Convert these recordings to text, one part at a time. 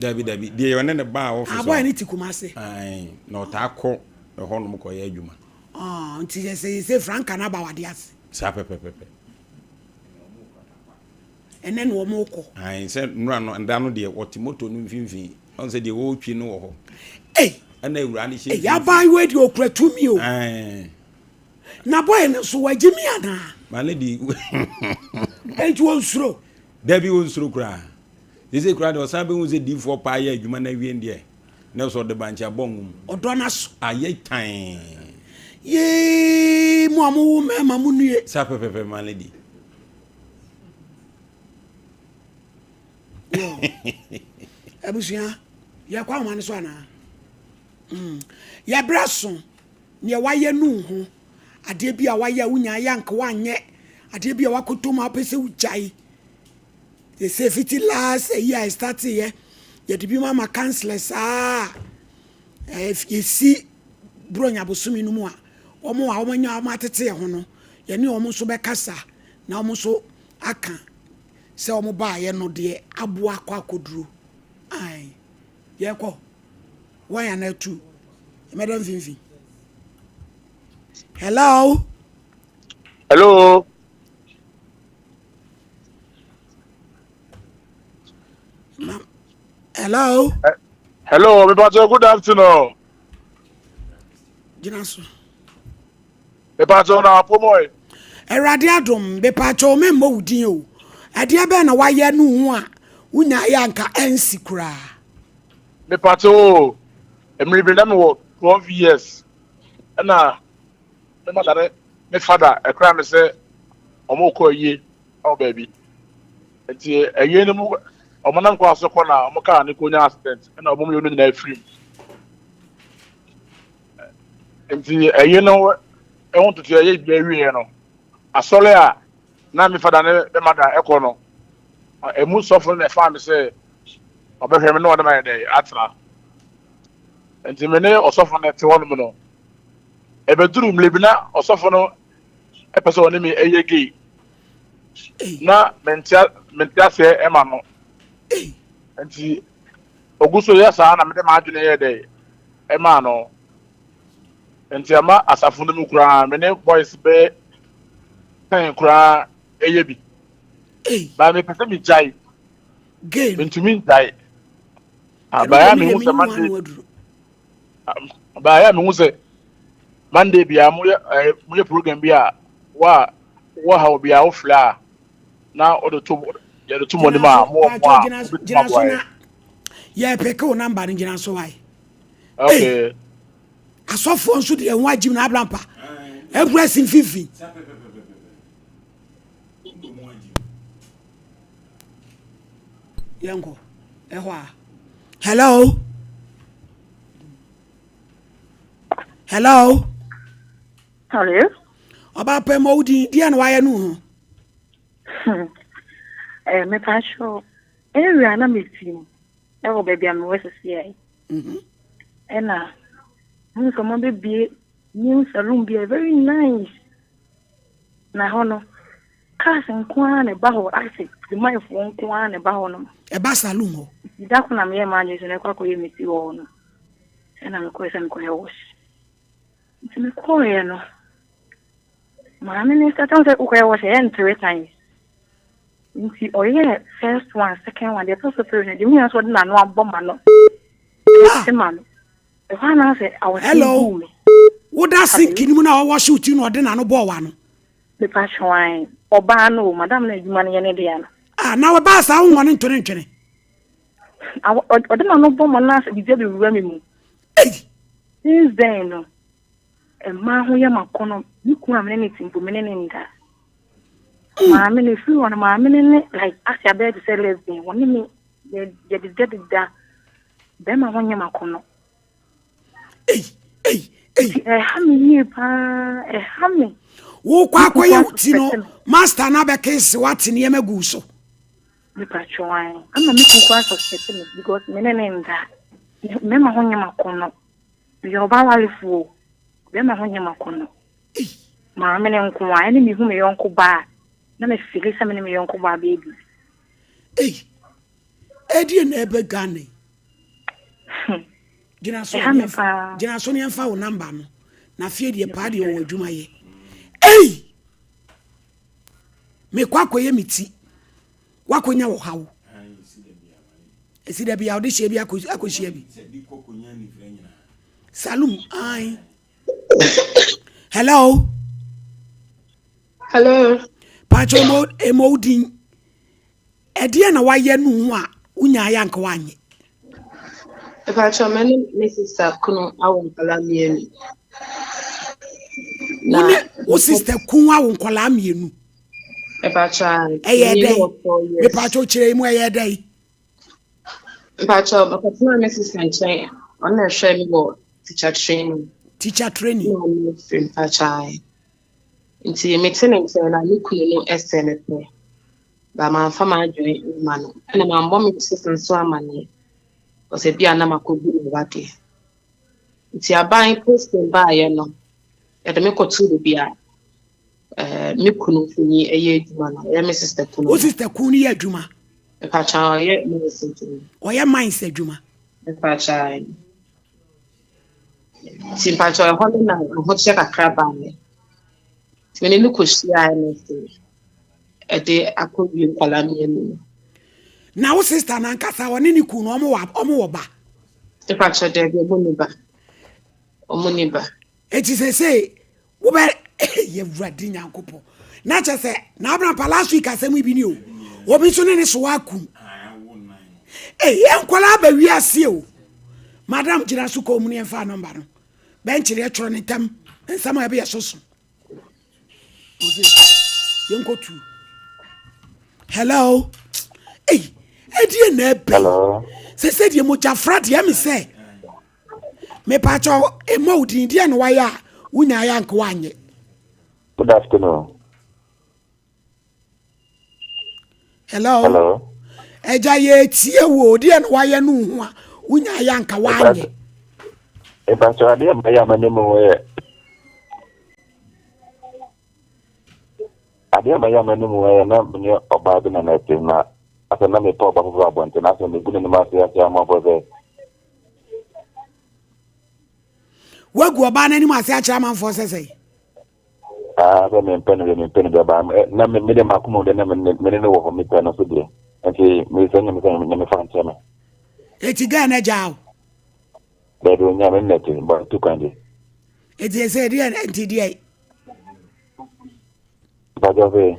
Dabi dabi, deɛ ɔne ne baa office Ah, boy ne te Kumase. Ae, na ɔtaa kɔ ɛhɔnom kɔyɛ adwuma. Ah, nti sɛ sɛ sɛ Franka no aba wade ase. Saa pɛpɛpɛpɛ. Ɛnɛ na wɔn kɔ. Ae, sɛ nnora no, nda no deɛ ɔte moto no mfimfini. Ɔn sɛ deɛ wɔretwi no wɔ hɔ. Ei! Ɛna awuraa no hyɛ Ei, mfimfini. abaayewa deɛ ɔkura tumi o. Ae. Na boy no so wagye mi anaa? Ma ne di. Enti ɔnsuro? Dabi, ɔnsuro koraa. Seesei koraa deɛ ɔsan bɛhu sɛ diifoɔ paa yɛ adwuma no awie deɛ, na ɛsɛ ɔde bankye abɔ ngo mu. Ɔdɔ no aso. Ayɛ tann. Yee, mo a mowo mmarima mo nnue. Saa pɛpɛpɛ ma no di. Abusua, yɛkɔ ahoma no so anaa? Mm. Yɛbrɛ so, neɛ wayɛ nu ho, adeɛ bi a wayɛ a wonya ayɛ anka woanyɛ, adeɛ bi a wakɔtɔ mu a wopɛ sɛ wogyae. Sese fiti last ayi a ɛstarteeɛ yɛde bi ma ma councillors saa a yɛsi Buronya bosome no mu a wɔn a wɔn anya wɔn atete yɛn ho no yɛne wɔn nso bɛkasa na wɔn nso aka sɛ wɔn baayɛ no deɛ aboa akɔ akɔduro ae yɛkɔ wɔn anaa tu mɛda mfimfini hello. Hello. Hello. Eh, hello, me pacho, good afternoon. Gyina so. Me pacho na apomoy. Awurade adom, me pacho me mmɔ wo din o. Ɛdeɛ bɛn na wayɛ no ho a wonya yɛ anka ɛnsi koraa. Me pacho, mmiri bi na me wɔ 12 years. Ɛna me mother ne me father ɛkra me sɛ wɔn rekɔ ayie wɔ baabi nti ayie no mu wɔn nam kwan so kɔ na wɔn kaa no kɔ nya accident ɛna wɔn mmienu nyinaa firi mu nti ayie no ɛho tutu ɛyɛ bi awieɛ no asɔre a na me father ne me mother ɛkɔ no ɛmu sɔfo no na ɛfaa me sɛ ɔbɛhwɛ me na ɔde ma yɛ dɛ atena nti me ne ɔsɔfo no te hɔnom no ɛbɛduru mmerɛ bi na ɔsɔfo no ɛpɛ sɛ ɔne me ɛyɛ gay na mente mente aseɛ ɛma no nti ogu so yɛ saa na mede m'adwene yɛ dɛ ɛmaa no nti ɛma asafo no mu koraa me ne boys bɛyɛ ten koraa ɛyɛ bi baa mepɛ sɛ megyae mentumi ngyae abaa mehu sɛ mande Baayɛ a mehu sɛ Monday biara moyɛ ɛɛ moyɛ program bi a wa wɔ ha obi a wofrɛ a na wode to yɛde to mo anim a mowɔ mo a mobɛtumi aboa yɛ. Yɛ peke wo namba no gyina so wae. Okay. Asɔfoɔ nso deɛ ɛho agyim na abrampa. Ɛkura si mfimfini. Yɛnkɔ ɛhɔ a. Hello. Hello. Hello. Ɔbaa pɛ ma wodi deɛ na wayɛ no ho. Hmm. Eh, me pacho. Area na me ti mu. Ɛwɔ baabi a mewɔ sisi yi. Mhm. Ɛna mo nso mo bebie new saloon bi very nice. Na hɔ no Cars nko ara na ɛba hɔ, ayɛ sɛ dwumayɛfoɔ nko ara na ɛba hɔ nom. Ɛba saloon hɔ. Nti da ko na meyɛɛ m'adwene sɛ mɛkɔ akɔyɛ me ti wɔ hɔ no, ɛna mekɔɛ sɛ mekɔyɛ wash. Nti mekɔeɛ no, maame no sɛ sɛ wokɔyɛ wash ɛyɛ no 3 times. Nti ɔyɛɛ first one, second one, deɛ ɛtɔ so three no, deɛ mehu sɛ ɔde n'ano abɔ m'ano, ɛte m'ano. Ɛhɔ ara na sɛ awɔse Hello. guu me. Woda sink no mu na ɔwɔhye wo ti na ɔde n'ano bɔɔ w'ano. Mepa kyɛw ɔbaa no o, madam no adwuma no yɛ ne dea no. Ah, na ɔbaa saa wo ne ntone ntwene. Ɔde n'ano bɔ m'ano na sɛ biribi abɛwura me mu. Ei! Since then no, mmaa ho yɛ m'akɔnɔ. Me kunu a me ne ne te mpo, me ne ne nda. Maame no efiri hɔ no, maame no ne like ase abɛyɛ te sɛ lesbian. Wɔne me yɛdedadeda. Bɛrima ho nyɛ m'akɔnɔ. Ei, ei, ei. Ɛha me yie paa, ɛha me. Wokɔ akɔyɛ wo ti no, master no abɛkese wate nneɛma gu so. Mepa kyɛw ama me kunu koraa suspect me because me ne ne nda. Mmarima ho nyɛ m'akɔnɔ. Meyɛ ɔbaa warefoɔ. Bɛrima ho nyɛ m'akɔnɔ. Maame ne nko a ɛne mehu me yɔnko baa na me feel sɛ me ne me yɔnko baa bɛyɛ biribi. Ei, ɛdeɛ na ɛbɛ Ghana yi. Gyina so Ɛha me paa. Gyina so ne yɛmfa wo namba no. Na afei deɛ paa deɛ ɔwɔ adwuma yɛ. Ei! Mekɔ akɔyɛ me ti. Wakɔnya wɔ haw. Ɛsi da bia ɔde hyɛ bi akɔhyia bi. Salum, ai. Hello. Hello. Pacho emo emo din. Ɛdeɛn na wayɛ no ho a wonyaeɛ anka woanyɛ? Mepakyɛw, me ne me sista kunu awo nkwadaa mmienu. Wo ne wo sista kun awo nkwadaa mmienu? Mepakyɛw, ɛyɛ dɛn? Mepakyɛw kyerɛ mu ɛyɛ dɛn? Mepakyɛw, mekɔtena me sista nkyɛn, ɔno na ɛhwɛ me wɔ teacher training. Teacher training? Na ɔno firi mepakyɛw. Nti mete ne nkyɛn na me kunu no ɛsɛ me pɛ. But mamfa m'adwene amma no. Ɛna mammɔ me sis nso amanneɛ. Because ebi a na makɔgu me wadeɛ. Nti aban posting baeɛ no, yɛde me kɔtoo baabi a eh, me kunu mfoni ɛyɛ adwuma no. Ɛyɛ me sister kunu. Wo sister kunu no yɛ adwuma? Mepakyɛ ɔyɛ mines adwuma. Ɔyɛ mines adwuma? Mepakyɛ. Nti mpakyɛ ɛhɔ no na ahokyerɛ kakra baeɛ. Nti me ne no kɔhyiaeɛ no nso ɛde akɔwie nkwadaa mmienu no. Na wo sista no ankasa ɔne ne kunu no ɔmo wɔ ɔmo wɔ ba? Mepakyɛ daabi ɔmo nni ba. Ɔmo nni ba. Eti sesei wobɛ yɛ awurade nyankopɔn na kyɛ sɛ na abrampa last week asɛm yi bi ni o obi nso ne ne so akum ee nkwadaa aba wiase o madam gyina so kɔn mu ne yɛmfa nɔmba no bɛnkyerɛ twerɛ ne ntam nsɛm a ɛbɛyɛ soso yɛnkɔtu hello ei ɛdeɛ na ɛbɛ sɛ sɛ deɛ mogyafra deɛ me sɛ Mepakyɛw mmɔ wo din, deɛ na wayɛ a wonyaeɛ anka woanyɛ? Good afternoon. Hello. Hello. Ẹja yɛ etie wo deɛ na wayɛ no ho a wonyaeɛ anka woanyɛ. Mepakyɛw adeɛ ma yɛ ama ne mu yɛ adeɛ ma yɛ ama ne mu yɛ na me ɔbaa bi na na ɛte na asɛ na mepɛ ɔba foforɔ abɔnten asɛ megu n'anim ase ase amanfoɔ sɛ Woagu ɔbaa no anim ase akyerɛ amanfoɔ sɛ sɛn? Ah, sɛ mempɛ no deɛ mempɛ no deɛ baa na me deɛ m'akoma mu deɛ na me ne no wɔ hɔ mepɛ no so deɛ nti mesɛ nyame sɛ nyame fa nkyɛ me. Eti gɛɛ no agyaa wo? Daabi onya me nnɛte bɔ tu kwan deɛ. Eti ɛsɛ deɛ nti deɛ. Mpakyɛ sɛ.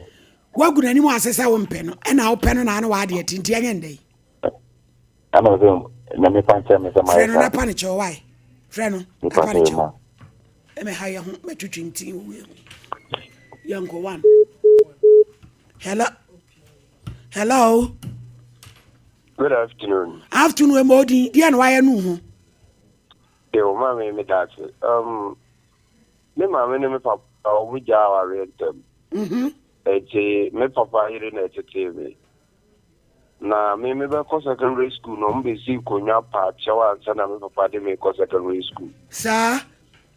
Woagu n'anim ase sɛ wompɛ no ɛna wopɛ no na ano w'adeɛ ti nti ɛnyɛ ndɛ yi. Ɛna ɔsɛ nyame fa nkyɛ me sɛ mayɛ saa. Frɛ no na pa ne kyɛw wae. Frɛ no na pa ne kyɛw. Ɛmɛ ha yɛ ho mɛtwitwi nti owie ho. Yɛnkɔ one. Hello. Hello. Good afternoon. Afternoon ɛmɛ odi deɛ na wayɛ no ho. Deɛ o maame mi da ase. Um, me maame ne me papa wɔn gya awareɛ ntɛm. Mhm. Ɛti me papa yere na ɛtetee me. Na me mebɛkɔ secondary school no, wɔn bɛsi nkonnwa paa kyɛw ansa na me papa de me kɔ secondary school. Saa.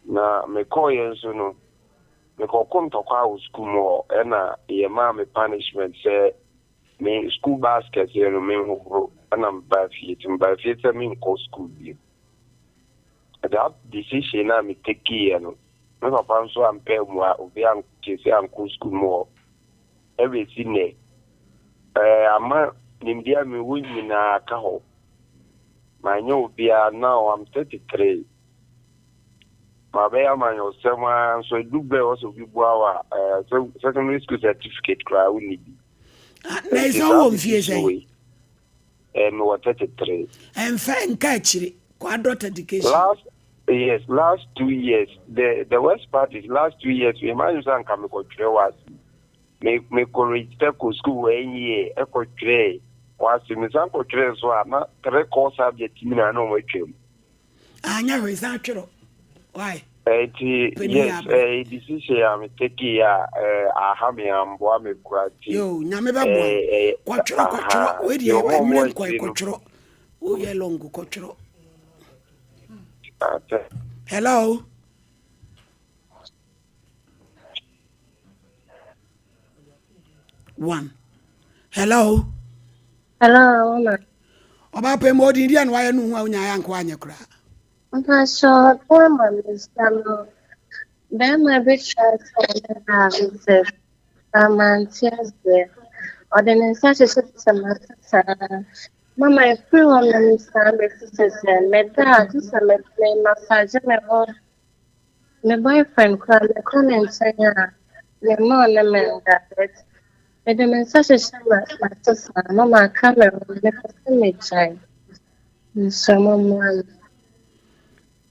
Na mekɔɔyɛ nso no, mekɔko ntɔkwa wɔ school mu hɔ, ɛna yɛmaa me punishment sɛ me school basket yɛ no menhohoro, ɛna mebaa fie, nti mebaa fie sɛ menkɔ school bio. That decision a me takeeɛ no, me papa nso ampɛ ammua, obi ankyese ankɔ school mu hɔ. Ɛbɛsi nnɛ, ɛɛ ama nimdeɛ a mewɔ nyinaa ka hɔ. Manyɛ obiara, now I'm 33. Mabɛyɛ amanyɔsɛm ara nso ɛdu berɛ a ɛwɔ sɛ obi boa wo a, ɛɛ secondary school certificate koraa wonni bi. Ah, na ɛsɛ wowɔ mfie sɛn? Eh, mewɔ 33. Ɛmfa nka akyire, kɔ adult education. Last, yes, last 2 years, the worst part is last 2 years, me imagine sɛ anka mekɔtwerɛ wɔ ase. Me mekɔ register kɔ school wɔ NEA, ɛkɔtwerɛ wɔ ase. Mesan kɔtwerɛ nso a, na three core subject nyinaa na wɔn atwam. Anyɛ hwee, san twerɛ. Why? Nti yes, decision a me take a aha me amboa me kura nti. Yo, nyame bɛboa. Kɔtwerɛ kɔtwerɛ, wei deɛ mmerɛ nkɔe kɔtwerɛ. Woyɛ long kɔtwerɛ. Hello. One. Hello. Hello, mama. Ɔbaa pɛ mu ɔdin deɛ na wayɛ no ho a wonyaeɛ anka wanyɛ koraa. Mpakyɛ bɛrima me nsa no bɛrima bi try sɛ ɔne me have sex but mante aseɛ. Ɔde ne nsa hyehyɛhyehyɛ m'ase saa. Mama ɛfiri hɔ nom saa bɛsi sɛsɛ meda a gye sɛ me me massage me ho. Me boyfriend koraa mekɔ ne nkyɛn a memma ɔne me nda but mede me nsa hyehyɛ m'ase saa mama aka me ho mepɛ sɛ megyae. Mesrɛ mo mmoa me.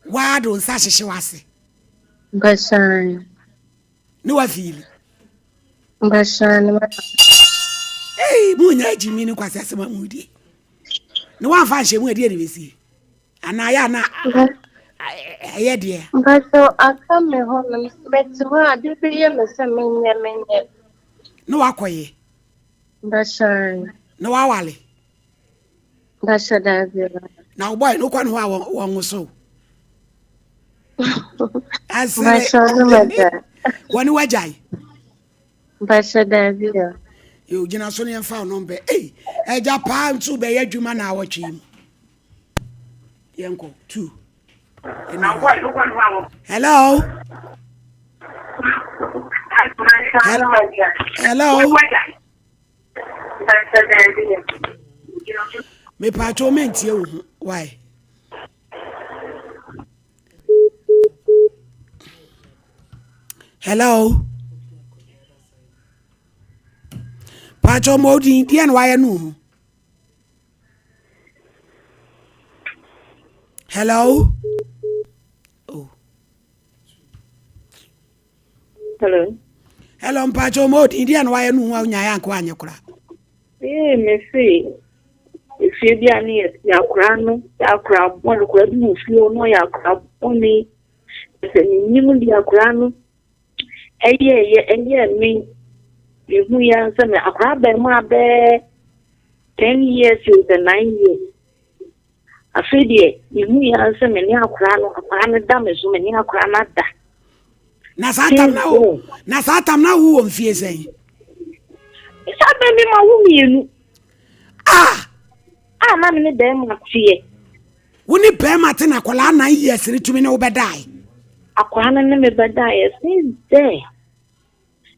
Waa de wo nsa ahyehye w'ase. Mpakyɛw. Ne wafiili. Mpakyɛw ne wa. Ei, mo nya agyimi ne kwasi asɛm a mo die. Ne wamfa nhyɛ mu ɛdeɛ ne bɛsie. Anaa yɛ ana ɛyɛ deɛ. Mpakyɛw aka me hɔ no mete hɔ a ade bi yɛ me sɛ menyɛ menyɛ. Ne wakɔyɛ. Mpakyɛw. Ne wawale. Mpakyɛ daabi o. Na wo boy no wokɔ ne hɔ a wɔn nwoso. Asere. Mpakyɛ ɔno mɛda. Wɔne wagyae. Mpakyɛ daabi o. Yo gyina so ne yɛmfa wo nɔmbɛ. Ei, ɛgya paa nso bɛyɛ adwuma na awɔtwe yi mu. Yɛnkɔ two. Hello. Hello. Mepatwo mentie wo ho why? Hello. Patro ma odin deɛ na wayɛ no ho. Hello. Oh. Hello. Hello, mpakyɛ ɔma odin deɛ na wayɛ no ho a wonyaeɛ anka wanyɛ koraa. Ee, me se efie bi a ne yɛ te akora no yɛ akora bɔne akora bi wɔ fie hɔ no yɛ akora bɔne sɛ menim deɛ akora no ɛyɛ yɛ ɛyɛ me mehu yɛ sɛ me akora bɛn bɛɛ 10 years o sɛ 9 years. Afei deɛ mehu yɛ ara sɛ me ne akwadaa no, akwadaa no da me so, me ne akwadaa no ada. Na saa tam na wo na saa tam na wo wɔ mfie sɛn? Saa bɛn mi ma wo mmienu. Ah! A na me ne bɛrima teɛ. Wo ne bɛrima te na akwadaa 9 years ne tumi ne wo bɛdae. Akwadaa no ne me bɛdaeɛ since there.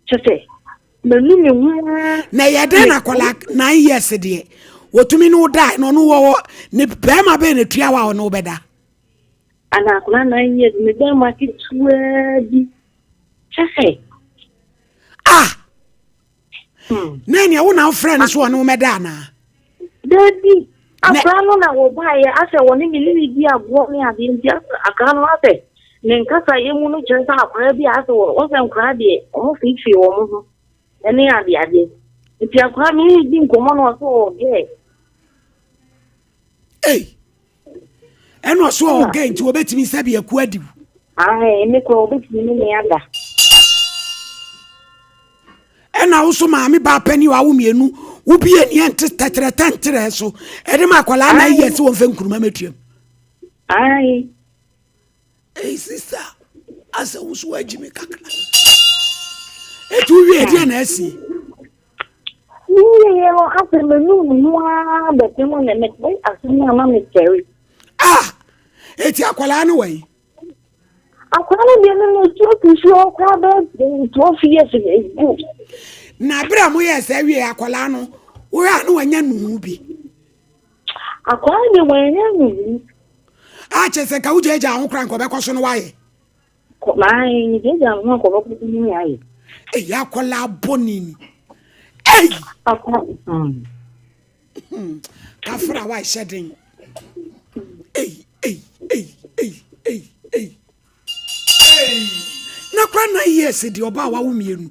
Kyɛ sɛ manu me ho ara. Na ɛyɛ dɛn na akwadaa 9 years deɛ wɔtumi ne wo dae na ɔno wɔ ne bɛrima bɛyɛ na tua wa ɔne wo bɛda. Ana akwadaa 9 years me bɛrima ketewaa bi kyɛ sɛ. Ah! Na nea wo na wofrɛ no so ɔne wo mɛda anaa? Dabi, akwadaa no na wɔbaeɛ asɛ wɔne me ne me di agorɔ ne adeɛ nti akwadaa no asɛ ne nkasa yɛ mu no kyerɛ sɛ akwadaa bi a asɛ wɔ sɛ nkwadaa deɛ wɔn fiifii wɔn ho ne ade adeɛ nti akwadaa me ne di nkɔmmɔ no ɔsɛ ɔwɔ gɛɛ. Ei, ɛna ɔso ɔwɔ gɛɛ nti wɔbɛtumi sɛ bi aku adi wo. Ae, me kora wɔbɛtumi ne me ada. Ɛna wo so maame baa panyin wa wo mmienu wo bi ani ɛnte tɛtrɛtɛ nterɛ so ɛde ma akwadaa na ayi ɛsɛ wɔn fɛ nkuruma mɛtuam. Ae. Ei sista asɛ wo so wagyi me kakra. Etu wie deɛ na asi. Wieɛ no asɛ m'anum ho ara bɛpem na mete asɛm a na mesɛre. Ah! Eti akwadaa no wɔ yi. Akwadaa no deɛ no no tu afi fie hɔ koraa bɛyɛ 12 years ago. Na abere a moyɛɛ saa wie akwadaa no wohwɛ a na wanya nuhu bi. Akwadaa no deɛ wanya nuhu. A kyerɛ sɛ nka wogyaagyaa ho koraa nka ɔbɛkɔ so no wayɛ. Maae megyaagyaa ho anka ɔbɛkɔ so no wayɛ. Eyi akwadaa bɔne ni. Ei! Akwadaa. Kafra wa hyɛ den. Ei ei ei ei ei ei. Na kora 9 years deɛ ɔbaa wawo mmienu.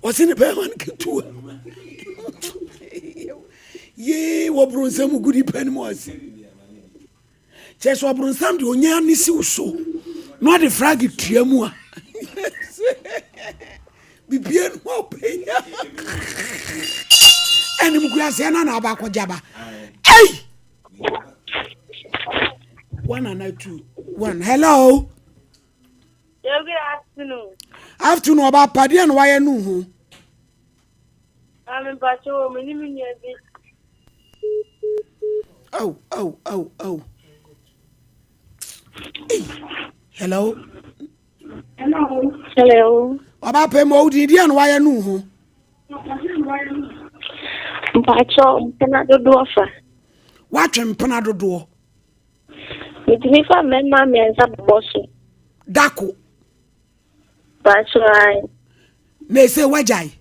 Ɔse ne bɛrima no ketewa. Yee wɔ bronsam gu nipa no mu ase. Kyerɛ sɛ ɔbronsam deɛ ɔnya ne siw so na ɔde frag tua mu a. Bibia no a ɔbɛnya. Ɛnim kuaseɛ no na aba akɔgyaba. Ei! One and two. One. Hello. Good afternoon. Afternoon. Ɔba apadeɛ na wayɛ no ho. Maame mpakyɛ wɔ me ne me nua bi. Oh, oh, oh, oh. Hello. Hello. Hello. Ɔba pɛ mu ɔwodi deɛ no wayɛ no ho. Mpakyɛ mpena dodoɔ fa. Watwe mpena dodoɔ. Metumi fa mmarima mmiɛnsa bobɔ so. Dako. Mpakyɛ ae. Na ese wagyae.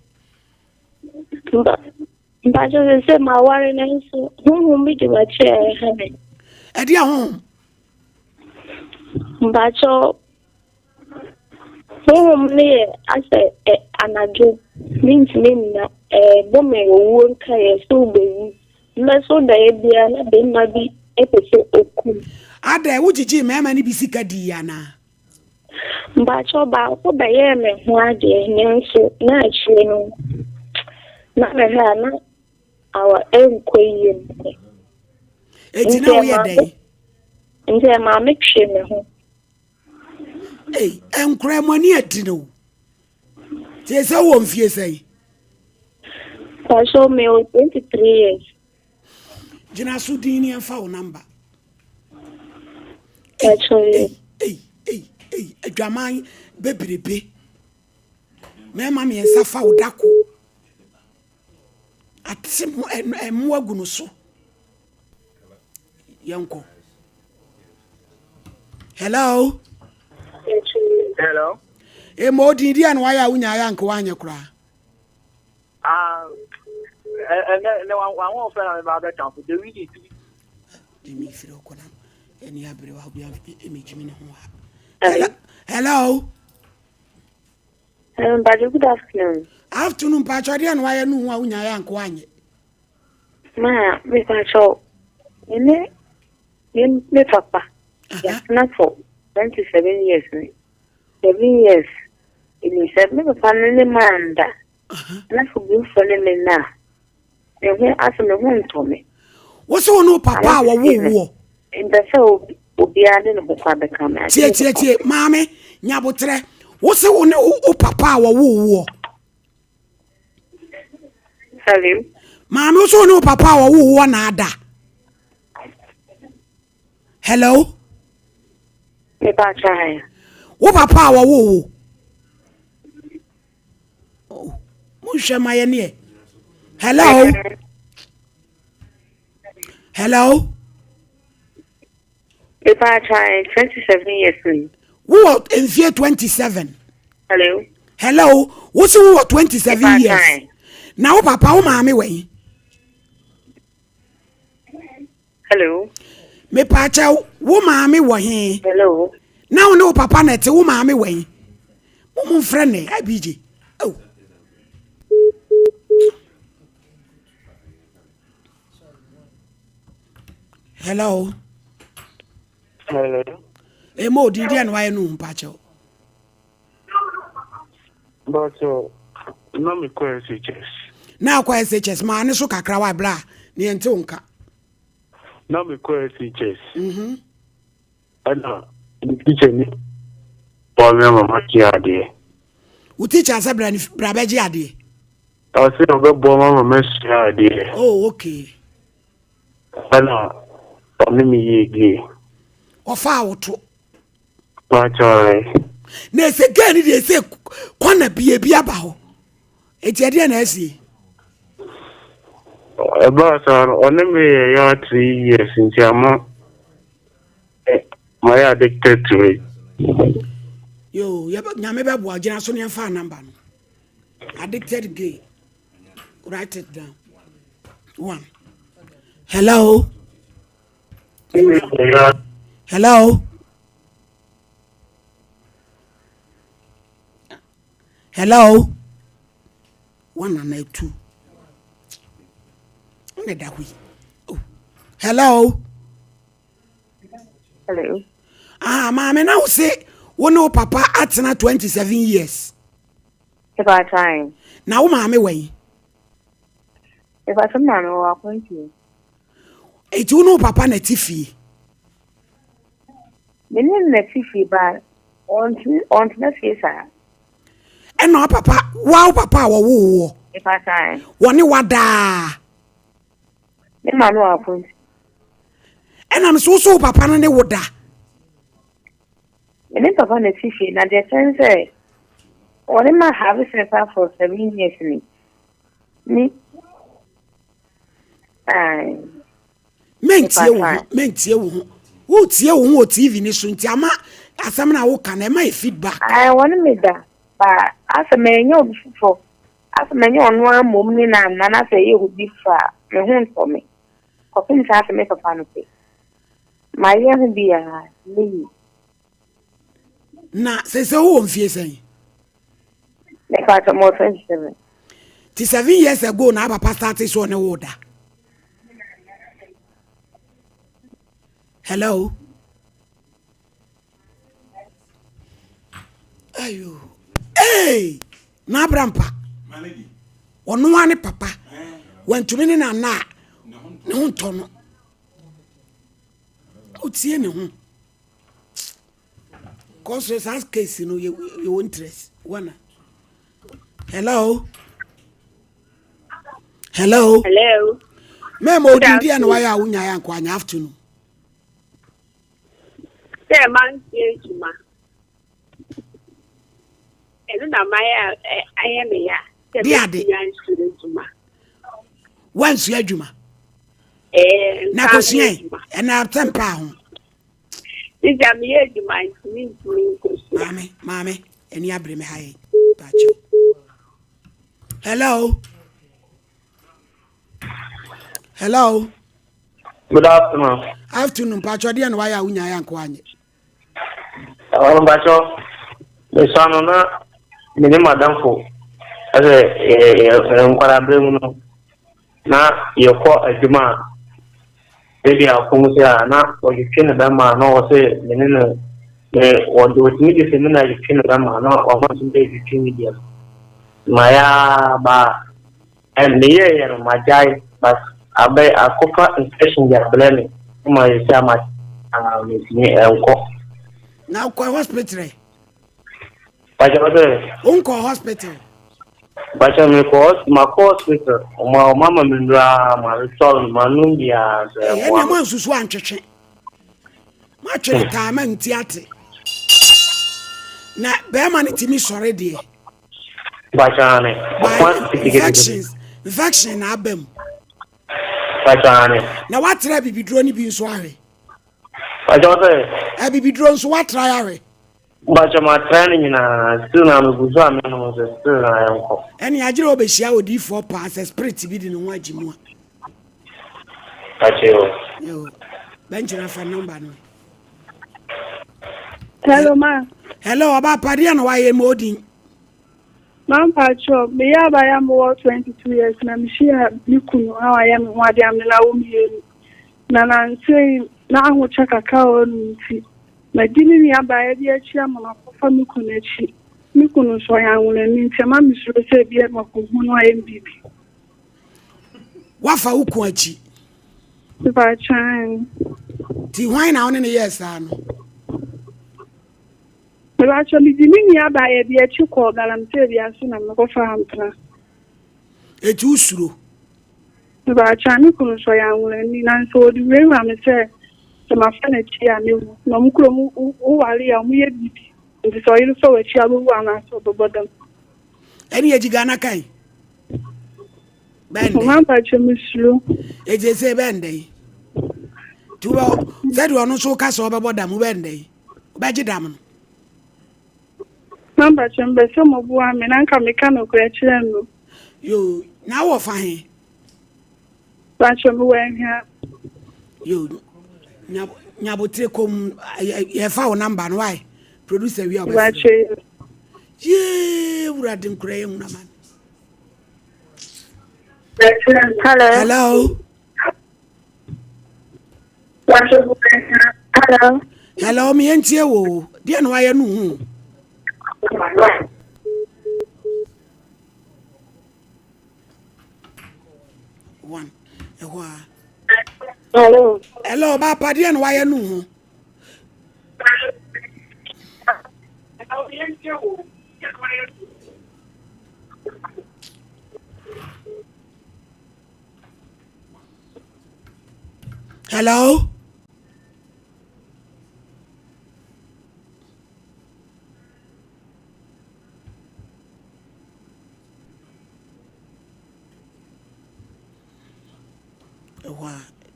Mpakyɛ sɛ sɛ maware nanso honhom bi di m'akyi a ɛha me. Ɛdeɛ honhom? Mpakyɛ honhom no yɛ asɛ ɛ anadwo mentumi nna ɛbɔ me owuo nkaeɛ sɛ wobɛwu mmɛso daeɛ biara na bɛrima bi pɛ sɛ okum. Adɛn wogyegyee mmarima no bi sika dii anaa? Mpakyɛ baako bɛyɛɛ me ho adeɛ nanso na akyire no na mehwɛ a na awa ɛnkɔ yie mpo. Eti na woyɛ dɛn? Nti ɛmaa me twee me ho. Ei, nkora mo ani adi no. Tie sɛ wɔ mfie sɛn? Pastor, me wɔ 23 years. Gyina so din ni ɛmfa wo namba. Ei, ei, ei, ei, adwaman bebrebe. Mmarima mmiɛnsa fa wo dako. Ate mmoa gu no so. Yɛnkɔ. Hello. Hello. Ema odin di a na wayɛ a wonya ayɛ anka wanyɛ koraa. Ah, ɛnɛ ɛnɛ wɔn fɛ na meba abɛkamfo David ti. Jimmy firi ɔkɔ na ɛni abere wa obi ɛmi gyimi ne ho ha. Hello. Hello, Mpacho, good afternoon. Afternoon, Mpacho, deɛ na wayɛ no ho a wonya ayɛ anka wanyɛ. Ma, me Mpacho, me ne me me papa, yɛatena for 27 years ni. 7 years. Ɛni sɛ me papa no ne maa nda. Na sɛ obi foforɔ ne me nna a, me ho asɛ me ho ntɔ me. Wo sɛ wo ne wo papa a wɔwoo woɔ. Mpɛ sɛ obiara de ne ho kɔ abɛka me. Tie tie tie maame nyabotrɛ wo sɛ wo ne wo papa a wɔwoo woɔ. Hello. Maame wo sɛ wo ne wo papa a wɔwoo woɔ na ada. Hello. Mepa kyɛ. Wo papa a wɔwoo wo. Oh, monhwɛ ma yɛ neɛ. Hello. Hello. Mepa kyɛ 27 years ni. Wowɔ mfie 27. Hello. Hello. Wo se wowɔ 27 years. Na wo papa wo maame wɔ yi. Hello. Mepaakyɛw, wo maame wɔ he? Hello. Na wo ne wo papa na ɛte, wo maame wɔ he? Mo mo mfrɛ ne, IBJ. Oh. Hello. Hello. Emo odi deɛ na wayɛ no mpaakyɛw. Bàtò na mi kɔ SHS. Na akɔ SHS maa ne so kakra wa bla ne yɛn te wo nka. Na mi kɔ SHS. Mhm. Ɛna mi teacher ni bɔ mi ama ma gye adeɛ. Wo teacher sɛ bra bra bɛgye adeɛ. Ɔsɛ ɔbɛbɔ ma ma mɛsua adeɛ. Oh okay. Ɛna ɔne mi yie gay. Ɔfaa wo to. Pakyɛw. Na ɛsɛ gay no deɛ ɛsɛ kɔna bie bi aba hɔ. Eti ɛdeɛ na ɛsie. Ɛbaa saa no ɔne me yɛ yɛ 3 years nti ama mayɛ addicted to it. Yo, yɛ nyame bɛboa gyina so ne yɛmfa number no. Addicted gay. Write it down. One. Hello. Hello. Hello. One and two. Ɛna da hɔ yi. Oh. Hello. Hello. Ah, maame na wo se wo ne wo papa atena 27 years. About time. Na wo maame wɔ yi. About time maame wɔ akwantuo. Eti wo ne wo papa na ti fie. Me ne no na ti fie ba ɔntena fie saa. Ɛna wo papa wa wo papa a wɔwo woɔ. About time. Wɔne wa daa. Me maame wɔ akwantuo. Ɛna me so wo so wo papa no ne wo da. papa na ɛte fie na deɛ kyɛn sɛ wɔne ma have sex for 7 years ni. Me ae. Mentie wo ho, mentie wo ho. Wotie wo ho wɔ TV ni so nti ama asɛm na woka na ɛma yɛ feedback. Ae, wɔne me da. Ba asɛ manya obi foforɔ. Asɛ manya ɔno ara mmom ne na nna na sɛ ɛyɛ obi foforɔ a me ho ntɔ me. Kɔpem saa sɛ me papa no pɛ. Mayɛ ho bi a meyi. Na sɛ sɛ wowɔ mfie sɛn? Mepa kyɛ mɔ 27. Ti 7 years ago na papa start so ɔne wo da. Hello. Ayo. Hey! Na abrampa. Ɔno ara ne papa. Wantumi ne nana a ne ho ntɔ no. Otie ne ho. Kɔsɔ saa case no yɛ wɔ interest. Wana. Hello. Hello. Hello. Mɛma odi di na wayɛ a wonya yɛ anko anya afternoon. Sɛ mantie adwuma. Ɛno na mayɛ a ayɛ me ya. Sɛ Di ade. mɛtumi ansua adwuma. Wansua adwuma. Ɛɛ Na nsa ano kosua yi adwuma. ɛna atɛmpa ho. Sisi a meyɛ adwuma nti mentumi nkosua. Maame, maame, ani abere me ha yi. Pacho. Hello. Hello. Good afternoon. Afternoon, Pacho. Deɛ na wayɛ a wonya yɛ anko anyɛ. Mpacho, mesua no na me ne madamfo ɛsɛ nkwadaa mu no na yɛkɔ adwuma a ebi akɔm sɛ a na ɔtwetwe ne bɛma na ɔwɔ sɛ me ne no me wɔde otumi de sɛ me na twetwe ne bɛma na ɔma nso bɛ twetwe me deɛ no ma ya ba meyɛɛyɛ no magyae, but abɛ akɔfa infection de abrɛ me ma yɛ sɛ ama metumi ɛnkɔ. Na wokɔ hospital ɛ? Bakyɛ sɛ. Wonkɔ hospital? Bakyɛ mekɔ, makɔ hospital, ɔma ama me nnura, ma retɔ ma nom biara sɛ ɛyɛ nea moansusu antwetwe moatwere taa ma nti ate na bɛrima no tumi sɔre deɛ. Bakyɛ ane. Ɔkwa infections, infection na aba mu. Bakyɛ ane. Na woatra bibiduro no bi nso ahwɛ? Bakyɛ sɛ. Abibiduro nso woatra ahwɛ? Bakyɛ matra no nyinaa, still na megu so a menom sɛ still na ɛnkɔ. Ɛne agyerɛ wobɛhyia odiyifoɔ paa sɛ spirit bi de ne ho agye mu a. Bakyɛ o. Yo, bɛnkyerɛ fa number no. Hello, ma. Hello, ɔba padeɛ na wayɛ ma odin. Ma mpacho, meyɛ abaya mewɔ 22 years na mehyia me kunu a wayɛ me ho adeɛ amene na wɔ mmienu. Na nanse na ahokyɛ kakra wɔ no nti, madi me nua baeɛ bi akyi ama makɔfa me kunu akyi. Me kunu nso ɔyɛ anwonani nti ɛma mesuro sɛ ebi makɔhu no ayɛ me biribi. Wafa wo kun akyi? Mpakyɛn. Nti hwan na wo ne ne yɛɛ saa no? Mebakyɛ medi me nua baeɛ bi akyi kɔɔ galamsey bi ase na mekɔfaa mpena. Eti wosuro? Mebakyɛ me kunu nso ɔyɛ anwonani na nso ɔde wurawura me sɛ sɛ mafa n'akyi a mewu. Na ɔmo kurom woware a ɔmo yɛ biribi nti sɛ ɔyere fa w'akyi a wobɛwu anaasɛ ɔbɛbɔ dam. Ɛne agyi Ghana kan? Bɛn dɛ? Mpakyɛ mesuro. Eti ese bɛn dɛ? Nti wobɛ sɛdeɛ ɔno nso ka sɛ ɔbɛbɔ dam wobɛn dɛ? Wobɛgye dam no? Mpakyɛ mbɛ sɛ moboa me na nka meka nokorɛ kyerɛ no. Yo, na wɔ fa he? Mpakyɛ mewɔ Ahwia. Yo, nyabotere kom, yɛfa wo number no wae. Producer wi a ɔbɛfrɛ. Mpakyɛ. Yee, wurade nkora yɛ hunu ama me. Hello. Hello. Hello. Hello, me yɛntie wo. Deɛ na wayɛ no hu. One. Ɛhɔ a. Hello. Hello, ɔbaa pa deɛ na wayɛ no hu. Hello. Ɛhɔ a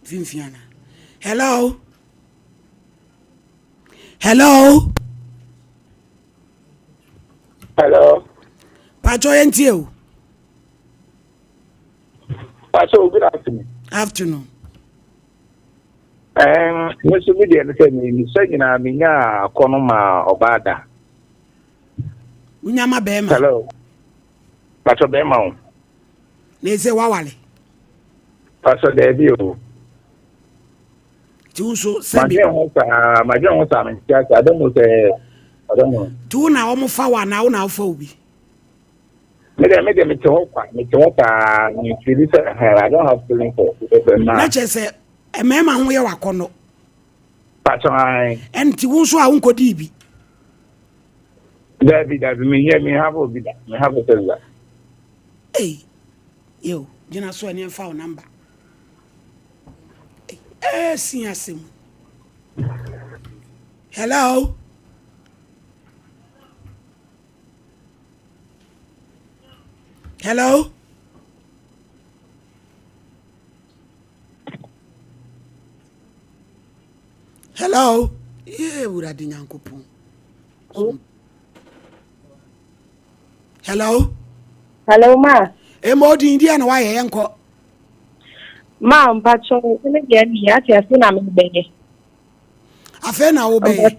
mfimfini ana. Hello. Hello. Hello. Pacho yɛn tie o. Pacho good afternoon. Afternoon. Ɛn me nso me deɛ no sɛ mesɛ nyinaa menya akɔno ma ɔbaa da. Wonya ma bɛrima. Hello. Pacho bɛrima o. Na ɛsɛ wawale. Pacho daabi o. Nti wo nso sɛbi. Madwen ho saa madwen ho saa mente ase I don't know sɛ I don't know. Nti wo na wɔn fa wo anaa wo na wofa obi. Me deɛ me deɛ mete hɔ kwa mete hɔ saa me feel sɛ I don't have feeling for mmaa. Na kyerɛ sɛ mmarima ho yɛ wakɔnɔ. Pacho ae. Ɛnti wo nso a wonkɔdii bi. Dabi dabi menyɛ me have obi da me have sex da. Ei yo gyina so ɛneɛ mfa wo number. Ɛsi asɛm. Hello. Hello. Hello. Yeah, Wurade Nyankopɔn. Hello. Hello, ma. Ema odin di na wayɛ yɛn kɔ. Ma mpatsɔ ne deɛ mi ate ase na mi bɛyɛ. Afei na wo bɛyɛ.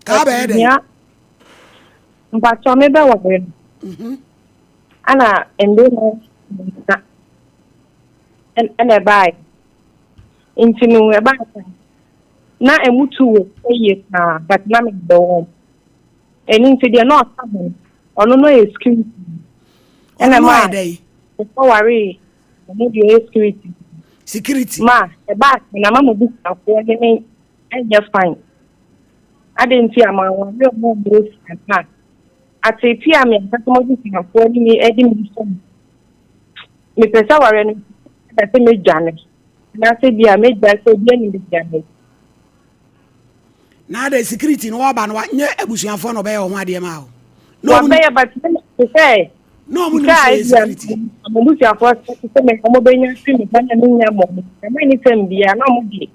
Kaa bɛyɛ dɛ. Mpatsɔ mi bɛ ware no. Mhm. Ana mbɛma nsa ɛna ɛbaeɛ. Nti no ɛbaa sa na ɛmu tu wɔ yie paa but na mebɔ wɔn. Ɛno nti deɛ na ɔka ho no, ɔno no yɛ security. Ɛna ma ɔwaree ɔno deɛ ɔyɛ security. Security. Ma ɛbaa sa na ma mo busuafoɔ ne me ɛnyɛ fine. Adɛn nti a manware ɔmo a ɔmo wɔ sika no a ateetee a me ankasa m'abusuafoɔ ne me ɛde me hyɛ mu. Mepɛ sɛ awareɛ no da sɛ mɛdwane anaasɛ bi a mɛgyae sɛ obi anim bɛgya me. Na adɛ security no wɔba no nyɛ abusuafoɔ na ɔbɛyɛ wɔn ho adeɛ ma o. Wɔbɛyɛ but te sɛ na ɔmo nim sɛ yɛ security. Ɔmo abusuafoɔ sɛ me ɔmo bɛnya fi me hɔ na menya mɔ mo. Ɛma ne sɛm bia na ɔmo de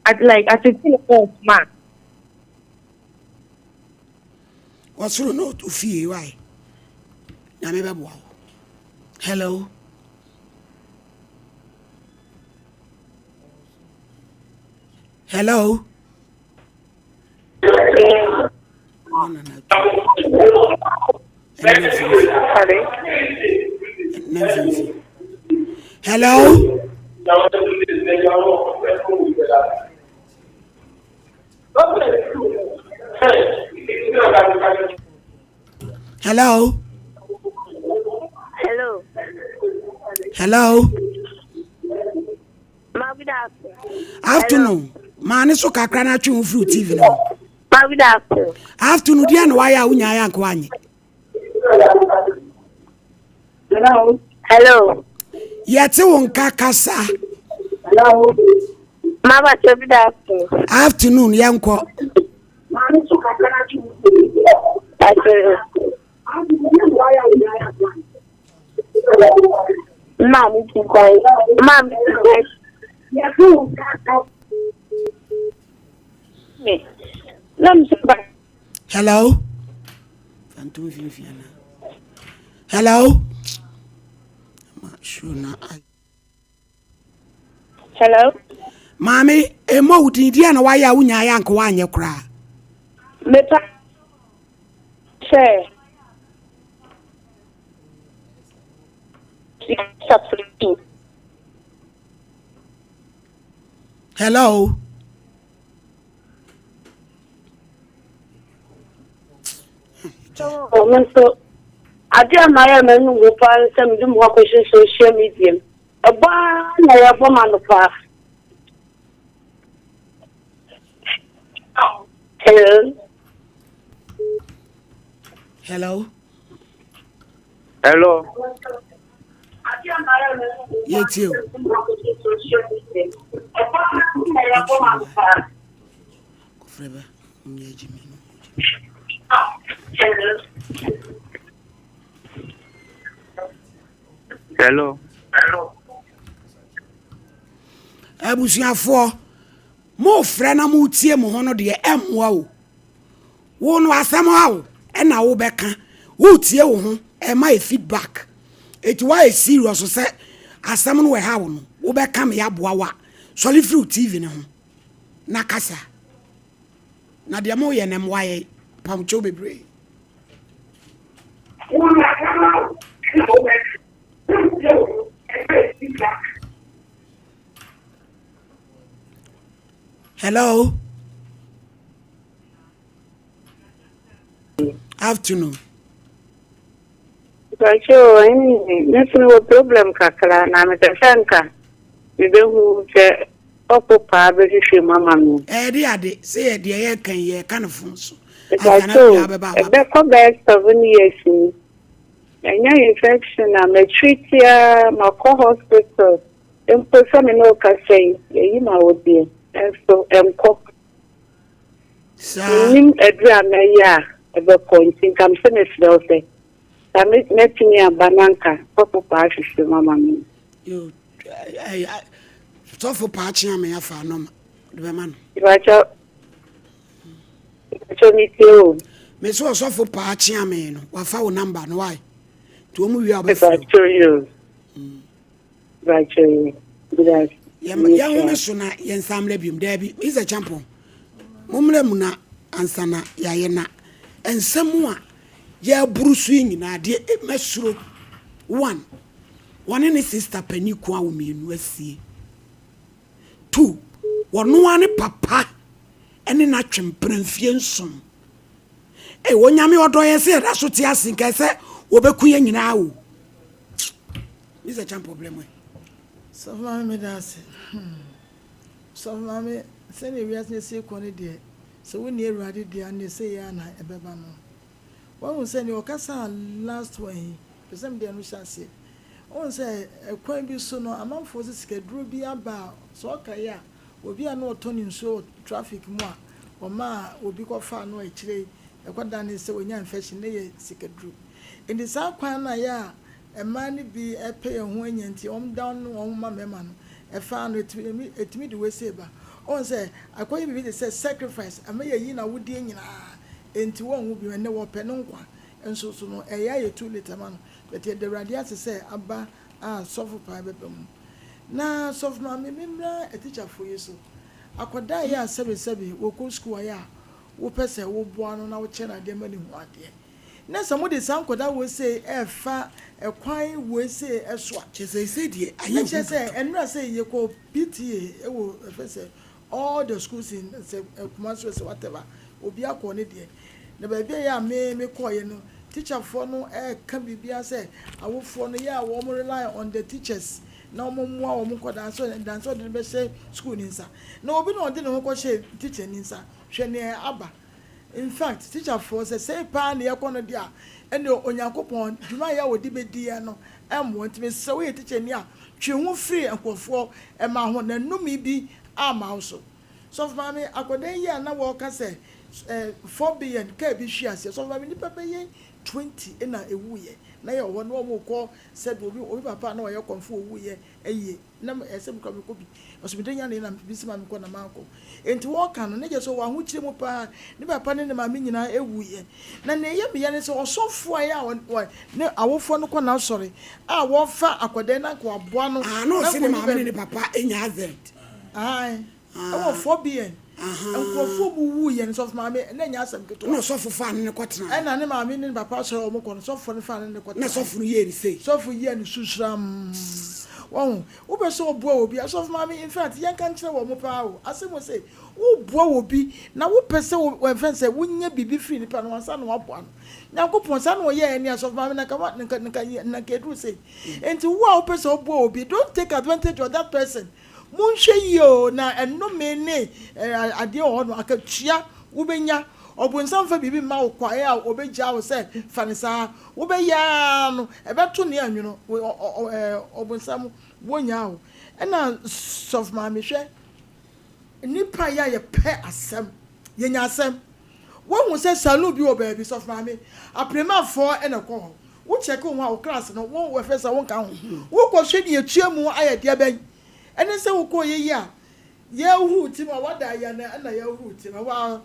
at like atete ne kɔɔ ma. Ɔsoro na ofie wae. Nyame bɛboa wo. Hello. Hello. Hello. Hello. Hello. Hello. Ma good afternoon. Afternoon. Maa ne so kakra na atwe ho firi TV no. Ma good afternoon. Afternoon deɛ na wayɛ a wonya ayɛ anka wanyɛ. Hello. Hello. Yɛte wo nka kasa. Hello. Mama, good afternoon. Afternoon, yɛnkɔ. Maame ti kwan. Maame ti kwan. Me. Na me so ba. Hello. Fantom mfimfini ana. Hello. Ma sure na. Hello. Maame, emo wo din deɛ na wayɛ a wonya ayɛ anka woanyɛ koraa. Mepa sɛ Hello. Me nso, adeɛ a mayɛ a m'ani wu paa ne sɛ mede me ho akɔhyɛ social media mu. Ɛbɔ ara na yɛbɔ ma no paa. Hello. Hello. Hello. Yɛtie o. Kɔfrɛ bɛ nyɛ gyimi no. Hello. Abusuafoɔ, mofrɛ na motie mo ho no deɛ ɛmmoa o. Wo no asɛm ha wo ɛna wobɛka. Wotie wo ho ɛma yɛ feedback. Eti woayɛ serious sɛ asɛm no ɛha wo no wobɛka me aboa wo a, sɔre firi wo TV no ho na kasa. Na deɛ moyɛ no ɛmmoa yɛn. Pamkyɛw bebree. Wo no asɛm ha wo ɛna wobɛka. Wotie wo ho ɛma yɛ feedback. Hello. Afternoon. Mpakyɛ o, ɛne me nso mewɔ problem kakra na mepɛ sɛ nka mebɛhu sɛ ɔpo paa bɛhwehwɛ mu ama me. Ɛyɛ de ade sɛ yɛ deɛ yɛka yi yɛka no fon so. Mpakyɛ o, ɛbɛkɔ bɛyɛ 7 years ni. Manya infection a matreat ara, makɔ hospital mpo sɛ me ne wo kasa yi, yɛayi me awodeɛ nso ɛnkɔ. Mennim aduru a mɛyɛ a ɛbɛkɔ nti nka mesɛ mesrɛ wo sɛ ka mɛtumi aba na nka sɔfo paa ahwehwɛ mu ama me. Yo, sɔfo paa kyea me afa nɔma de bɛma no. Mepakyɛ mepakyɛ metie o. Me so ɔsɔfo paa kyea me no wafa wo namba no wae nti wɔn wie a wɔbɛfrɛ wo. Mepakyɛ yo. Yɛnhome so na yɛnsan mmra biom. Daabi, Mr. Champon, mommra mu na ansa na yɛayɛ na nsɛm a yɛaburu so yi nyinaa deɛ mɛsuro one, wɔne ne sister panin ko a wɔn mmienu asie. Two, wɔno ara ne papa ne n'atwe mpena mfie nson. Ee, Onyame ɔdɔ yɛn sɛ yɛda so te ase nka sɛ wɔbɛku yɛn nyinaa o. Mr. Champo brɛ mo ɛ. Sɔfo maame meda ase hmm sɔfo maame sɛnea wiase no asi rekɔ no deɛ sɛ wonni awurade deɛ anneɛ sei ara na ɛbɛba no wahu sɛ nea ɔkasaa last one yi pɛ sɛ mede ɛno hyɛ aseɛ wohu sɛ ɛkwan bi so no amanfoɔ sɛ sikaduro bi aba a sɛ ɔkae a obi a na ɔtɔn nsuo wɔ traffic mu a ɔmaa obi kɔfaa no akyire yi ɛkɔdane sɛ ɔnya infection na ɛyɛ sikaduro nti saa kwan no a yɛ a Mmaa no bi pɛ yɛn ho anya nti wɔn dan wɔn ho ma mmarima no. Ɛfa no ɛtumi ɛtumi de wei ba. Wohu sɛ akɔyɛ biribi te sɛ sacrifice ama yɛayi n'awodeɛ nyinaa nti wɔnwo bio. Ɛnnɛ wɔpɛ no nkwa nso so no ɛyɛ ayɛ too late ama no. But yɛda Awurade ase sɛ aba a sɔfo paa bɛba mu. Na sɔfo maame memmra atikyafoɔ yi so. Akwadaa a ɛyɛ a sɛbesɛbe wɔkɔ sukuu a ɛyɛ a wopɛ sɛ woboa no na wokyerɛ no adeɛ ma no hu adeɛ. Na sɛ mode saa nkwadaa wei sei refa ɛkwan wei sei so a. Kyerɛ sɛ seisei deɛ ayɛ hu dodo. Na kyerɛ sɛ ɛnora sɛ yɛkɔ PTA wɔ ɛfɛ sɛ all the schools in sɛ Kumasi o sɛ whatever obiara kɔɔ ne deɛ. Na baabi a ɛyɛ a me me kɔɔeɛ no teacher foɔ no ɛreka biribiara sɛ awofoɔ no yɛ a wɔn rely on the teachers na wɔn mmoa wɔn nkwadaa sɛ than sɛ ɔde no bɛhyɛ school no nsa. Na obi na ɔde ne ho kɔhyɛ teacher ni nsa hwɛ nea aba. In fact, tikyafoɔ, sɛ sei paa na yɛkɔ no deɛ a, ɛnneɛ Onyankopɔn, dwuma a ɛyɛ a ɔde bɛdi yɛn no mmoa. Nti mesrɛ wo, woyɛ tikyani a, twe wo ho firi nkurɔfoɔ mma ho, na nnome bi amma wo so. Sɔfo Maame, akwadaa yi a na wɔreka sɛ eh, 4 billion kaa bi hwe aseɛ, Sɔfo Maame, nnipa bɛyɛ 20 na ɛwuiɛ. Na yɛwɔ hɔ na wɔrekɔ sɛdeɛ obi, obi papa a na ɔyɛ kɔmfo ɔwuiɛ ayie. Na ɛsɛ sɛ mekɔ a mekɔ bi. Ɔsɛ mede nya ne na bi sɛ ma mekɔ na mankɔ. Enti wɔka no, ne kyerɛ sɛ ɔwɔ ahokyere mu paa. Ne papa ne ne maame nyinaa wuiɛ. Na nea ɛyɛ me ya ne sɛ ɔsɔfoɔ a ɛyɛ a ne awofoɔ no kɔ n'asɔre a wɔfa akwadaa yi na anka waboa no. Ah, na ɔse ne maame ne ne papa nya accident. Ae, ɛwɔ 4BN. Nkurɔfoɔ mu wuiɛ no, sɔfo maame, na ɛnyɛ asɛm ketewa. Ɛna ɔsɔfo faa ne ne kɔtenaeɛ. Ɛna ne maame ne ne papa asɔre a wɔkɔ no, sɔfoɔ no faa ne ne kɔtenaeɛ. Na sɔfo no yɛɛ no sei. Sɔfo yɛɛ no susram. Wahu? Wopɛ sɛ woboa obi a, sɔfo maame, in fact, yɛnka nkyerɛ wɔn paa o, asɛm wɔ sei, woboa obi na wopɛ sɛ wo, wɔfrɛ no sɛ, wonya biribi firi nipa no hɔ ansa na woaboa no. Nyankopɔn, saa na ɔyɛɛ ɛne a, sɔfo maame, na nka, na nka, na nka, na nka ɛduru sei. Enti wo a wopɛ sɛ woboa obi, don't take advantage of that person. Monhwɛ yie o, na nnome ne adeɛ wɔ hɔ nom, akatua wobɛnya. Ɔbonsam mfa biribi mma wo kwaeɛ a ɔbɛgyaa wo sɛ fa no saa. Wobɛyɛ ara no, ɛbɛto nea anwono, ɔbonsam wɔnyaa wo. Ɛna sɔfo maame hwɛ, nnipa yɛ a yɛpɛ asɛm, yɛnya asɛm. Woahu sɛ saloon bi wɔ baabi, sɔfo maame, apiremafoɔ na ɛkɔ hɔ. Wo check wo ho a, wo class no, wo ɛfɛ sɛ wonka ho. Wokɔhwɛ deɛ ɛtua mu ayɛ deɛ bɛn. Ɛne sɛ wokɔɔ yɛ yi a, yɛrehuruw ti ma wada yɛ na ɛna yɛrehuruw ti na wa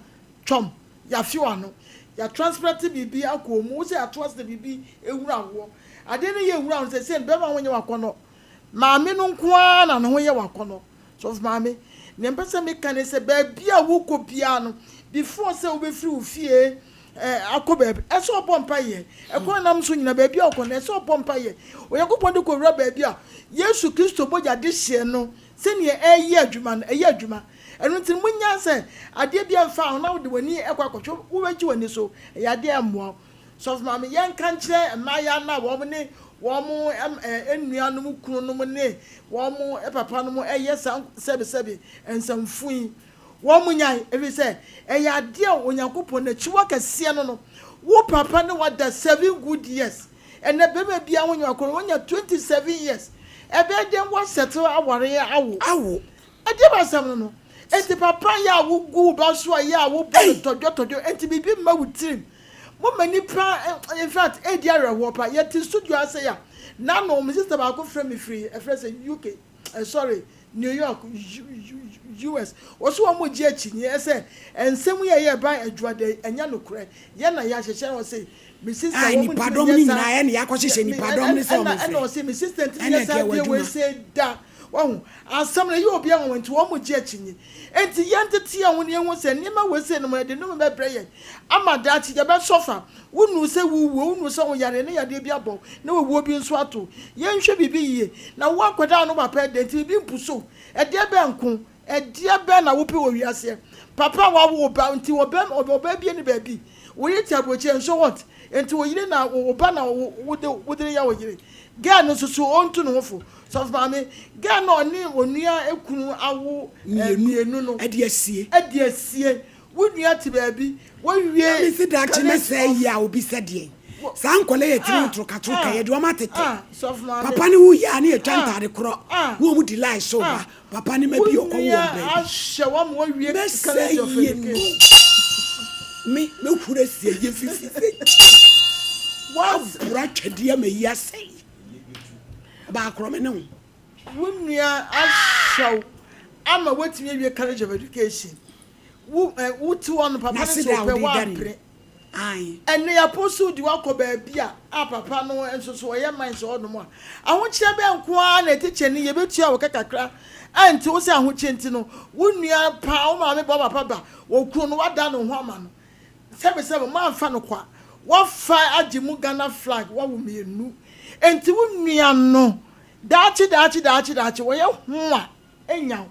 twɔm, yɛafe w'ano, yɛatransplant biribi akɔ wo mu, wo sɛ yɛato ase na biribi ewura woɔ. Adeɛ no yɛ wura wo no sɛsei no bɛrima ho nyɛ w'akɔnnɔ. Maame no nko ara na ne ho yɛ w'akɔnnɔ. Sɔfo maame, nea mepɛ sɛ meka ne sɛ baabi a wokɔ biara no, before sɛ wobɛfiri wo fie akɔ baabi, ɛsɛ ɔbɔ mpaeɛ. Ɛkwan nam so nyina baabi a wokɔ no, ɛsɛ ɔbɔ mpaeɛ. Onyankopɔn de kɔwura baabi a Yesu Kristo mogya dehyeɛ no sɛnea ɛreyɛ adwuma no, ɛyɛ adwuma. Ɛno nti no, monnya sɛ adeɛ bi mfa ho na wode w'ani kɔ akɔhwɛ, wobɛgye w'ani so, ɛyɛ adeɛ a ɛmmoa wo. Sɔfo Maame, yɛnka nkyerɛ mmaayewa no a wɔn ne wɔn nuanom kununom ne wɔn papanom yɛ saa sɛbesɛbe nsɛmfo yi, wɔnnyae, ɛfiri sɛ ɛyɛ adeɛ a Onyankopɔn n'akyiwa kɛseɛ no no. Wo papa ne wo ada seven good years, ɛnnɛ barima biara ho nyɛ wakɔnnɔ, wanya 27 years, ɛbɛyɛ dɛn woasɛtle aware awo? Awo. Ɛdeɛ ba asɛm no no, enti papa yɛ a wogu wo ba so a yɛ a wobɔ no tɔdwɔtɔdwɔ, enti biribi mma wo tirim. Moma nnipa in fact ɛredi awerɛhoɔ pa. Yɛte studio ha sei a, n'ano me sister baako frɛ me firi ɛfrɛ sɛ UK, eh, sorry, New York, US. Wɔso wɔn gye akyinnyeɛ sɛ nsɛm yi a ɛyɛ ɛba adwuada yi ɛnyɛ nokorɛ. Yɛn na yɛahyehyɛ na ɔse me sister Ah, wɔn nipadɔm ntumi no nyɛ saa. nyinaa ɛna yɛakɔhyehyɛ nipadɔm no sɛ Ɛna wɔn ɛna mfrɛ. ɔse me sister ntumi Ɛna nyɛ saa ɛkɛ wɔ adeɛ wei adwuma. sei da. Wahu? Asɛm no ɛyɛ obiara nwanwa nti wɔn gye akyinnye. Enti yɛntete yɛn ho na yɛnhu sɛ nneɛma wei sei nom ɛde nnome bɛbrɛ yɛn ama daakye yɛbɛsɔ fa. Wonuu sɛ worewuo, wonuu sɛ woyare na yadeɛ bi abɔ wo na owuo bi nso ato wo. Yɛnhwɛ biribi yie. Na wo akwadaa no papa ɛdɛn nti biribi mpuso wo? Ɛdeɛ bɛn nko? Ɛdeɛ bɛn na wopɛ wɔ wiaseɛ? Papa a wawo wo ba nti ɔbɛ ɔbaa bi nni baabi. Wo yere te aburokyire and so what? Nti wo yere na wo ba na wode wode no yɛ wo yere. Girl no nso so ɔntu ne ho fo. Sɔfo maame, girl no a ɔne onua kunu awo mmienu no de asie. De asie. Wo nua te baabi, wawie Na me se daakye college mɛsɛe of. yie a obi sɛ deɛn? Saa nkwadaa yi yɛ tiri ho torokatoroka, yɛde wɔn atete. Sɔfo maame. Papa ne wo yɛ a ne yɛtwa ntaade korɔ, ne wɔn di line so ba, papa ne ma bi Wo ɔkɔwo wɔn nua baabi. ahyɛ wɔn ma wɔawie Mɛsɛe college of yie no. education. Me, mɛhuru asi ayie fifi sɛ What? Aboro atwadeɛ ama yi asɛe. Ɔbaa korɔ me ne wo. Wo nua ahyɛ wo ama woatumi awie college of education. Wo eh, wote hɔ no papa no sɛ ɔpɛ woampere. Ɛnɛ yɛaposo de woakɔ baabi a a papa no nso so ɔyɛ mines hɔ nom a ahokyerɛ bɛn nko ara na ɛte kyɛne yɛbɛtua wo ka kakra a nti wo sɛ ahokyerɛ nti no wo nua paa wo maame ba wo papa ba wɔ kunu no woada ne ho ama no Sɛbesɛbe moamfa no kwa, woafa agye mu Ghana flag woawo mienu enti wo nua no daakye daakye daakye daakye wɔyɛ ho a enya wo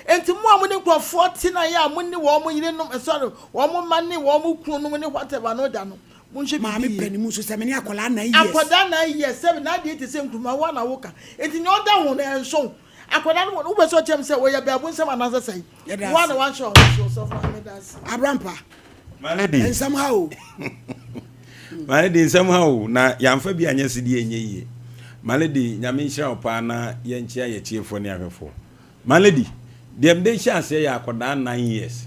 enti mo a mo ne nkurɔfoɔ te na yɛ a mo ne wɔn yerenom sorry wɔn mma ne wɔn kununom ne whatever no da no monhwɛ Maame biribi yie. panin mu nso sɛ me ne akwadaa nine years. Akwadaa 9 years sɛbe n'adeɛ te sɛ nkruma wo a na woka enti nea ɔda ho no ɛnso wo. Akwadaa no wopɛ sɛ ɔkyerɛ me sɛ wɔyɛ baabu nsɛm anaasɛ sɛn? Yɛda Wo a ase. na wanhyɛ wo ho so ɔsɔfo maame da ase. Abrampa. My lady. Nsɛm ha o. My lady nsɛm ha o na yɛamfa bi anyɛ sedeɛ ɛnyɛ yie. My lady Nyame nhyira wo paa na yɛnkyea yɛtiefoɔ ne ahwɛfoɔ. My lady deɛ mede hyɛ aseɛ yɛ akɔdaa 9 years.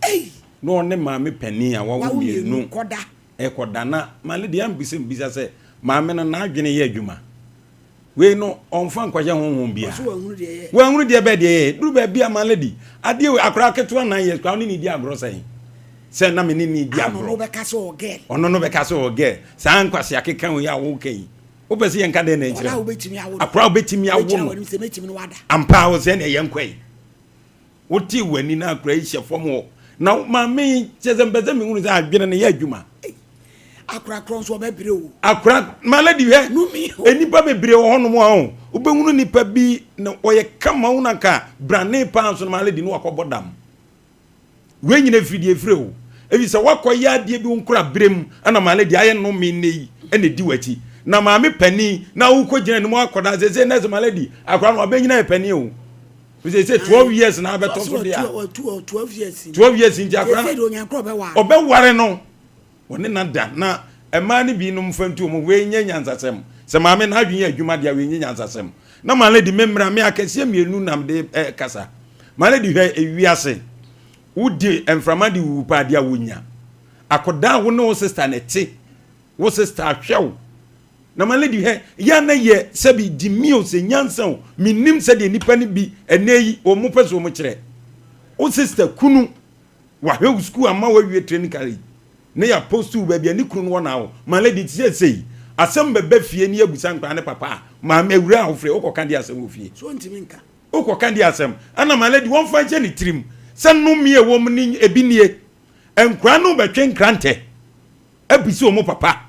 Ei. Na ɔne maame panin a wawo Wawo mmienu mmienu kɔda. ɛkɔda na my lady ambisa mbisa sɛ maame no n'adwene yɛ adwuma. Wei no ɔnfa nkɔhyɛ honhom biara. Ɔso wanhunu deɛ ɛyɛ. Wanhunu deɛ bɛɛ deɛ ɛyɛ. Duru baabi a my lady, adeɛ wei akwadaa ketewa 9 years koraa wo ne no di agorɔ sɛn? Sɛ na me ne no di Ano agorɔ. no bɛka sɛ ɔwɔ girl. Ɔno no bɛka sɛ ɔwɔ girl. Saa nkwasea keka wei a woka yi, wopɛ sɛ yɛnka dɛn na nkyerɛ Akwadaa a wo? wobɛtumi awo no. Akwadaa a wobɛtumi awo Wobɛgyina no. w'anim sɛ mɛtumi ne wo ada. Ampa wo sɛ ɛneɛ yɛnkɔ yi. Wotee w'ani na akora yi hyɛ fam hɔ. Na maame yi, kyerɛ sɛ mpɛ sɛ mehunu sɛ adwene no yɛ adwuma. Akora korɔ nso ɔbɛbrɛ o. Akora, my lady hwɛ, nnipa bebree wɔ hɔnom a o, wobɛhunu nipa bi na ɔyɛ kama wo na nka brane paa nso no my lady no wakɔbɔ dam. Wei nyina ɛfiri deɛ ɛfiri o. Ɛfiri sɛ woakɔyɛ adeɛ bi wo nkora berɛ mu ɛna my lady ayɛ nnome nnɛ yi ɛna ɛdi w'akyi. Na maame panin na wokɔgyina anim akɔda sɛ sɛ nɛsɛ my lady akora no wabɛnyina yɛ panin o. Sɛ sɛ 12 years na abɛtɔ so deɛ a. 12 years 12 years nti akora no ɔbɛware no. Wɔne no ada na mmaa no bi nom fa ntu wɔn wei nyɛ nyansasɛm sɛ maame no adwene yɛ adwuma deɛ wei nyɛ nyansasɛm na maame di me mmra me akɛseɛ mmienu na mede eh, kasa maame di hwɛ ewiase wodi mframa de wuwu paa deɛ wonya akɔdaa wo ne wo sista na ɛte wo sista ahwɛ wo. Na my lady hwɛ, yɛ a na yɛ sɛbi gyimii o sɛ nyansa o, mennim sɛdeɛ nnipa no bi ɛnnɛ yi wɔn pɛ sɛ wɔn kyerɛ. Wo sister kunu wahwɛ wo sukuu ama wawie training college na yɛ apost wo baabi a ne kunu no wɔ na wo my lady te sɛ sei asɛm bɛba fie ne yɛabusa nkwadaa ne papa a maame awura a wofrɛ wokɔka deɛ asɛm wɔ fie. So ntumi nka. Wokɔka deɛ asɛm ɛna my lady wɔmfa nhyɛ ne tirim sɛ nnome a ɛwɔ mu no ebi nie nkwadaa no bɛtwe nkrantɛ abisa wɔn papa.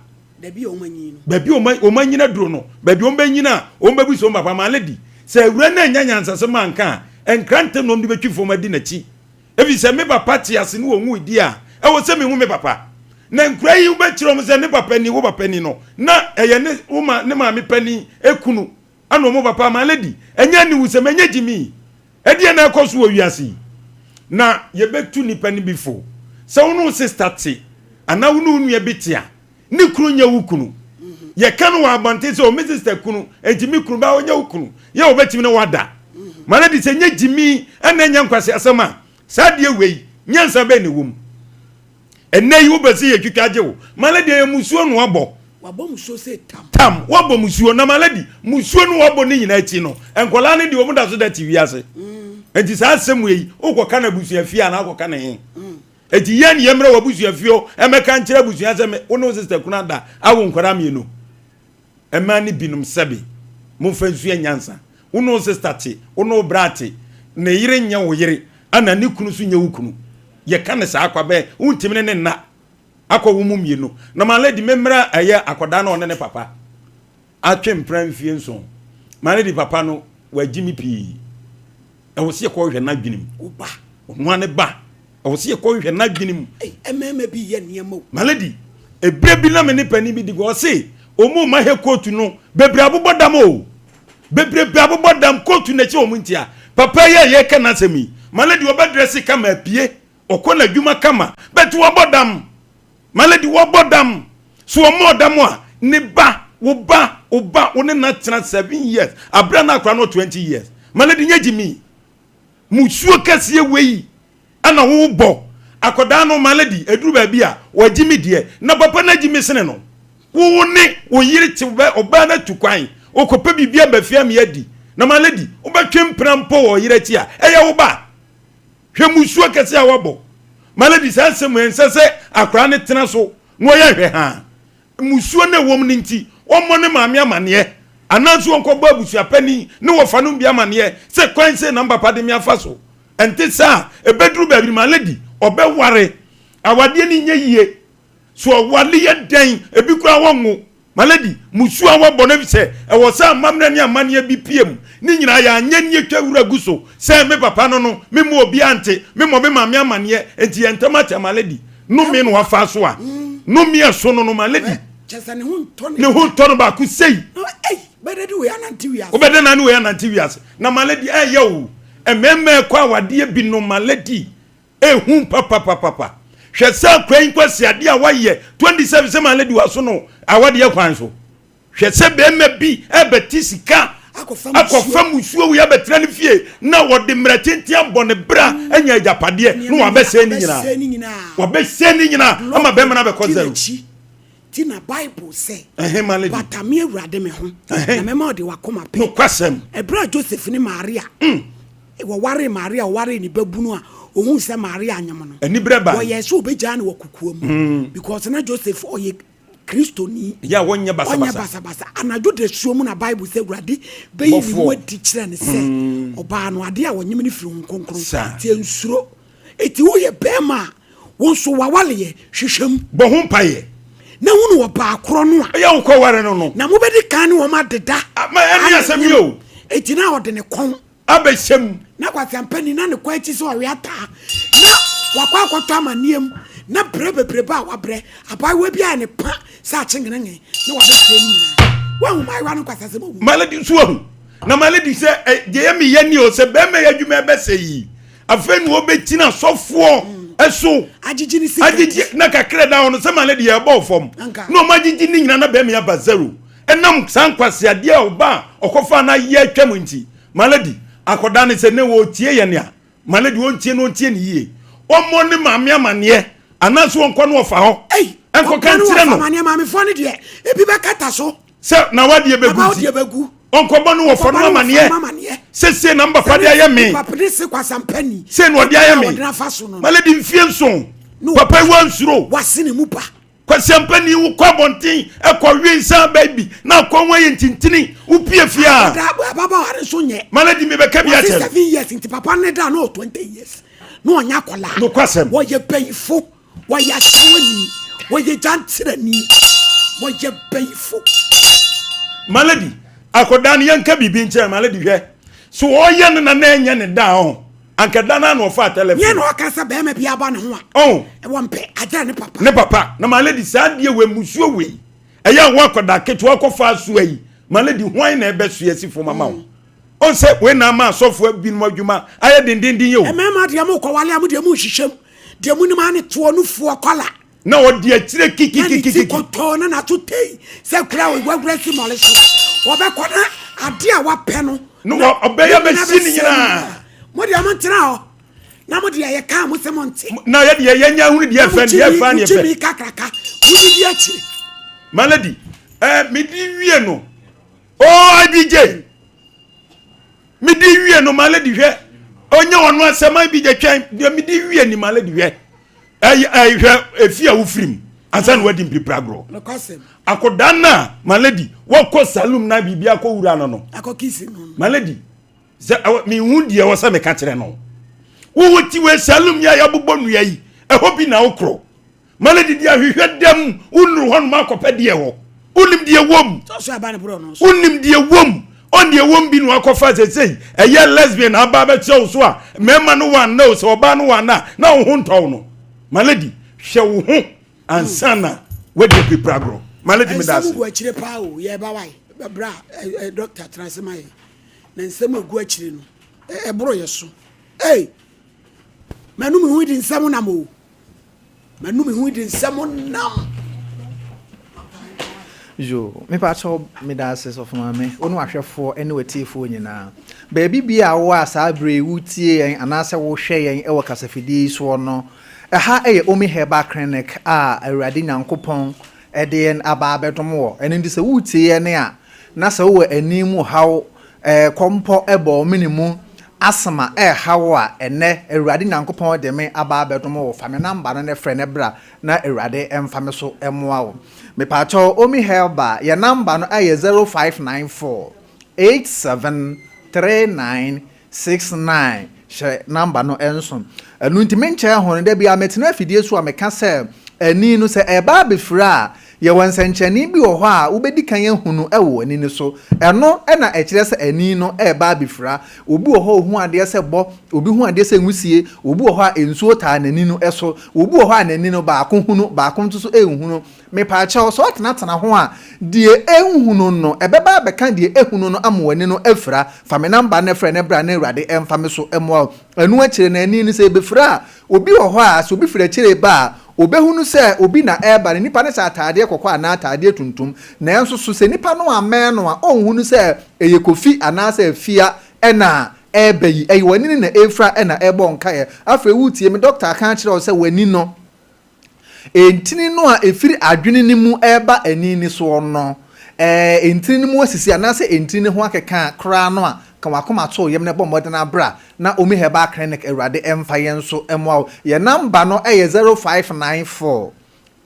Baabi a wɔn anyin no. Baabi a wɔn anyin aduro no, baabi a wɔn bɛnyin a wɔn bɛbisa wɔn papa. Maame di, sɛ awura no annya nyansasɛm anka a, nkrantɛ na wɔn de bɛtwi fam adi n'akyi. Efi sɛ me papa te ase ne wɔn di a, ɛwɔ sɛ mehu me papa. Na nkura yi wobɛkyerɛ wɔn sɛ ne papa ni, wo papa ni no, na ɛyɛ ne wo ma ne maame panin ekunu ɛna wɔn papa. Maame di, ɛnyɛ aniwusɛm, ɛnyɛ gyimi. Ɛdeɛn na ɛkɔ so wɔ wiase yi? Na yɛbɛtu nnipa no bi fo sɛ wo ne wo sista te anaa wo ne wo nua bi te a, ne kunu nyɛ wo kunu. Yɛka no wɔ abɔnten sɛ, o me sista kunu, enti me kunu baa ɔnyɛ wo kunu. Yɛ wɔbɛtumi ne wada. Ma no de sɛ nyɛ gyimi ɛna ɛnyɛ nkwaseasɛm a, saa adeɛ wei, nyansa bɛn na ɛwɔ mu? Ɛnnɛ yi wopɛ sɛ yɛtwitwa gye wo. Maladi ɛyɛ musuo na wabɔ. Wabɔ musuo sɛ tam. Tam wabɔ musuo na maladi musuo no wabɔ ne nyinaa akyi no nkwadaa no deɛ wɔn da so da te wiase. Mm. Nti saa asɛm wei wokɔka no abusua fie anaa wokɔka no he? Mm. Eti yɛn ne yɛmmerɛ wɔ abusua fie hɔ ɛmɛka nkyerɛ abusua sɛ wo ne wo sister kunu ada awo nkwadaa mmienu. Mmaa no binom sɛbe, momfa nsua nyansa. Wo ne wo sista te, wo ne wo bra te, ne yere nyɛ wo yere, ɛna ne kunu nso nyɛ wo kunu. Yɛka no saa kwa bɛn, wontumi ne ne nna akɔ wo mu mmienu. Na my lady, me mmra ɛyɛ akwadaa na ɔne ne papa atwe mpena mfie nson. My lady, papa no, wagye me pii. Ɛwɔ sɛ yɛkɔhwehwɛ n'adwene mu. Wo ba. Ɔno ara ne ba. Ɛwɔ sɛ yɛkɔhwehwɛ n'adwene mu. Ei, mmarima bi yɛ nneɛma o. My lady, ebere bi na me ne panin bi di nkɔmmɔ, ɔse wɔn mma hɛ kootu no, bebree abobɔ dam o. Bebrebe abobɔ dam, kootu na ɛhyɛ wɔn ntia. Papa yi a yɛreka n'asɛm yi, my lady, ɔbɛdrɛse kama apue, ɔkɔ n'adwuma kama, but wabɔ dam. My lady, wabɔ dam. So ɔmmɔɔ dam a, ne ba, wo ba, wo ba, wo ne no atena 7 years, abere a na akora no 20 years. My lady, nyɛ gyimi. Musuo kɛseɛ wei ɛna wobɔ akwadaa no. My lady, ɛduru baabi a wagye me deɛ na papa no agye me sene no. Wo ne wo yere te bɛ ɔbaa no atu kwan wokɔpɛ biribi aba fie ame adi na my lady wobɛtwe mpena mpo wɔ ɔyere akyi a ɛyɛ wo ba. Hwɛ musuo kɛseɛ a wabɔ. My lady, saa nsɛm ɛnsɛ sɛ akwadaa no tena so na ɔyɛ hwɛ haa. Mmusuo no a ɛwɔ mu no nti, wɔmmɔ ne maame amaneɛ, anaasɛ wɔnkɔbɔ abusuapanin ne wɔfanom bi amaneɛ sɛ kwan sei na me papa de me afa so. Ɛnte saa a, ɛbɛduru baabi no, my lady, ɔbɛware. Awadeɛ no nyɛ yie. So ɔware yɛ dɛn? Ebi koraa wɔnwo. My lady, mmusuo a wɔbɔ no efisɛ ɛwɔ sɛ amammerɛ ne amanneɛ bi pue mu. Ne nyinaa yɛanyɛ ne yɛtwa wura gu so sɛ me papa no no, memmɔ obiara nte, memmɔ me maame amaneɛ, enti yɛn ntam akyɛ, my lady. Nnome na wafa so a nnome ɛso no no my lady. Kyɛ sɛ ne ho ntɔ ne ho ntɔ no baako sei. Wobɛdɛ de wei anante wiase. Wobɛdɛ na ne wei anante wiase. Na my lady ɛyɛ o. Mmarima ɛkɔ awadeɛ bi no my lady ehu papapapapa. Hwɛ sɛ akora yi nkwasi adeɛ a wayɛ 27 sɛ my lady waso no awadeɛ kwan so. Hwɛ sɛ barima bi rebɛte sika akɔfa musuo wei abɛtena ne fie na wɔde mmerɛ tenten abɔ ne bra anya agyapadeɛ na wabɛsɛe ne nyinaa. Wabɛsɛe ne nyinaa ama bɛrima no abɛkɔ zero. Ti na Bible sɛ, Bata me Awurade me ho, na mɛma ɔde wakoma pɛ. Nokwasɛm. Ɛberɛ a Joseph ne Maria mm. wɔwaree Maria, ɔwaree ne babunu a ohuu sɛ Maria anyem no, wɔyɛɛ sɛ wɔbɛgyaa no wɔ kokoa mu mm. because na Joseph ɔyɛ Kristoni. Yɛ a wɔnyɛ basabasa. Ɔnyɛ basabasa. Anadwo dasuo mu na Bible sɛ Awurade bɛyi ne ho adi kyerɛ no sɛ mm. ɔbaa no adeɛ a wɔnyem no firi Honhom Kronkron. Nti nsuro. Eti woyɛ bɛrima a wo nso wawaleɛ hwehwɛ mu. Bɔ ho mpaeɛ. Na hunu ɔbaa korɔ no a. Ɛyɛ wokɔ ware no no. Na mobɛdi kan ne wɔn adeda. Ma ɛne asɛm yi o. Eti na ɔde ne kɔn. Abɛhyɛ mu. Na kwaseampani na ne kɔn akyi sɛ ɔwe ataa, na wakɔ akɔtɔ amanneɛ mu, na brɛ bebrebe a wabrɛ, abaayewa bi ayɛ ne pa sɛ akyengenengen, na wabɛsɛe ne nyinaa. Woahu mmaayewa no nkwaseasɛm a wɔwɔ mu? My lady nso ahu. Na my lady sɛ, ɛ, deɛ ɛyɛ me ya ni o, sɛ bɛrima yi adwuma ɛbɛsɛ yi, afei na ɔbɛgyina sɔfoɔ so. Agyegye ne sika Agyegye, na kakra da hɔ no, sɛ my lady yɛbɔɔ fam, Anka. na wɔn agyegye ne nyinaa na bɛrima yi aba zero. Ɛnam saa nkwaseadeɛ a ɔba a ɔkɔfaa no ayɛ atwam nti, my lady, akwadaa no sɛ nnɛ ɔretie yɛn a, my lady ɔntie na ɔntie no yie. Ɔmmɔ ne maame amaneɛ anaasɛ ɔnkɔ ne ɔfa hɔ Ei, nkɔka ɔnkɔ ne nkyerɛ ɔfa no. amaneɛ, maamefoɔ no deɛ, ebi bɛkata so. Sɛ na wadeɛ bɛgu nti. Ɔnkɔbɔ no wɔfa no amaneɛ. Sɛ sei na mpapa de ayɛ me. Sei na ɔde ayɛ me. Malady mfie nson. Papa yi wansuro. Kwasiampani wokɔ abɔnten ɛkɔ we nsa baabi na akɔ ho ayɛ ntintini wopie fie a. Ababaawa no nso nyɛ. Malady mebɛka bi akyɛ no. 7 years nti papa ne da na ɔ 20 years na ɔnyɛ akɔlaa. Nokwasɛm. Wɔyɛ bayifo. Wɔyɛ ahyɛwani, wɔyɛ gyantrani, wɔyɛ bayifo. Malady, akɔdaa no yɛnka biribi nkyerɛ Malady hwɛ. So ɔyɛ no na na ɛnyɛ ne da ɔho. Anka da no na ɔfaa telefon. Nyɛ na ɔka sɛ bɛrima bi aba ne ho a. Ɔho. Ɛwɔ mpɛ agyɛ ne papa. Ne papa. Na Malady saa deɛ wei musuo wei. Ɛyɛ a wo akɔdaa ketewa kɔfa asoa yi. Malady hwan na ɛbɛsoa si fam ama wo. Ɔn sɛ wei na ama asɔfoɔ binom adwuma ayɛ dendenden yi o. Mmarima deɛ mo kɔwale a mo deɛ mo nhyehyɛ mu. Deɛ mo nim ara ne toɔ nufoɔ kɔla. Na ɔdi akyire kikikikiki. Na ne ti kɔtɔɔ na n'ato tei sɛ kura a wawura si mɔle so. Ɔbɛkɔ na adeɛ a wapɛ no. Na ɔbɛyɛ bɛsi ne nyinaa. Mo deɛ mo ntena hɔ na mo deɛ yɛ kaa mo sɛ mo nte. Na yɛ deɛ yɛnya ahunu deɛ ɛfɛ deɛ ɛfa ne ɛfɛ. Mo gyimi kakraka mo didi akyire. Malady ɛɛ medi wie no OIBJ. Mede wie no ma lady hwɛ ɔnyɛ ɔno asɛm ayi bi gye twɛn deɛ mede wie ni ma lady hwɛ ɛyɛ ɛyɛ hwɛ efi a wofiri mu ansa na wadi mpiripira agorɔ akɔda no a ma lady wɔkɔ saloon na biribi akɔ wura no no ma lady sɛ ɛwɔ mehu deɛ ɛwɔ sɛ meka kyerɛ no wowɔ ti wɔ saloon yi a yɛabobɔ nnua yi ɛhɔ bi na wokorɔ Malady di ahwehwɛ dɛm wonuru hɔnom akɔpɛ deɛ wɔ wonim deɛ wom wonim deɛ wom ɔn deɛ wom bi na wakɔfa sesei ɛyɛ lesbian aba bɛkyerɛ wo so a mmarima no wanna o sɛ ɔbaa no wanna na wo ho ntɔw no Malady hwɛ wo ho ansa na wadi apirapira agorɔ Malady meda ase. Nsɛm gu akyire paa o yɛba wae bra doctor tena ase ma yɛn na nsɛm egu akyire no ɛboro yɛ so ei manu me ho di nsɛm nam o. Manu me ho di nsɛm nam. Yoo, mepakyɛw medaase sɔfo maame, wo ne w'ahwɛfoɔ ne w'atiefoɔ nyinaa. Baabi biaa a wowɔ a saa berɛ yi woretie yɛn anaasɛ worehwɛ yɛn wɔ kasafidie yi soɔ no, ɛha yɛ Omi Herbal Clinic a Awurade Nyankopɔn de yɛn aba abɛdom wɔ. Ɛno nti sɛ woretie yɛn a, na sɛ wowɔ ani mu haw, kɔmpɔ bɔ wo mene mu, asthma ɛreha wo a, ɛnnɛ Awurade Nyankopɔn de me aba abɛdom wo. Fa me number no na frɛ na bra na Awurade mfa me so mmoa wo. Mepaakyɛw, Omi Herbal, yɛn number no yɛ 0594 87 39 69 hyɛ number no nso. Ɛno nti menkyɛɛ ho no, da biara metena afidie so a meka sɛ ani no sɛ ɛreba abɛfira a, yɛwɔ nsɛnkyerɛnne bi wɔ hɔ a wobɛdi kan ahunu wɔ w'ani no so. Ɛno na ɛkyerɛ sɛ ani no reba abɛfira. Obi wɔ hɔ a ɔhu adeɛ sɛ bɔ, obi hu adeɛ sɛ nwusie, obi wɔ hɔ a nsuo taa n'ani no so, obi wɔ hɔ a n'ani no baako hunu, baako nso so nhunu. Mepaakyɛw, sɛ ɔtenatena ho a, deɛ ɛnhunu no, ɛbɛba abɛka deɛ ɛhunu no ama w'ani no afira. Fa me namba no frɛ na bra na Awurade mfa me so mmoa wo. Ɛno akyire no, ani no, sɛ ɛbɛfira a, obi wɔ hɔ a, sɛ obi firi akyire reba a, ɔbɛhunu sɛ obi na ɛreba no, nipa no hyɛ ataadeɛ kɔkɔɔ anaa ataadeɛ tuntum. Nanso so sɛ nipa no ammɛn no a, ɔnhunu sɛ ɛyɛ Kofi anaasɛ Afia na ɛreba yi. Ɛyɛ w'ani no na ɛrefira na ɛrebɔ wo nkaeɛ. Afei woretie me, dɔkta aka akyerɛ wo sɛ w'ani no, Ntini no a ɛfiri adwene no mu reba ani no soɔ no, ɛɛ, ntini no mu asisi anaasɛ ntini no ho akeka koraa no a, ka w'akoma to wo yam na bɔ mmɔden ara bra na Omi Herbal Clinic Awurade mfa yɛn nso mmoa wo. Yɛn namba no yɛ 0594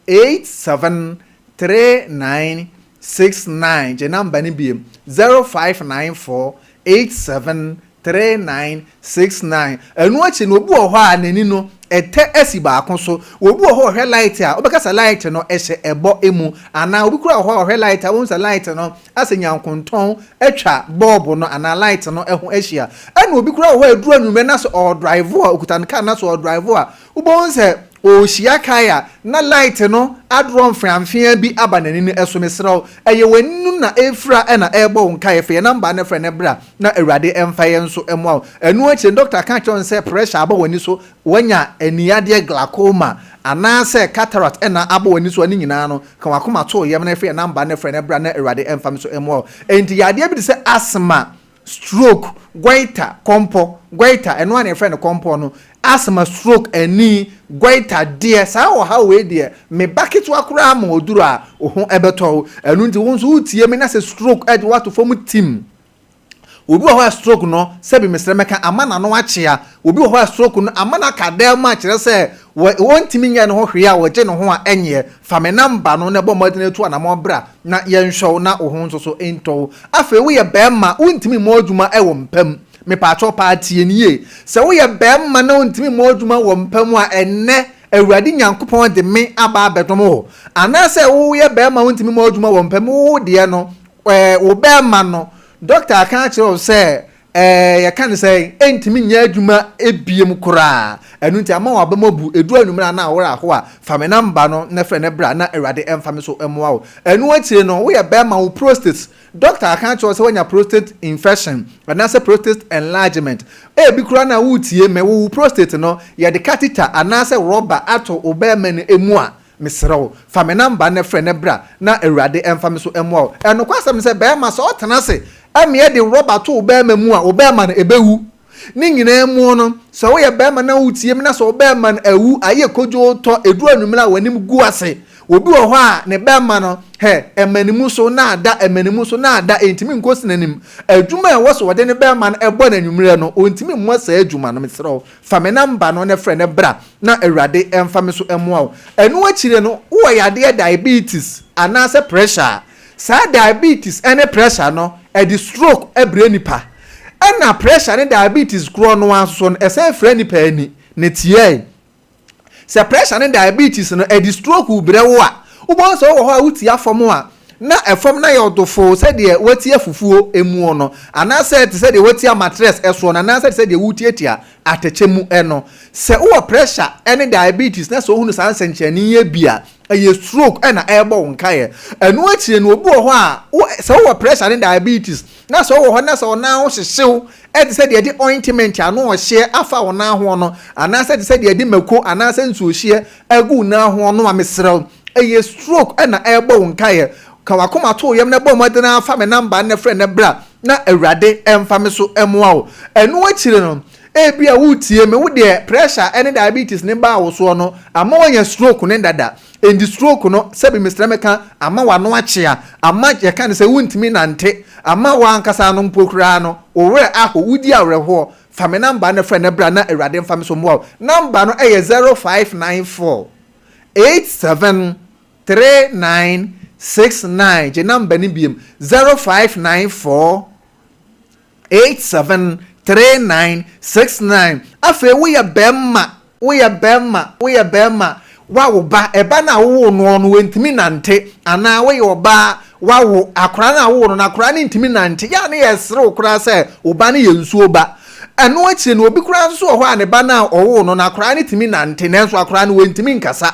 87 39 69. Gye namba no bio, 0594 87 3969. Ɛno akyi no, obi wɔ hɔ a n'ani no, ɛtɛ asi baako so. Obi wɔ hɔ a ɔhwɛ light a, wobɛka sɛ light no hyɛ ɛbɔ mu. Anaa obi koraa wɔ hɔ a ɔhwɛ light a, wobɛhu sɛ light no asɛ nyankontɔn atwa bɔɔbo no anaa light no ho ahyia. Ɛna obi koraa wɔ hɔ a ɛduru anwummerɛ na sɛ ɔredrive a, ɔkuta ne car na sɛ ɔredrive a, Wobɛhu sɛ ɔrehyia kae a na light no adorɔ mfeamfeaa bi aba n'ani no so. Mesrɛ wo, ɛyɛ w'ani no na ɛrefira na ɛrebɔ wo nkaeɛ. Fa yɛn number no frɛ no bra na Awurade mfa yɛn nso mmoa wo. Ɛno akyiri no, dɔkta ka kyerɛ wo sɛ pressure aba w'ani so, woanya aniyadeɛ glaucoma anaasɛ cataract na aba w'ani so a, ne nyinaa no, ka w'akoma to wo yam na fa yɛn number no frɛ no bra na Awurade mfa me so mmoa wo. Enti yadeɛ bi te sɛ asthma, Stroke, goiter, kɔmpɔ, goiter, ɛno ara na yɛfrɛ no kɔmpɔ no. Asthma, stroke, ani, goiter deɛ, saa ɔhaw wei deɛ, me ba ketewa koraa ma ɔduru a, wo ho bɛtɔ wo. Ɛno nti wo nso wotie me na sɛ stroke de wo ato fam tim. Obi wɔ hɔ a stroke no, sɛbi mesrɛ mɛka, ama n'ano akyea. Obi wɔ hɔ a stroke no ama no aka dan mu a kyerɛ sɛ wɔ ɔntumi nyɛ ne ho hwee a ɔgye ne ho a ɛnyeɛ. Fa me number no na bɔ mmɔden tu anamɔn bra na yɛnhwɛ wo na wo ho nso so ntɔ wo. Afei woyɛ barima, wontumi mmɔ adwuma wɔ mpa mu. Mepaakyɛw paa tie no yie. Sɛ woyɛ barima na wontumi mmɔ adwuma wɔ mpa mu a, ɛnnɛ Awurade Nyankopɔn de me aba abɛdom wo. Anaasɛ woyɛ barima wontumi mmɔ adwuma wɔ mpa mu, wo deɛ no, ɛɛ wo barima no, dɔkta aka akyerɛ wo sɛ ɛɛ yɛka no sɛ ɛntumi nyɛ adwuma ebiem koraa. Ɛno nti ama w'abam abu, ɛduru anwummerɛ a na wo werɛ aho a, fa me namba no na frɛ no bra na Awurade mfa me so mmoa wo. Ɛno akyire no, woyɛ barima wo prostate Dɔkta aka akyerɛ wo sɛ woanya prostate infection anaasɛ prostate enlargement. Ebi koraa na woretie me, wo wo prostate no, yɛde catheter anaasɛ rɔba ato wo barima no mu a, mesrɛ wo, fa me namba no frɛ na bra na Awurade mfa me so mmoa wo. Nokwasɛm ne sɛ, barima, sɛ ɔtena ase ma yɛde rɔba to wo barima mu a, wo barima no, ɛbɛwu. Ne nyinaa mu no, sɛ woyɛ barima na woretie me na sɛ wo barima no awu, ayɛ kodwoo tɔ, ɛduru anwummerɛ a w'anim gu ase. Obi wɔ hɔ a, ne barima no, hɛ, ɛma ne mu so na ada, ɛma ne mu so na ada, ɛntumi nkɔsi n'anim. Adwuma a ɛwɔ sɛ ɔde ne barima no bɔ no anwummerɛ no, ɔntumi mmɔ saa adwuma no. Mesrɛ wo, fa me namba no na frɛ no bra na Awurade mfa me so mmoa wo. Ɛno akyire no, wowɔ yadeɛ diabetes anaasɛ pressure a, Saa diabetes ne pressure no, ɛde stroke brɛ nipa. Ɛna pressure ne diabetes korɔ no ara nso no, ɛsan fira nipa ani. Na tiae, sɛ pressure ne diabetes no, ɛde stroke brɛ wo a, wobɛhu sɛ wowɔ hɔ a wotia fam a, na ɛfam no ayɛ ɔdofoo sɛdeɛ woatia fufuo muo no, anaasɛ te sɛ deɛ woatia mattress soɔ no, anaasɛ te sɛ deɛ woretiatia atɛkyɛ mu no. Sɛ wowɔ pressure ne diabetes na sɛ wohunu saa nsɛnkyerɛnne yi bi a, ɛyɛ stroke na ɛrebɔ wo nkaeɛ. Ɛno akyire no, obi wɔ hɔ a, wo, sɛ wowɔ pressure ne diabetes, na sɛ wowɔ hɔ na sɛ wo nan ho hyehye wo, te sɛ deɛ yɛde ointment ano ɔhyeɛ afa wo nan ho no, anaasɛ te sɛ deɛ yɛde mako anaasɛ nsuohyeɛ agu wo nan ho no a, mesrɛ wo, ɛyɛ stroke na ɛrebɔ wo nkaeɛ. Ka w'akoma to wo yam na bɔ mmɔden ara fa me namba no na frɛ na bra na Awurade mfa me so mmoa wo. Ɛno akyire no, Ebia woretie me, wo deɛ pressure ne diabetes ne baa wo soɔ no ama woanya stroke ne dada. Enti stroke no, sɛbi mesrɛ meka, ama w'ano akyea, ama yɛka no sɛ wontumi nante, ama w'ankasa no mpo koraa no, wo werɛ aho, wodi awerɛhoɔ. Fa me number no frɛ na bra na Awurade mfa me so mmoa wo. Number no yɛ 0594 87 3969. Gye number no biom, 0594. 873969 Afei woyɛ bɛrima, woyɛ bɛrima, woyɛ bɛrima, woawo ba, ɛba no a wowoo noɔ no wantumi nante, anaa woyɛ ɔbaa, woawo akwadaa no a wowoo no no akwadaa no ntumi nante, yɛ a na yɛsere wo koraa sɛ wo ba no yɛ nsuo ba. Ɛno akyire no obi koraa nso wɔ hɔ a ne ba no a ɔwoo no no akwadaa no tumi nante nanso akwadaa no wantumi nkasa.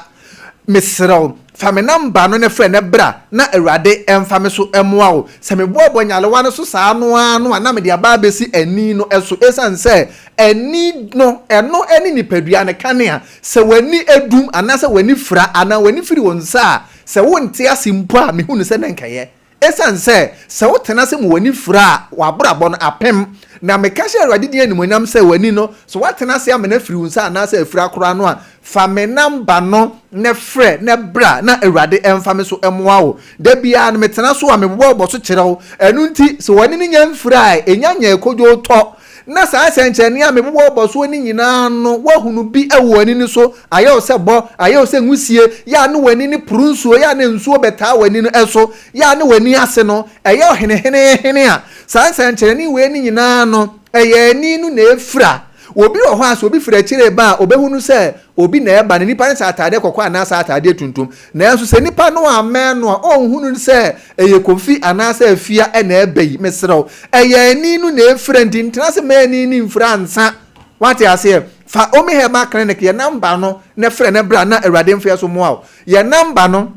Mesrɛ wo, fa me namba no na frɛ na bra na Awurade mfa me so mmoa wo. Sɛ meboaboa nyarewa no so saa no ara no a, na mede aba abɛsi ani no so, ɛsiane sɛ ani no, ɛno ne nipadua no kanea. Sɛ w'ani dum anaasɛ w'ani fira anaa w'ani firi wo nsa a, sɛ wonte ase mpo a, mehu no sɛ na nka ɛyɛ. Esiane sɛ, sɛ wotena ase ma w'ani fura a, w'abrabɔ no apem. Na meka hyɛ Awurade din animuonyam sɛ, w'ani no, sɛ woatena ase ama no afiri wo nsa anaasɛ afira koraa no a, fa me namba no na frɛ na bra na Awurade mfa me so mmoa wo. Da biara no, metena so a, mebobɔbobɔ so kyerɛ wo. Ɛno nti, sɛ w'ani no nya mfira a, ɛnya nyɛɛ kodwoo tɔ. Na saa nsɛnkyerɛnne a mebobɔbobɔ soɔ no nyinaa no, woahunu bi wɔ w'ani no so, ayɛ wo sɛ bɔ, ayɛ wo sɛ nwusie, yɛ a ne w'ani no poro nsuo, yɛ a na nsuo bɛtaa w'ani no so, yɛ a ne w'ani ase no, ɛyɛ wo heneheneehene a, saa nsɛnkyerɛnne wei no nyinaa no, ɛyɛ ani no na ɛfira. Obi wɔ hɔ a, sɛ obi firi akyire reba a, ɔbɛhunu sɛ obi na ɛreba no, nipa no hyɛ ataadeɛ kɔkɔɔ anaasɛ ataadeɛ tuntum. Nanso sɛ nipa no ammɛn no a, ɔnhunu no sɛ ɛyɛ Kofi anaasɛ Afia na ɛreba yi. Mesrɛ wo, ɛyɛ ani no na ɛfira nti ntena ase mma ani no mfira ansa. Woate aseɛ? Fa Omi Herbal Clinic yɛn namba no na frɛ na bra na Awurade mfa yɛn so mmoa wo. Yɛn namba no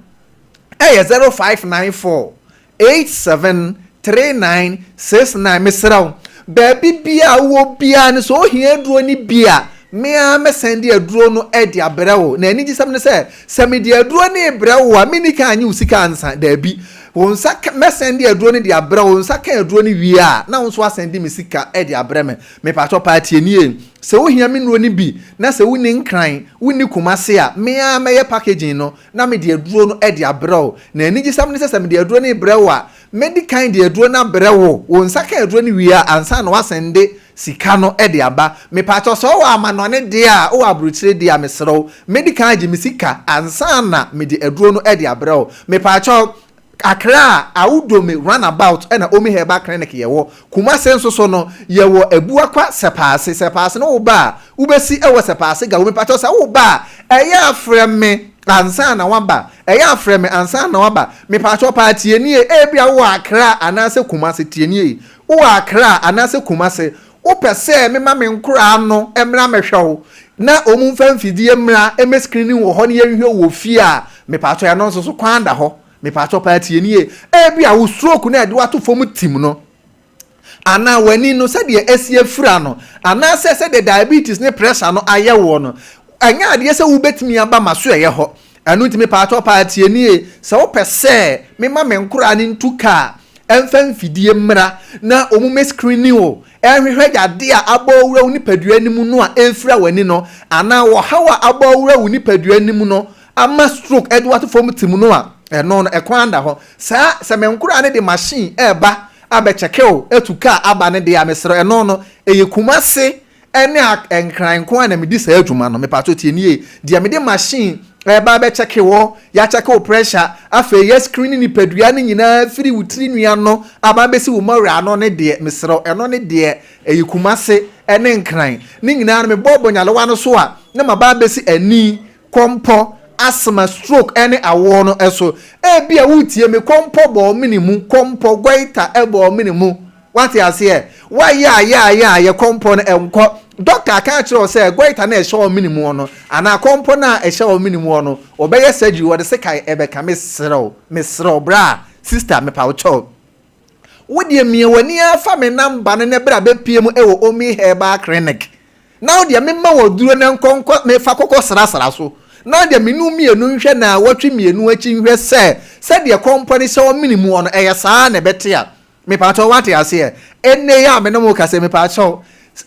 ɛyɛ 0594 87 3969 Mesrɛ wo, baabi biara a wowɔ biara no, sɛ wohia aduro no bi a, me ara mɛsan de aduro no de abrɛ wo. Na anigyesɛm ne sɛ, sɛ mede aduro no rebrɛ wo a, menni kan nnye wo sika ansa. Dabi. Wo nsa ka, mɛsɛnde aduro no de abrɛ wo, wo nsa ka aduro no wie a, na wo nso asɛnde me sika de abrɛ me. Mepakyɛw paa tie nie, sɛ wohia me nnuro no bi na sɛ wonni Nkran, wonni Kumase a, me ara mɛyɛ packaging no na mede aduro no de abrɛ wo. Na anigyesɛm ne sɛ, sɛ mede aduro no rebrɛ wo a, mɛdi kan de aduro no abrɛ wo, wo nsa ka aduro no wie a, ansa na woasɛnde sika no de aba. Mepakyɛw sɛ wowɔ amanɔne deɛ a, wowɔ aburokyire deɛ a, mesrɛ wo, mɛdi kan agye me sika ansa na mede aduro no de abrɛ wo. Mepakyɛw, Accra, Awudome run about na Omi Herbal Clinic yɛwɔ. Kumase nso so no, yɛwɔ Abuakwa Sɛpaase. Sɛpaase no woba a, wobɛsi wɔ Sɛpaase Gawo. Mepakyɛw sɛ woba a, ɛyɛ a frɛ me ansa na woaba. Ɛyɛ a frɛ me ansa na woaba. Mepakyɛw paa tie nie, ebia wowɔ Accra anaasɛ Kumase, tie nie. Wowɔ Accra anaasɛ Kumase, wopɛ sɛ mema me nkoraa no mmra mmɛhwɛ wo na wɔn mfa mfidie mmra mmɛ screening wɔ hɔ na yɛnhwɛ wo wɔ fie a, mepakyɛw ɛno nso so kwan da hɔ. Mepakyɛw paa tie nie. Ebia wo stroke no a ɛde wo ato fam tim no, anaa w'ani no sɛdeɛ asi afira no, anaasɛ sɛdeɛ diabetes ne pressure no ayɛ woɔ no, ɛnyɛ adeɛ sɛ wobɛtumi aba m'asoɛeɛ hɔ. Ɛno nti mepaatɔ paa tie nie, sɛ wopɛ sɛ mema me nkoraa no ntu kaa mfa mfidie mmra na wɔn mmɛ screening wo nhwehwɛ yadeɛ a abɔ awura wo nipadua no mu no a ɛrefira w'ani no anaa ɔhaw a abɔ awura wo nipadua no mu no ama stroke de wo ato fam te mu no a, ɛno no ɛkwan da hɔ. Saa sɛ me nkoraa no de machine ɛreba abɛkyɛke wo atu kaa aba no deɛ a mesrɛ ɛno no ɛyɛ Kumase ne Nkran nko ara na medi saa adwuma no. Mepakyɛw tie nie, deɛ mede machine ɛreba abɛkyɛke wɔ, yɛakyɛke wo pressure, afei yɛ screen nipadua no nyinaa firi wo tiri nwi ano aba abɛsi wo mmɔwerɛ ano no deɛ, mesrɛ wo, ɛno ne deɛ ɛyɛ Kumase ne Nkran. Ne nyinaa no mebɔ bɔnyalewa no so a, na maba abɛsi ani, kɔmpɔ, asthma, stroke ne awoɔ no so. Ebia woretie me, kɔmpɔ bɔɔ mene mu, kɔmpɔ, goiter bɔɔ mene mu. Wate aseɛ? Woayɛ a yɛ a yɛ a yɛ kɔmpɔ no ɛnkɔ. Dɔkta aka akyerɛ wo sɛ goiter no a ɛhyɛ wo mene muɔ no anaa kɔmpɔ no a ɛhyɛ wo mene muɔ no, wɔbɛyɛ surgery, wɔde sekan ɛbɛka. Mesrɛ wo, mesrɛ wo, bra, sister, mepa wo kyɛw. Wo deɛ mia w'ani ara fa me number no na bra bɛpie mu wɔ Omi Herbal Clinic. Na wo deɛ mema wo aduro na nkɔ nkɔ mefa kɔkɔ srasra so. Na deɛ me ne wo mmienu nhwɛ naawɔtwe mmienu akyi nhwɛ sɛ sɛdeɛ kɔmpɔ no hyɛ wo mene muɔ no ɛyɛ saa na ɛbɛte a. Mepakyɛw wate aseɛ? Ɛnnɛ yi a me ne mo rekasa yi, mepakyɛw,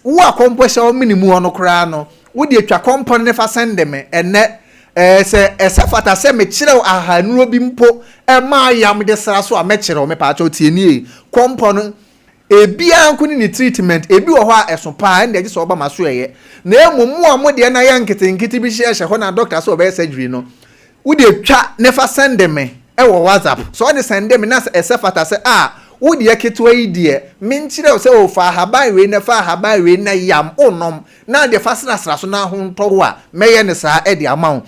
wo a kɔmpɔ hyɛ wo mene mu hɔ no koraa no, wo deɛ twa kɔmpɔ no ne fa sɛnde me ɛnnɛ. Ɛɛ, sɛ ɛsɛ fata sɛ mekyerɛ wo ahahanuro bi mpo ɛma ayam de sra so a, mɛkyerɛ wo. Mepakyɛw tie nie, kɔmpɔ no, ebiara nko ne ne treatment, ebi wɔ hɔ a ɛso paa, ɛnde gye sɛ ɔba m'asoɛeɛ. Na mmom mo a mo deɛ no ayɛ nketenkete bi hyehyɛ hɔ na dɔkta sɛ ɔbɛyɛ surgery no, Wo deɛ twa ne fa sɛnde me wɔ WhatsApp. Sɛ ɔde sɛnde me na sɛ ɛsɛ fata sɛ a, wo deɛ ketewa yi deɛ menkyerɛ wo sɛ o fa ahaban wei na fa ahaban wei na yam wo nom na deɛ fa srasra so na ho ntɔ wo a, mɛyɛ no saa de ama wo.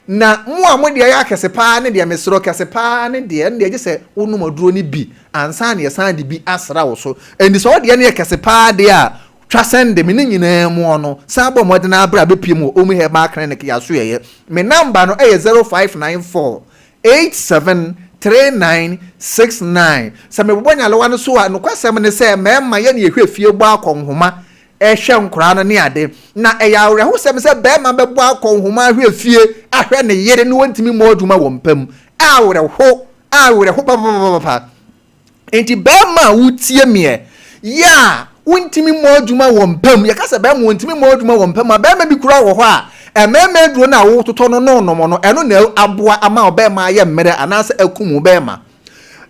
Na mo a mo deɛ yɛ akɛse paa ne deɛ mesrɛ wo kɛse paa ne deɛ ɛno deɛ gye sɛ wonom aduro no bi ansa na yɛsan de bi asra wo so. Enti sɛ wo deɛ no yɛ kɛse paa deɛ a, Twa sɛnde me ne nyinaa mu ɔno san bɔ mmɔden ara bra bɛpue mu wɔ Omi Herbal Clinic yɛasoɛeɛ. Me number no yɛ 0594 87 3969. Sɛ mebobɔ nyalewa no so a, nokwasɛm ne sɛ mmarima yɛne yɛhwɛ fie bɔ akɔnhoma hwɛ nkoraa no ne ade. Na ɛyɛ awerɛhosɛm sɛ barima bɛbɔ akɔnhoma ahwɛ fie ahwɛ ne yere na ɔntumi mmɔ adwuma wɔ mpa mu. Awerɛho! Awerɛho papapapapa! Enti bɛrima a wotie meɛ yɛ a wontumi mmɔ adwuma wɔ mpa mu. Yɛka sɛ bɛrima wɔntumi mmɔ adwuma wɔ mpa mu a, bɛrima bi koraa wɔ hɔ a, mmarima aduro no a wototɔ no no nom no, ɛno na aboa ama ɔbɛrima ayɛ mmerɛ anaasɛ akum wo bɛrima.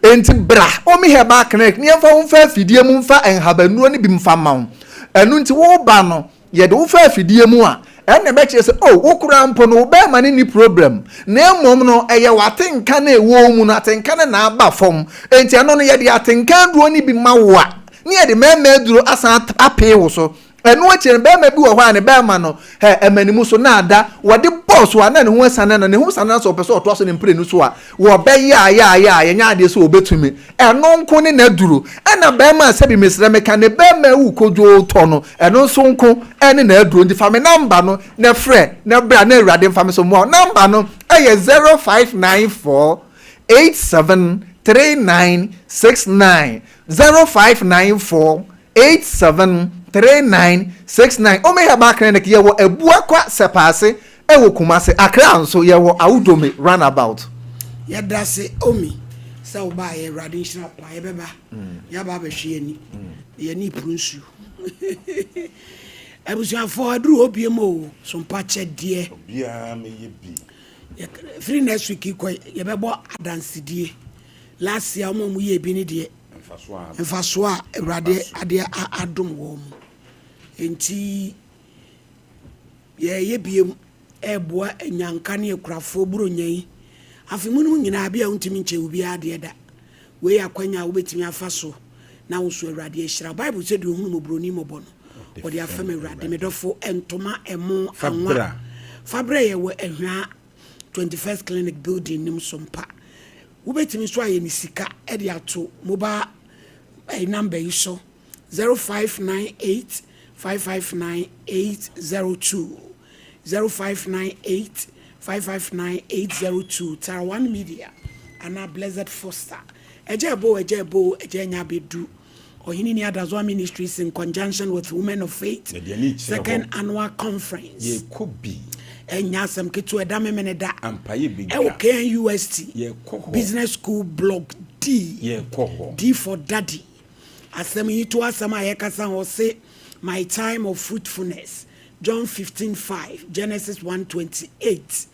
Enti bra Omi Herbal Clinic na yɛmfa wo mfa afidie mu mfa nhabannuro no bi mfa mma wo. Ɛno nti woba no, Yɛde wo fa afidie mu a, ɛnna ɛbɛkyerɛ sɛ oh, wo koraa mpo no, wo bɛrima no nni problem, na mmom no, ɛyɛ w'atenka no a ɛwɔ wo mu no, atenka no na aba fam. Enti ɛno no, yɛde atenka aduro no bi ma wo a, na yɛde mmarima aduro asan apee wo so. Ɛno akyire no, barima bi wɔ hɔ a ne bɛrima no, hɛ, ɛma ne mu so na ada, wɔde bɔɔ so a, na ne ho asiane no, ne ho sane no sɛ ɔpɛ sɛ ɔtoa so ne mprenu so a, wɔbɛyɛ a, yɛ a, yɛ a, yɛnyɛ adeɛ sɛ wɔbɛtumi. Ɛno nko ne n'aduro. Ɛna barima a sɛbi mesrɛ meka ne barima awu kodwoo tɔ no, ɛno nso nko ne n'aduro. Nti fa me number no na frɛ na bra na Awurade mfa me so mmoa wo. Number no yɛ 0594 87 3969, 0594 873969 Ome Herbal Clinic yɛwɔ Abuakwa Sɛpaase wɔ Kumase, Accra nso yɛwɔ Awudome Runabout. Yɛdase Omi sɛ. Sɛ wobaeɛ, Awurade nhyira wo paa. Yɛbɛba, yɛaba abɛhwe yɛn ani. Yɛn ani repuru nsuo. Abusuafoɔ, aduru hɔ biom o, sompa kyɛdeɛ. Obiara mɛyɛ bi. Firi next week kɔ yɛbɛbɔ adansedie. Last year wɔn a wɔyɛɛ bi no deɛ, mfasoɔ a Awurade adeɛ adom wɔn. Enti Yɛreyɛ biom reboa anyanka ne akurafoɔ Buronya yi. Afe mu no nyinaa bia wontumi nkyɛ obiara adeɛ da. Wei yɛ akwanya a wobɛtumi afa so na wo nso Awurade ahyira wo. Bible sɛ deɛ ɔhunu mmɔborɔni mmɔbɔ no, ɔde afɛm Awurade. Me dɔfo, ntoma, ɛmo, anwa, fa brɛ yɛ wɔ Ahwia 21st Clinic building no mu Sompa. Wobɛtumi nso ayɛ no sika de ato mobile number yi so. 0598 559 802 0598 559 802 Tarawan Media anaa Blessed Foster Agya Ɛbo Agya Ɛbo Agya Anya Abɛdu Ɔhene Ni Adazoa Ministries in conjunction with Women of Faith Yɛde ani kyerɛ hɔ. Second Annual Conference Yɛrekɔ bi. Ɛnyɛ asɛm ketewa ɛda Memene da Ampa yɛbɛdwa. ɛwɔ KNUST Yɛrekɔ hɔ. Business School Block D Yɛrekɔ hɔ. D for Daddy Asɛm yi to asɛm a yɛkasa ho ɔse My time of fruitfulness, John 15:5, Genesis 1:28.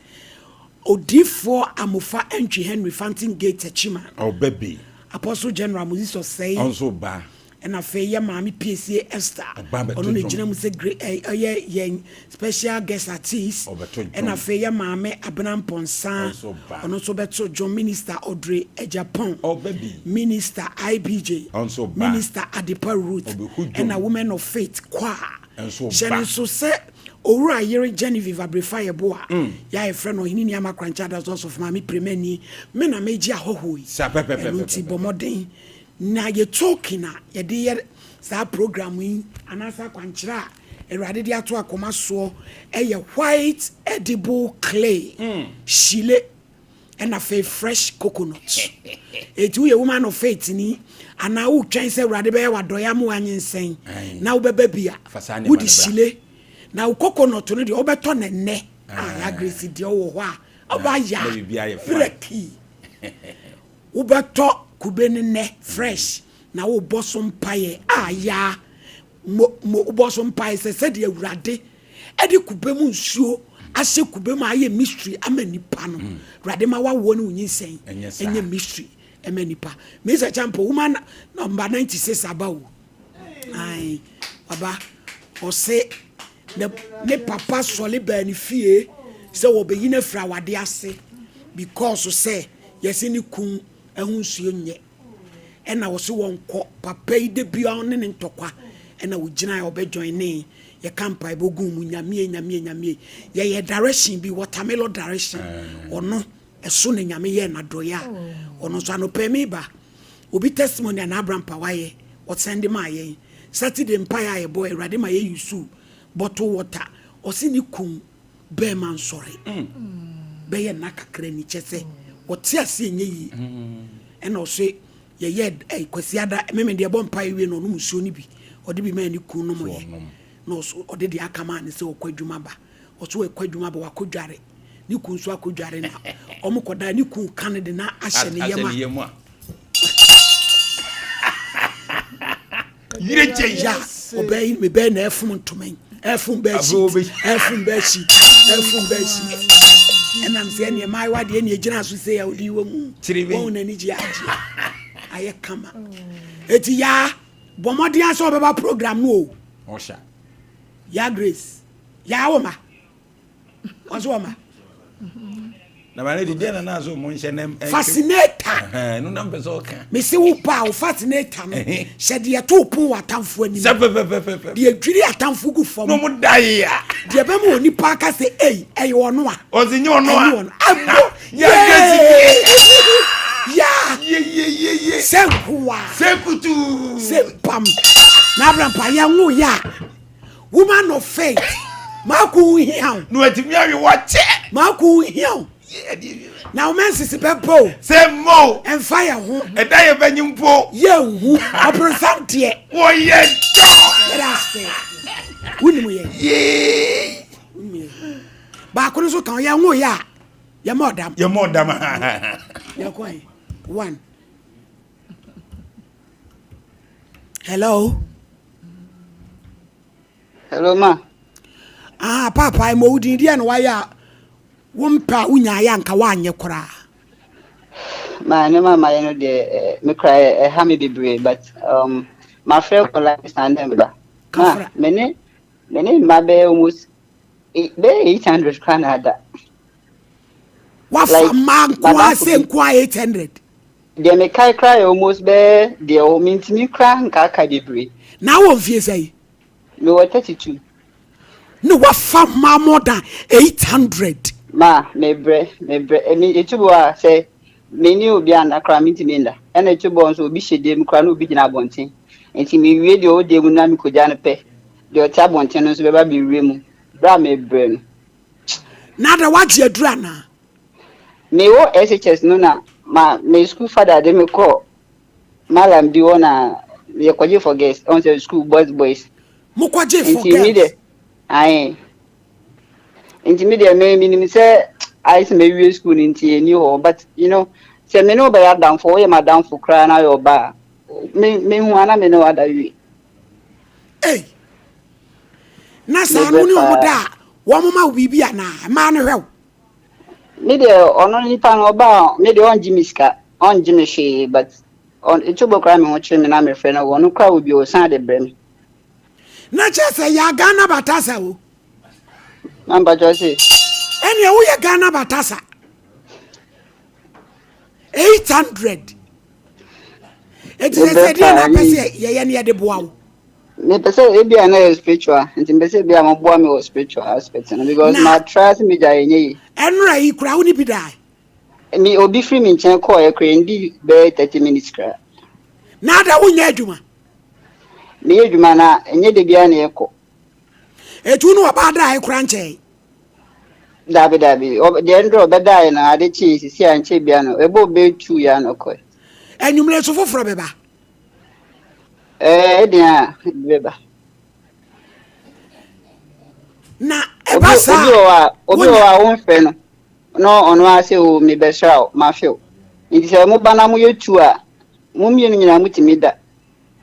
Odiyifoɔ Amofa Antwi Henry Fountain Gate Techiman. Ɔba bi. Apostle General Moses Osei. Ɔnso ba. Ɛna afei yɛ maame Piesie Esther. Ɔba bɛto dwom. Ɔno na egyina mu sɛ great ɔyɛ yɛn special guest artist. Ɔbɛto dwom. Ɛna afei yɛ maame Abena Mpɔnsa. Ɔnso ba. Ɔno nso bɛto dwom. Minister Audrey Agyapong. Ɔba bi. Minister IBJ. Ɔnso ba. Minister Adepa Ruth. Ɔbɛhu dwom. Ɛna Women of Faith Choir. Ɛnso Hyɛ ba. no nso sɛ Owura yere Genevieve Abrefa Yeboah. Yɛ a yɛfrɛ no Ɔhene Nuama Korankye Adaso Asɔfo Maame Piremani. Me na megye ahɔhoɔ yi. Saa pɛpɛpɛpɛpɛ. Ɛno nti bɔ mmɔden na yɛ token a yɛde yɛ saa program yi anaasɛ akwankyerɛ a Awurade de ato akoma soɔ yɛ white edible clay, hyile, ɛna afei fresh coconut. Eti woyɛ woman of faith ni anaa wotwɛn sɛ Awurade bɛyɛ w'adɔeɛ ama woanyinsɛn na wobɛba bi a, wode hyile na wo coconut no deɛ wobɛtɔ no nnɛ a yɛ Grace deɛ wowɔ hɔ a ɔba ya brɛki wobɛtɔ kube no nnɛ fresh na wobɔ so mpaeɛ a yaa Mo, mo, wobɔ so mpae sɛ sɛdeɛ Awurade de kube mu nsuo ahyɛ kube mu ayɛ mystery ama nipa no, mm. Awurade ma wawoɔ ne wo nyinsɛn ɛnyɛ mystery ɛma nipa. Mr. Champo, woman number 96 aba o. Ae, waba. Ɔse, ne, ne papa sɔle baa ne fie sɛ wɔbɛyi no afiri awade ase because sɛ yɛse ne kun ɛho nsuo nyɛ. Ɛna ɔse wɔnkɔ papa yi da biara ɔne ne ntɔkwa ɛna ɔgyinae ɔbɛ joinee yɛka mpaebɔ guu mu nyamie nyamie nyamie yɛyɛ direction bi watermelon direction ɔno ɛso na nyame yɛɛ nadɔeɛ a ɔno nso anɔpɛ meba obi testimony a n'abrampa wayɛ ɔsɛnde maa yɛn Saturday mpaeɛ a yɛbɔ awurade ma yɛ use bottle water ɔse ne kun bɛɛma nsɔre bɛyɛ nna kakra ni kyɛ sɛ ɔte ase ɛnyɛ yie ɛna ɔse yɛyɛ ɛy kwasiada meme deɛ ɛbɔ mpaeɛ wie na ɔnom nsuo no bi ɔde bi maa ne kun nom yɛ na ɔso ɔde deɛ aka maa ne sɛ ɔkɔ adwuma ba ɔso ɛkɔ adwuma ba wakɔ dware ne kun nso akɔ dware na ɔmo kɔda ne kun ka ne de na ahyɛ ne yam a Yere gye ya ɔbaa yi mebɛyɛ na ɛfom ntoma yi ɛfom bɛɛ sheet ɛfom bɛɛ sheet ɛfom bɛɛ sheet ɛnam sɛ ɛneɛ maayewa deɛ ɛneɛ gyina so sɛ yɛ wode wɔ mu wɔn n'ani gye agye ayɛ kama eti yaa bɔ mmɔden asɛ ɔbɛba program no o ɔhyɛ yaa grace yaa wɔ ma ɔsɛ wɔ ma. Na ma ne di deɛ na na so mo nhyɛ na fascinator. Ɛno na mpɛ sɛ ɔka. Mesi wo pa wo fascinator no hyɛ deɛ to pon wɔ atamfo anim. Sɛ pɛpɛpɛpɛ. Deɛ dwiri atamfo gu fam. Na ɔmo da yi a. Deɛ bɛma wɔ nipa aka sɛ ei ɛyɛ ɔno a. Ɔsi nye ɔno a. Ɛnyɛ ɔno. Abo. Yɛ kesi. Ya. Yeyeyeye. Sɛ nkoa. Sɛ kutu. Sɛ pam. Na abrampa yɛ nwo ya. Woman of faith. Maako ho hia wo. Na watumi awe wakyɛ. Maako ho hia wo. Na wo mɛnsisi bɛbɔ o. Sɛ mmɔ o. Ɛmfa yɛ ho. Ɛda yɛ bɛnyi mpo. Yɛ nhu. Ɔbronsam deɛ. Wɔyɛ dɔ. Yɛda ase. Wonim yɛ. Yee. Wonim yɛ. Baako no nso ka yɛn ho yɛ a yɛma ɔdam. Yɛma ɔdam. Yɛkɔ he. One. Hello. Hello ma. Ah paapa ɛmɔ wo din deɛ na wayɛ a wompɛ a wonyaeɛ anka woanyɛ koraa. Ma nneɛma a mayɛ no deɛ eh, me kora ɛha me bebree but um, mafrɛ kɔ line san dɛ meba. Ma me ne me ne mma bɛyɛ almost bɛyɛ 800 koraa na ada. Wafa like, mmaa nkoa sɛ nkoa 800. Deɛ mekae koraa yɛ almost bɛyɛ deɛ ɔ mentumi koraa nkaakae bebree. Na wowɔ mfie sɛn? Mewɔ 32. Ne wafa mmaa more than 800. Ma mebrɛ mebrɛ emi etu bɔ a sɛ me ne obi anna koraa mentumi nda ɛna etu bɔ nso obi hyɛ dan mu koraa na obi gyina abɔnten nti mewie deɛ ɔwɔ dan mu na mekɔgya no pɛ deɛ ɔte abɔnten no nso bɛba bɛwura mu berɛ a mebrɛ no. Na ada wagye aduru anaa? Me wɔ SHS no na ma me school father de me kɔ malam bi hɔ na yɛ kɔgye for girls ɔn sɛ school boys boys. Mo kɔgye for girls. Nti mi de ayi nti mi deɛ me mi nim sɛ ayɛ sɛ me wie school no nti eni hɔ but you know sɛ me ne wo bɛyɛ adamfo woyɛ m'adamfo koraa na ayɛ ɔbaa me me hu ana me ne wo ada wie. Ei na saa no ne ɔmo da a wɔn ma wo biribi anaa mmaa no hwɛ wo. Me deɛ ɔno nipa no ɔba a me deɛ ɔngye me sika ɔngye me hwee but ɛtu bɔ koraa me ho kyere me na mefrɛ no ɔno koraa wɔ bi ɔsan de brɛ me. Na kyerɛ sɛ yɛ Ghana batasa o. Na mpakyɛ se. Ɛnea woyɛ Ghana batasa. 800. Eti sɛ sɛ deɛ na apɛ sɛ yɛyɛ ne yɛde boa wo. Mepɛ sɛ ebi a na yɛ spiritual nti mepɛ sɛ ebi a moboa me wɔ spiritual aspect no because ma try sɛ megya ɛnyɛ yie. Ɛnora yi kura wo ne bi daa. Me obi firi me nkyɛn kɔɔ ɛkura ndi bɛyɛ 30 minutes kura. Na ada wonyɛ adwuma. Meyɛ adwuma na ɛnyɛ da biara na yɛkɔ. Etu no ɔbaa daa ekura nkyɛn. Dabi dabi deɛ ndrɛ ɔbɛdaeɛ no ade kyee sisi a nkyɛ bia no ɛbɔ bɛyɛ tu ya no kɔɛ. Anwummerɛ nso foforɔ bɛba. Ɛɛ ɛdeɛn a ebi bɛba. Na ɛba saa obi wɔ hɔ a obi wɔ hɔ a womfrɛ no na ɔno ara sɛ o mebɛsra wo mafe wo nti sɛ moba na moyɛ tu a mo mmienu nyinaa motumi da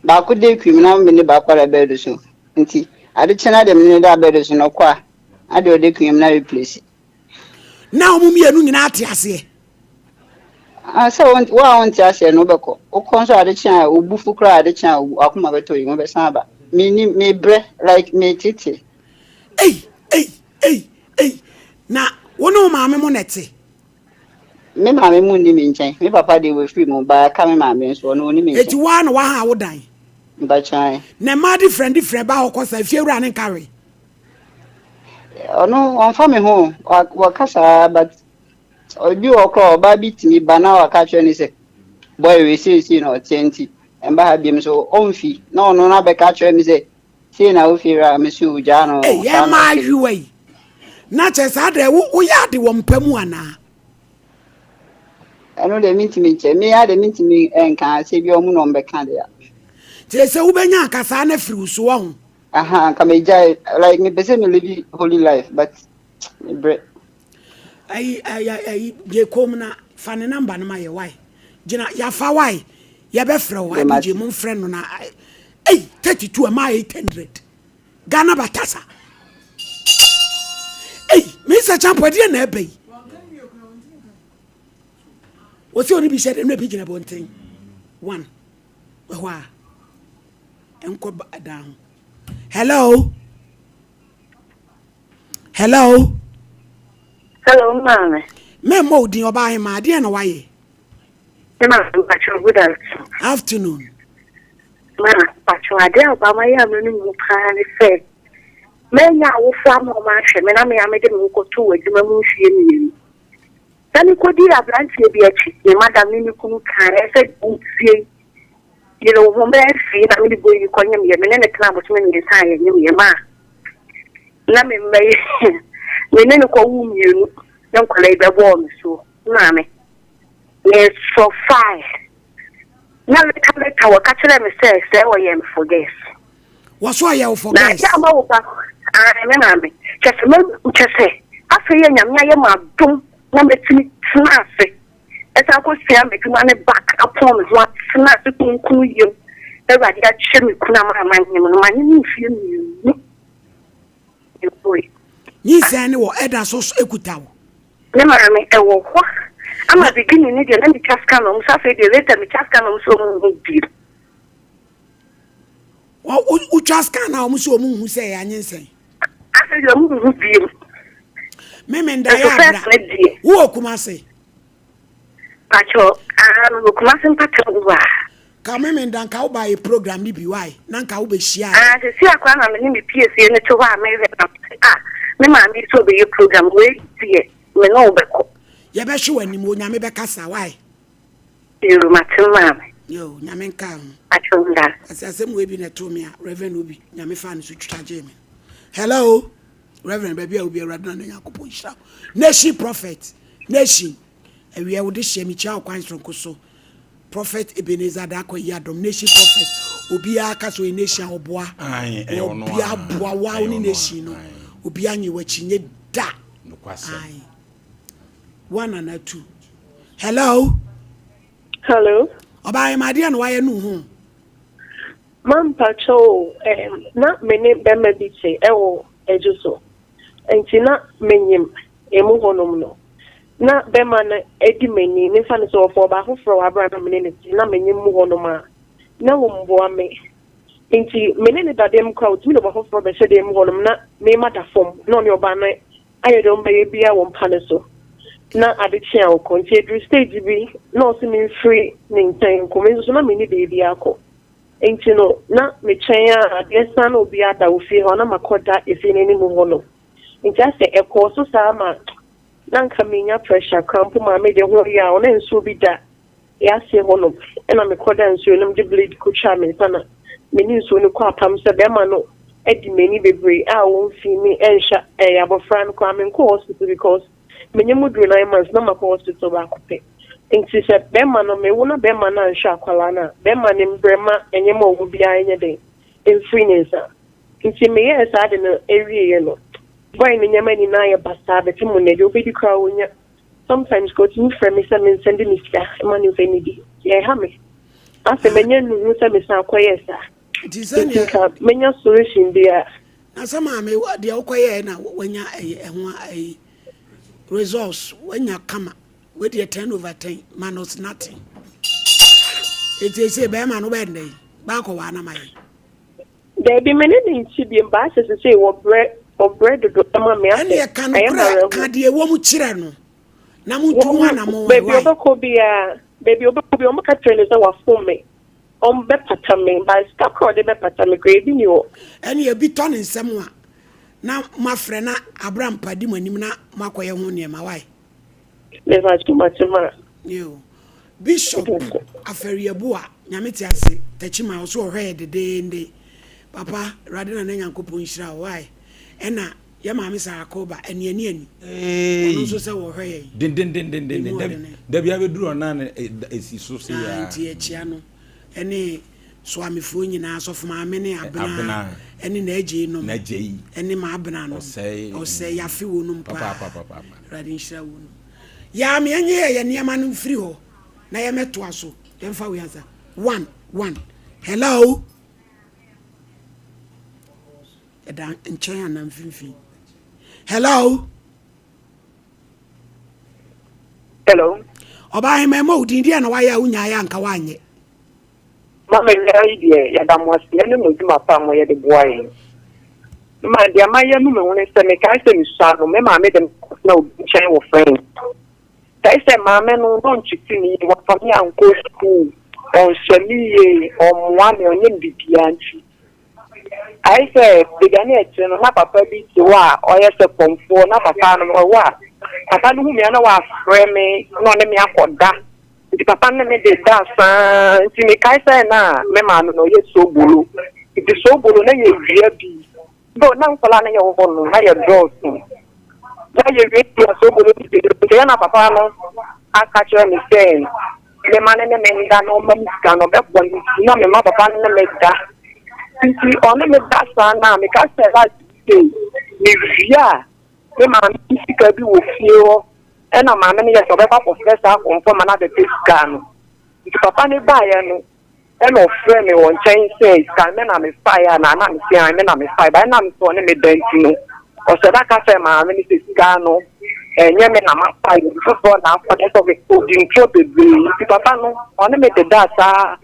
baako da ekwim na me ne baako ada bɛɛdo so nti ade kye na deɛ me ne da bɛɛdo so no ɔkɔ a na deɛ ɔda ekwim na replace. Na wɔn mmienu nyinaa te aseɛ. Ah, sɛ wo wo a wonte aseɛ no wobɛkɔ. Wokɔ nso ade kye a wo bo fu koraa ade kye a w'akoma bɛtɔ yi wobɛsan aba. Mennim, mebrɛ, like metete. Ei, ei, ei, ei. Na wo ne wo maame mo na ɛte? Me maame mo nni me nkyɛn. Me papa deɛ wafiri mu, but aka me maame nso, ɔno ɔnni me nkyɛn. Eti wo ara na woaha wo dan? Mpakyɛw. Na mmaa different different ba hɔ kɔ saa, efiewura ne nka hwee? Ɔno ɔmfa me ho o, wɔka saa but Ebi wɔ hɔ koraa a, ɔbaa bi tumi ba na waka akyerɛ no sɛ, boy wei seesei na ɔteɛ nti, ɛmba ha biom so ɔmfi. Na ɔno no abɛka akyerɛ me sɛ, sei na wo fie wura, mese o, gyaa no, Ei, saa yɛ na mmaa ɔte. ayewa yi. Na kyerɛ saa deɛ wo woyɛ ade wɔ mpa mu anaa? Ɛno deɛ mentumi nkyɛ. Me ara deɛ mentumi nka sɛ bi ɔmo na ɔmo bɛka deɛ a. Kyerɛ sɛ wobɛnya anka saa no afiri wo so wahu. Aha, anka megyae, like mepɛ sɛ me live holy life but mebrɛ. Ayi ayi ayi gye kom na fa ne number no ma yɛ wai gyina yafa wai yɛbɛfrɛ wo abigye mo mfrɛ no na ei 32 ɛma 800 Ghana batasa ei Mr. Champo ɛdeɛ na ɛbɛ yi wɔsi ɔne bi hyɛ dɛm na ebi gyina bɔnten one ɛhɔ a nkɔ dan ho hello. Hello. Hello, maame. Mɛmmɔ wo din ɔbaa hemaa adeɛ na wayɛ. Me maame mpakyɛw good afternoon. Afternoon. Ma mpakyɛw adeɛ a ɔbaa ma yɛ a m'ani mu paa ne sɛ manya awofo ama wɔn ahwɛ me na me a mede me ho kɔtoo adwuma mu mfeɛ mmienu. Na mekɔdii aberanteɛ bi akyi, me madam ne ne kunu kaeɛ sɛ wotie yi yere wo ho mɛmfii na mede bɔ yi kɔnyemyɛ me ne ne tena abosome mmiɛnsa a yɛnyemyɛ maa na me mma yi me ne no kɔwoo mmienu ne nkwadaa yi bɛbɔɔ me soɔ maame mesɔ fae na leta leta wɔka kyerɛ me sɛ sɛ wɔyɛ me for gas wɔso ɔyɛ wo for gas na ama wo ba ae me maame kyɛ sɛ kyɛ sɛ afei yɛ nyame ayɛ ma adom na mɛtumi tena ase Ɛsan kɔsua m'adwuma no back apɔn me ho atena ase kunkun yam. Awurade akyɛ me kunu ama manyem no, manyem mfeɛ mmienu. Mewoe. Nyinsɛn no wɔ ɛda so kuta wo? Me maame, ɛwɔ hɔ. Ama beginning no deɛ na metwa scan na wɔn sɛ afei deɛ later metwa scan na wɔn sɛ wɔn nhu bio. Wotwa scan na wɔn sɛ wɔn nhu sɛ ɛyɛ anyinsɛn? Afei deɛ wɔn nhu bio. Meme ndaeɛ abra. Wowɔ Kumase? Pacho, ah, mewɔ Kumasi mpata mu a. Ka me me nda nka wo ba yɛ program ni bi why na nka wo bɛ hyia. Ah, sisi akora na me ne me piesie ne te hɔ a mehwɛ na ah, me maame yi sɛ ɔbɛyɛ program wei deɛ me ne wo bɛkɔ. Yɛbɛhwe w'anim Onyame bɛkasa why. Yoo, mate maame. Yoo, Nyame nka ho. Pacho nda. Ase asɛm wei bi na ɛtoo me a Reverend Obi Nyame faa ne so twitwa gyee me. Hello. Reverend baabi a obi awurade na ne Nyankopɔn nhyira wo. Nation prophet, nation. Awia wo de hyɛ mekyia wo kwan soronko so. Prophet Ebenezer Darko Yiadom, nation prophet. Obiara ka sɛ ɔyɛ nation a ɔboa. Obiara boa wo a wo ne nation no. Obiara nye w'akyi nye da. Ae. One and two. Hello. Hello. Ɔbaa yɛ ma adeɛ na wayɛ no ho. Mampakyɛw o, ɛɛm, na me ne bɛrima bi te ɛwɔ Adwo so. Nti na menyim emu hɔnom no. Na bɛrima no adi m'ani, memfa no sɛ ɔfa ɔbaa foforɔ wɔ abere a na me ne no te, na menyim mu hɔnom a, na wɔmboa me. Nti me ne no da dan mu koraa, otumi de ɔbaa foforɔ bɛhyɛ dan mu hɔnom na me mada fam, na ɔne ɔbaa no ayɛ deɛ ɔmbɛyɛ biara wɔ mpa no so. Na ade kye a ɔkɔ. Nti eduru stage bi na ɔse memfiri ne nkyɛn nkɔ, me nso so na menni baabi akɔ. Enti no, na metwɛn a adeɛ sa na obiara da wɔ fie hɔ a, na makɔda efie no anim hɔ nom. Nti asɛ ɛkɔɔ so saa ma na anka menya pressure koraa mpo maa mede ho yaw. Na nsuo bi da yɛn aseɛ hɔ nom, ɛna mekɔdaa nsuo no mu de blade kɔtwaa me nsa na me ne nsuo no kɔɔ apam sɛ bɛrima no adi m'ani bebree a ɔmfii me nhwɛ ɛɛ abɔfra no koraa. Menkɔɔ hospital because Menye mo duru 9 months na makɔ hospital baako pɛ. Nti sɛ bɛɛma no mewo na bɛɛma no anhwɛ akwadaa no a, bɛɛma no mbrɛ ma nneɛma a ɔwɔ biara nyɛ dɛn mfiri ne nsa. Nti meyɛɛ saa ade no wieɛ no, boy no nneɛma nyinaa yɛ basaa bɛte mo nnɛ deɛ ɔbɛdi koraa ɔnya. Sometimes koraa ɔtumi frɛ me sɛ mensɛnde no sika ma no mfa nnidi. Nti ɛha me. Afei manya nnuhu sɛ mesan kɔyɛɛ saa. Nti sɛdeɛ. Nti nka menya solution bi a. Na sɛ maame deɛ wokɔyɛɛ na wanya ɛyɛ ɛho ɛyi results wanya kama wei deɛ ten over ten minus nothing eti ese bɛrima no bɛyɛ ndɛ yi baakɔ wɔ anam ayɛ. Daabi me ne ne nti biem baa sɛ sesei wɔbrɛ ɔbrɛ dodo ma me asɛ ɛneɛ ka ɛyɛ ma nokorɛ werɛho. ka deɛ ɛwɔ mu kyerɛ no na montu ho anamɔn ɛ Baabi why. ɔbɛkɔ biara baabi ɔbɛkɔ biara wɔka kyerɛ no sɛ wafom me Ɔmbɛpata me, but sika koraa a ɔde bɛpata me koraa ebi nni hɔ. Ɛnneɛ ebi tɔ ne nsam a, na moafrɛ na Abrampa di mo anim na moakɔyɛ ho nneɛma, wai? Mepakyɛw mate ma. Yoo. Bishop Afɛriaboa, Nyame te ase, Techiman, ɔso ɔhwɛ yɛ dedeende. Papa, Awurade Nana Nyankopɔn nhyira wo, wai? Ɛna yɛ maame Sarah Koba, aniani ani, ɔno nso sɛ wɔhwɛ yɛn. Dendendendenden, Emu ɔdene. dabi abɛduru hɔ na ɛsi so se Ah, yaa. nti yɛkyea no ɛne Soamefoɔ nyinaa, Sɔfo Maame ne Abena, Abena. ɛne n'agyei nom, N'agyei. ɛne m'Abena nom, Ɔsɛe. Ɔsɛe, yafe wo nom paa. Papaapapapa. Awurade nhyira wo nom. Yaa me ɛnyɛ yɛ yɛ nneɛma no mfiri hɔ na yɛmɛtoa so. Yɛmfa wei ansa. One, one. Hello. Ɛda nkyɛn anaa mfimfini? Hello. Hello. Ɔbaa ahema ɛmɔ wo din deɛ na wayɛ a wonyaeɛ anka woanyɛ. Mama nnɛ yi deɛ yɛda mo ase ɛne mo adwuma pa a moyɛ de boa yɛn. Ma deɛ mayɛ no me ho ne sɛ mekae sɛ mesua no me maame de me kɔtena obi nkyɛn wɔ French. Kae sɛ maame no na ɔntete me yie, wamfa me ankɔ sukuu, ɔnhwɛ me yie, ɔmmoa me, ɔnyɛ me biribiara nti Ayɛ sɛ baabi a na yɛte no, na papa bi te hɔ a ɔyɛ sɛ kɔmfoɔ. Na papa no, ɔwɔ a, papa no hu me a na wafrɛ me na ɔne me akɔda. Nti papa no ne me de da saa. Nti mekae sɛ na me maame no ɔyɛ soobolo. Nti soobolo na yɛwia bi. Though na nkwadaa no yɛwɔ hɔ no, na yɛdɔɔso. Na yɛwie a soobolo no bi. Nti ɛyɛ na papa no aka kyerɛ me sɛ Me ma no ne me nda na ɔma me sika no ɔbɛbɔ ne ti na me ma papa no ne me da nti ɔne me da saa na meka sɛ last day me wie a me maame sika bi wɔ fie hɔ ɛna maame no yɛ sɛ ɔbɛkɔ akɔfrɛ saa akɔmfo ma no abɛpɛ sika no nti papa no baeɛ no. Ɛna ɔfrɛɛ me wɔ nkyɛn sɛ sika no me na mefaeɛ anaa na mese ae me na mefaeɛ but ɛnam sɛ ɔne me da nti no ɔhyɛ da ka kyerɛɛ maame no sɛ sika no ɛnyɛ me na mafa obi foforɔ na afa kyerɛ sɛ ɔdi ntorɔ bebree nti papa no ɔne me dedaa saa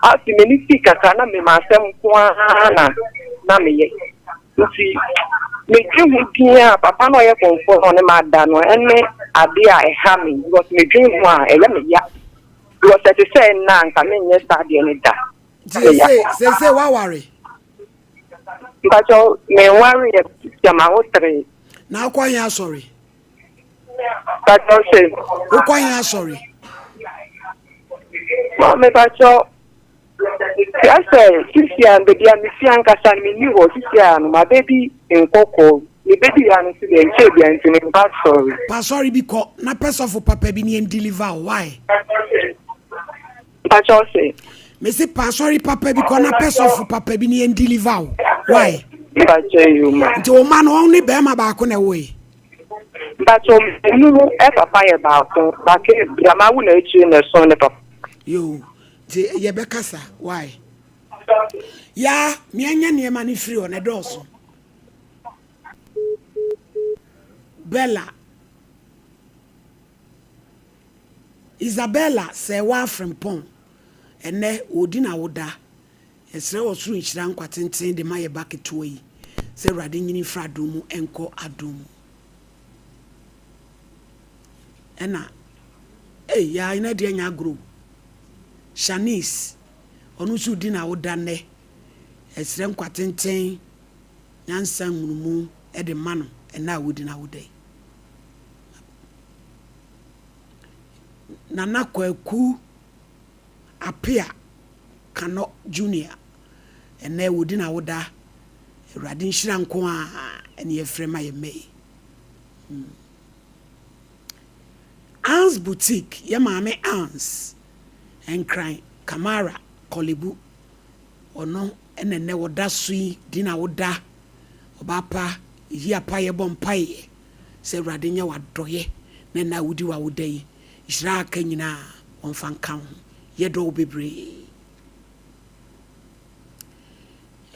afei m'ani sii kakra na me m'asɛm nko ara na na meyɛ nti medwe ho din a papa no ɔyɛ kɔmfoɔ no ɔne m'ada no ɛne adeɛ a ɛha me because medwen ho a ɛyɛ me ya. Because ɛte sɛ nna a nka menyɛ saa adeɛ no da. Nti sese sese waware? Mpakyɛw menware yɛ gyama wo tere. Na wokɔ he asɔre? Mpakyɛw se. Wokɔ he asɔre? Maame mpakyɛw asɛ sisi a baabi a mefi ankasa no menni hɔ sisi a no mabɛdi nkɔkɔɔ mebɛdi ha no nso deɛ nkyɛɛ bia nti memba sɔre. Pa sɔre bi kɔ na pɛ sɔfo papa bi ne ɛndeliver wo why? Mpakyɛw se. Mese pa sɔre papa bi kɔ na pɛ sɔfo papa bi ne ɛndeliver wo why? Mpakyɛw yoo ma. Nti wo ma no ɔne bɛrima baako na ɛwoe? Mpakyɛw mmienu no papa yɛ baako baako yɛ mawo na akyire na ɛso ne papa. Yoo Nti yɛbɛkasa why? Yaa meɛnyɛ nneɛma no firi hɔ na ɛdɔɔso. Bella Isabella Sɛɛwaa Frimpong ɛnɛ ɔredi n'awoda. Yɛsrɛ ɔsoro nhyira nkwa tenten de ma yɛ ba ketewa yi sɛ Awurade nyini mfiri adom mu nkɔ adom mu. Ɛna ei yaa ɛnɛ deɛ nyɛ agorɔ o. Shanice ɔno nso redi n'awoda nnɛ. Yɛsrɛ nkwa tenten, nyansa nhunumu de ma no ɛnnɛ a ɔredi n'awoda yi. Nana Kwaku Apea Kano Junior ɛnnɛ ɔredi n'awoda. Awurade nhyira nko ara ɛne yɛfrɛ ma yɛn mma yi. Hmm. Ann's Boutique, yɛ maame Ann's, Nkran, Kamara, Korle-Bu. Ɔno na nnɛ wɔda so yi di na woda. Ɔbaa pa, yi apa yɛbɔ mpaeɛ sɛ Awurade nyɛ wo adɔeɛ na nna a wodi w'awoda yi, nhyira a aka nyinaa ɔmfa nka wo ho. Yɛdɔ wo bebree.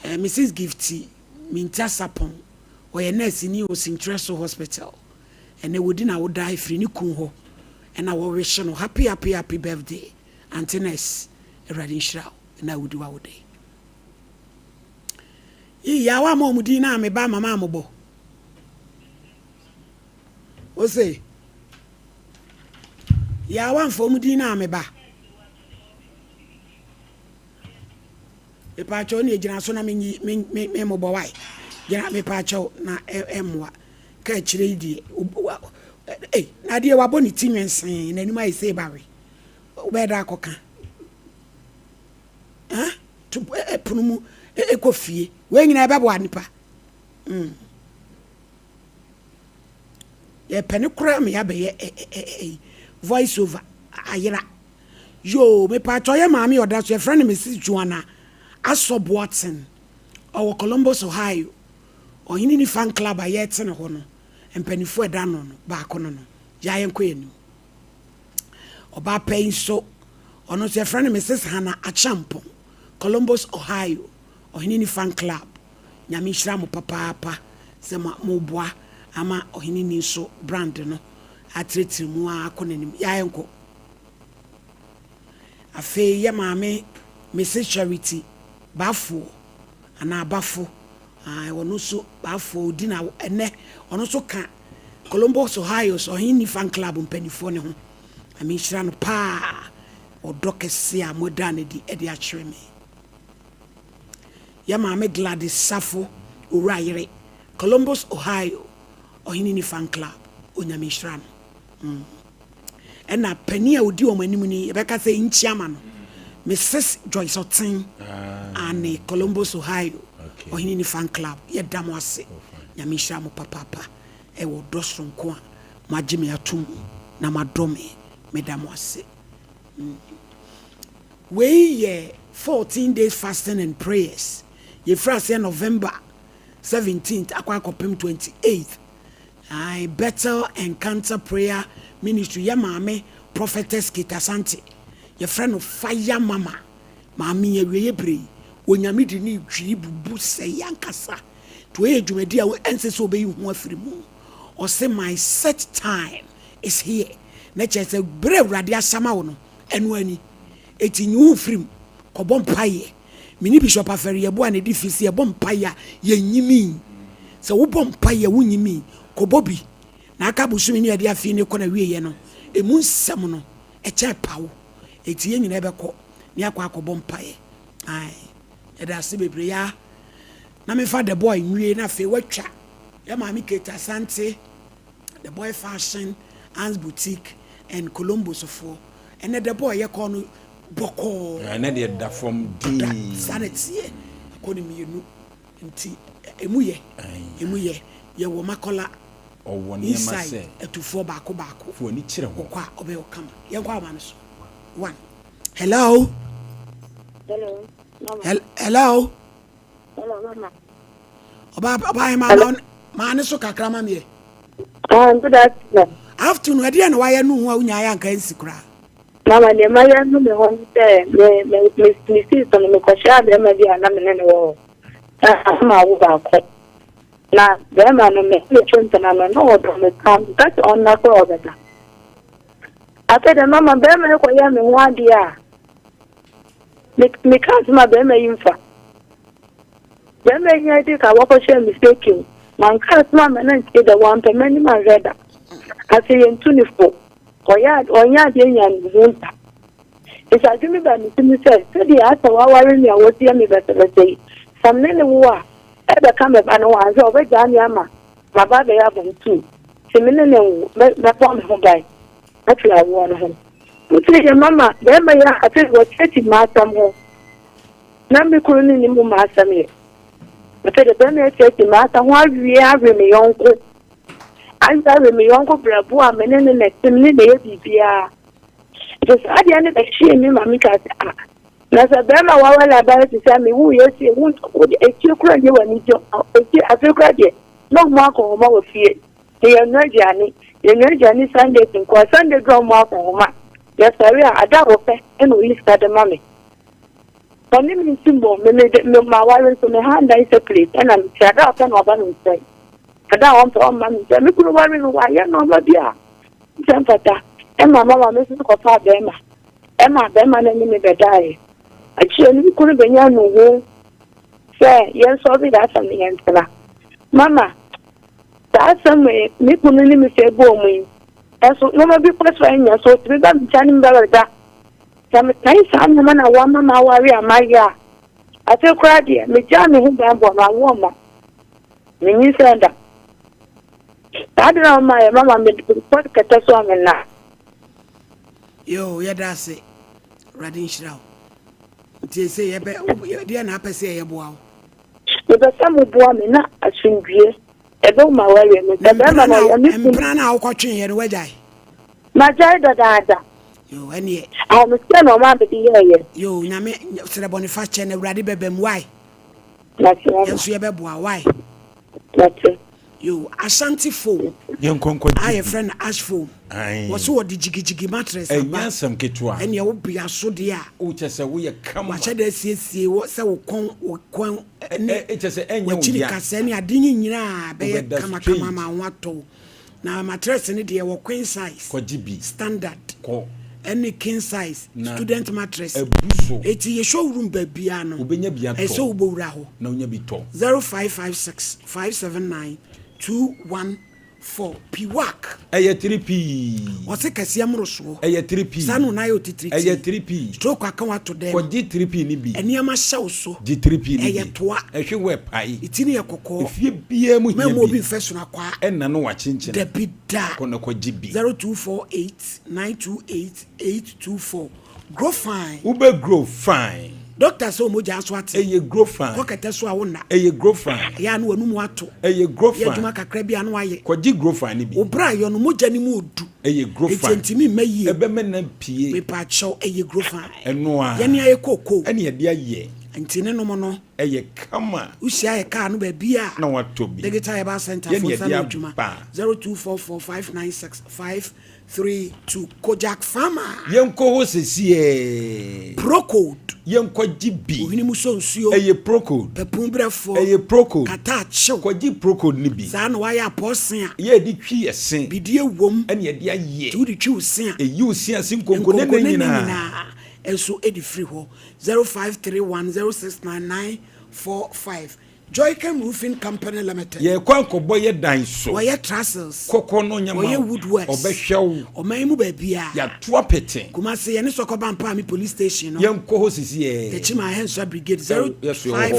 Eh, Mrs. Gifty Mintia Sapon, ɔyɛ nɛɛseni wɔ Sinkyerɛso Hospital. Ɛnɛ wɔdi n'awoda ɛfiri ne kun hɔ ɛna wɔwehye no happy happy happy birthday Aunty Nurse Awurade nhyira wo ɛnɛ a wodi w'awoda yi. Yii yaa wa ma wɔn din na me ba mama amobɔ. Ose yaa wa mfa wɔn din na me ba. Mepaakyɛw ne gyina so na menyi me me me mobɔ wae. Gyina mepaakyɛw na ɛmmoa. Ka akyire yi deɛ ei na adeɛ wabɔ ne ti nwensee n'anim ayɛ sei bawe. Wobɛyɛ dɛ akɔka. Ha to pono mu ɛkɔ fie. Wei nyinaa ɛbɛboa nipa. Mm. Yɛpɛ ne koraa ma yɛabɛyɛ voice over ayera. Yoo mepaatɔ yɛ maame a ɔda so yɛfrɛ no Mrs. Joanna Asɔ Boateng ɔwɔ Columbus Ohio Ɔhene ni fan club a yɛte ne hɔ no mpaninfoɔ a ɛda ano no baako no no gyaa yɛnkɔ yɛn anim Ɔbaa pa yi nso ɔno nso yɛfrɛ no Mrs. Hannah Acheampong Columbus Ohio Ɔhene ni fan club Nyame nhyira mo papaapa sɛ mo moboa ama Ɔhene ni nso brand no atrɛtrɛ mu ara akɔ n'anim Yaa yɛnkɔ. Afei yɛ maame Mrs Charity Baffour anaa Bafo, ae, ɔno nso Baffour, ɔdi na ɛnɛ ɔno nso ka Columbus, Ohio's Ɔhene Fan Club mpanimfoɔ no ho. Nyame nhyira no paa, ɔdɔ kɛse a moadaa no adi de akyerɛ me. Yɛ maame Gladys Safo Owura yere, Columbus, Ohio, Ɔhene Ni Fan Club, Onyame nhyira no. Mm. Ɛna panin a ɔdi wɔn anim ni yɛbɛka sɛ nkyia ma no Mrs. Joyce Ɔten ah. ane Columbus Ohio Ɔhene ni fan club yɛda mo ase Nyame nhyira mo papaapa ɛwɔ dɔ soronko a moagye me ato mu na moadɔ me meda mo ase mm. Wei yɛ 14 days fasting and prayers yɛfiri aseɛ November 17th akɔ akɔpem 28th Ae Bethel Encounter Prayer Ministry yɛ maame Prophetess Kate Asante yɛfrɛ no Fire Mama. Maame yi awieɛ berɛ yi, Onyame de no redwiri bubu sɛe ankasa. Nti wei yɛ dwumadi a ɛnsɛ sɛ ɔbɛyi ho afiri mu. Ɔse my set time is here. Na kyerɛ sɛ berɛ a Awurade asama wo no, ɛno ara ni. Enti nyi wo ho firi mu, kɔbɔ mpaeɛ. Me ne Bishop Afɛre yɛbɔ a na ɛdi fi sɛ yɛbɔ mpaeɛ a yɛnyimii. Sɛ wobɔ mpaeɛ a wonyimii, kɔbɔ bi. Na aka bosome ne yɛde afei no rekɔ n'awieɛ no, ɛmu nsɛm no, ɛkyɛn pawo. Enti yɛn nyinaa bɛkɔ na yɛakɔ akɔbɔ mpaeɛ. Ae, yɛda ase bebree. Yaa, na memfa The Boy nwie na afei woatwa yɛn maame Kate Asante, The Boy Fashion, Anne's Boutique and Columbus foɔ. Ɛnɛ The Boy yɛkɔɔ no bɔkɔɔ. Ɛnɛ deɛ da fam Da, dinn. saa na ɛteɛ. Yɛkɔɔ no mmienu. Nti emu yɛ, emu yɛ. Yɛwɔ Makola Ɔwɔ nneɛma inside sɛ. atufoɔ baako baako. Fa w'ani kyerɛ hɔ. Wokɔ a ɔbɛyɛ wo kama. Yɛnkɔ ahoma no so. One. Hello. Hello, mama. Hel hello. Hello, mama. Ɔba ɔba yɛ maa maa ne so kakra ma meɛ. Ah, good afternoon. Afternoon, ɛdeɛ na wayɛ no ho a wonya ayɛ anka nsi koraa. Mama, deɛ mayɛ no me ho ne sɛ me me me me sii so no mekɔhyia bɛrima bi a na me ne no wɔ hɔ. Na ama awo baako. Na bɛrima no me ne twe mpena no na ɔdɔ me paa mepɛ sɛ ɔnna koraa ɔbɛda. Afei deɛ mama bɛrima yi kɔyɛ me ho adeɛ a me meka asɛm a bɛrima yi mfa. Bɛrima yi nya di ka wɔkɔhyɛ me fake mu. Manka asɛm ama no antie da wampɛ m'anim anhwɛ da. Afei yɛntu ne fo. Ɔyɛ ɔnyɛ adeɛ nya ne ho da. Nti adwene bi ba me tirim sɛ sɛdeɛ asɛ waware me a wɔsi me bɛsɛbɛsɛ yi, sɛ me ne no wo a ɛbɛka me ba no ho anhwɛ a ɔbɛgyaa me ama maba abɛyɛ abɔntuo. Nti me ne no nwo, mɛbɔ me ho ban afiri awoɔ no ho. Nti yɛ mama bɛrima yi a afei wɔkyerɛkyerɛ m'asɛm ho na me kunu no nnim m'asɛm yɛ. Afei de bɛrima yi akyerɛkyerɛ m'asɛm ho awie awe me yɔnko. Awie awe me yɔnko brɛbo a me ne no na ɛte, me ne no yɛ biribiara. Nti saa adeɛ no bɛhyee me ma mekaa sɛ ah, na sɛ bɛrima wawale abaa te sɛ me wo yɛ sie wo wode etie kora nyɛ w'ani gye etie afei kora deɛ na ɔmo akɔnhoma wɔ fie na yɛnoa aduane yɛnoa aduane Sundays nkoa Sunday duru a ɔmo akɔnhoma yɛsɔre a ada a wɔpɛ ɛna oyi sika de ma me ɔne me nsi mbɔ me me de me ma ware nso me ha ndan separate ɛna me ti ada a ɔpɛ na ɔba me nkyɛn ada a ɔmpɛ ɔmma me nkyɛn me kunu ware no wayɛ nneɛma bi a sɛ mfata ɛma mama me nso kɔfaa bɛrima ɛma bɛrima no ne me bɛdaeɛ akyire no me kunu bɛnya nnuho sɛ yɛnsɔre yɛ asɛm no yɛntena. Mama, saa asɛm yi me kunu ne me sɛ bɔɔ mu yi, ɛso nneɛma bi kɔ so a ɛnyɛ so, otumi ba me nkyɛn ne me ba bɛda. Sɛ mekae saa nneɛma na wama m'aware a mayɛ a, afei koraa deɛ, megyaa me ho ban bɔ no awoɔ mma. Menyinsɛn da. Saa de na ɔma yɛ mama mede kɔ kɛtɛ so a menna. Yoo, yɛda ase. Awurade nhyira wo. Nti ese yɛbɛ deɛ na apɛ sɛ yɛyɛ boa wo. Mepɛ sɛ mo boa me na asomdwie ɛbɛ wo m'awareɛ mu. Sɛ bɛrima no ɔyɛ me kunu. Mpena no a wokɔtwe yɛ no wagyae? Magyae dadaada. Yoo ɛneɛ. Ahometeɛ na ɔmaa mede yɛɛyɛ. Yoo Nyame srɛ bɔne fakyɛ na Awurade bɛba mu wai. Mate mama. Yɛn nso yɛbɛboa wai. Mate. Yoo Ashanti foam Yɛnkɔ nkɔgye a bi. yɛfrɛ no ash foam. Ae. Wɔse wɔde jigigyigi mattress aba. Ɛnyɛ asɛm ketewa. Ɛneɛ wo bea so deɛ a. Wo kyɛ sɛ woyɛ kama. Wahyɛ da asiesie wɔ sɛ wo kɔn wo kɔn ne Ɛ ɛ kyɛ sɛ ɛnyɛ wo w'akyiri ya. kasɛɛ ne ade ne nyinaa bɛyɛ Wobɛda kama straight. kama ama wo ho atɔ wo. Na mattress no deɛ ɛwɔ queen size, Kɔgye bi. standard Kɔ. ɛne king size, Na student mattress. abu so. Eti yɛ showroom baabiara no, Wobɛnya bi ɛsɛ atɔ. sɛ wobɔwura hɔ. Na wonya bi tɔ. 0556 579 214 Piwak. Ɛyɛ tiri pii. Ɔse kɛseɛ mmorosoɔ. Ɛyɛ tiri pii. Saa na ɔnan yɛ otitiritii. Ɛyɛ tiri pii. Stroke aka wo ato dɛm. Kɔgye tiri pii no bi. Nneɛma hyɛ wo so. Gye tiri pii no bi. Ɛyɛ toa. Ɛhwe wo ɛpae. Ne ti no yɛ kɔkɔɔ. Efie biara mu hia bi. Mɛmma obi mfɛ sono akwaa. Ɛnna no wakyenkyene. Dabi da. Kɔ na kɔgye bi. 0248 928 824 Grow fine. Wo bɛ grow fine. Doctor sɛ omogya aso ate. Ɛyɛ grow fine. Kɔ kɛtɛ so a wo nna. Ɛyɛ grow fine. Ɛyɛ a na w'anum ato. Ɛyɛ grow fine. Yɛ adwuma kakra bi a na wayɛ. Kɔgye grow fine no bi. Wo bra yɔ no mogya no mu odu. Ɛyɛ grow fine. Enti ɛntumi mma yie. Ɛbɛma na pie. Mepaakyɛw ɛyɛ grow fine. Ɛno ara. Yɛne ayɛ kookoo. Ɛne yɛde ayɛ. Nti ne nom no. Ɛyɛ kama. Wohyia yɛ kaa no baabi a. Na watɔ bi. Digital Herbal Center Yɛne fo nsa yɛde no adwuma. aba. 0244596532 Kojak Pharma. Yɛnkɔ hɔ sesiee. Procold. Yɛnkɔgye bi. Ohene mu sɔ nsuo. Ɛyɛ Procold. Pɛpun brɛfoɔ. Ɛyɛ Procold. Kata akyew. Kɔgye Procold no bi. Saa na wayɛ apɔɔse a. Yɛ yɛde twi yɛ se. Bidie wom. Ɛne yɛde ayɛ. Nti wode twi wo se a. Ɛyi wo se ase nkonko ne Nkonko ne ne ne nyinaa. nyinaa nso de firi hɔ. 0531069945 Joycam Roofing Company Limited. Yɛrekɔ akɔbɔ yɛ dan so. Wɔyɛ trusses. Kɔkɔ no nyɛ ma Wɔyɛ wo. woodworks. Ɔbɛhwɛ wo. Ɔman yi mu baabiara. Yɛato apete. Kumasi, yɛne Sɔkɔba Mpaame Police Station no. Yɛnkɔ hɔ sisiɛ. Techiman Ahensua Brigade Yɛsoɛ wɔ hɔ.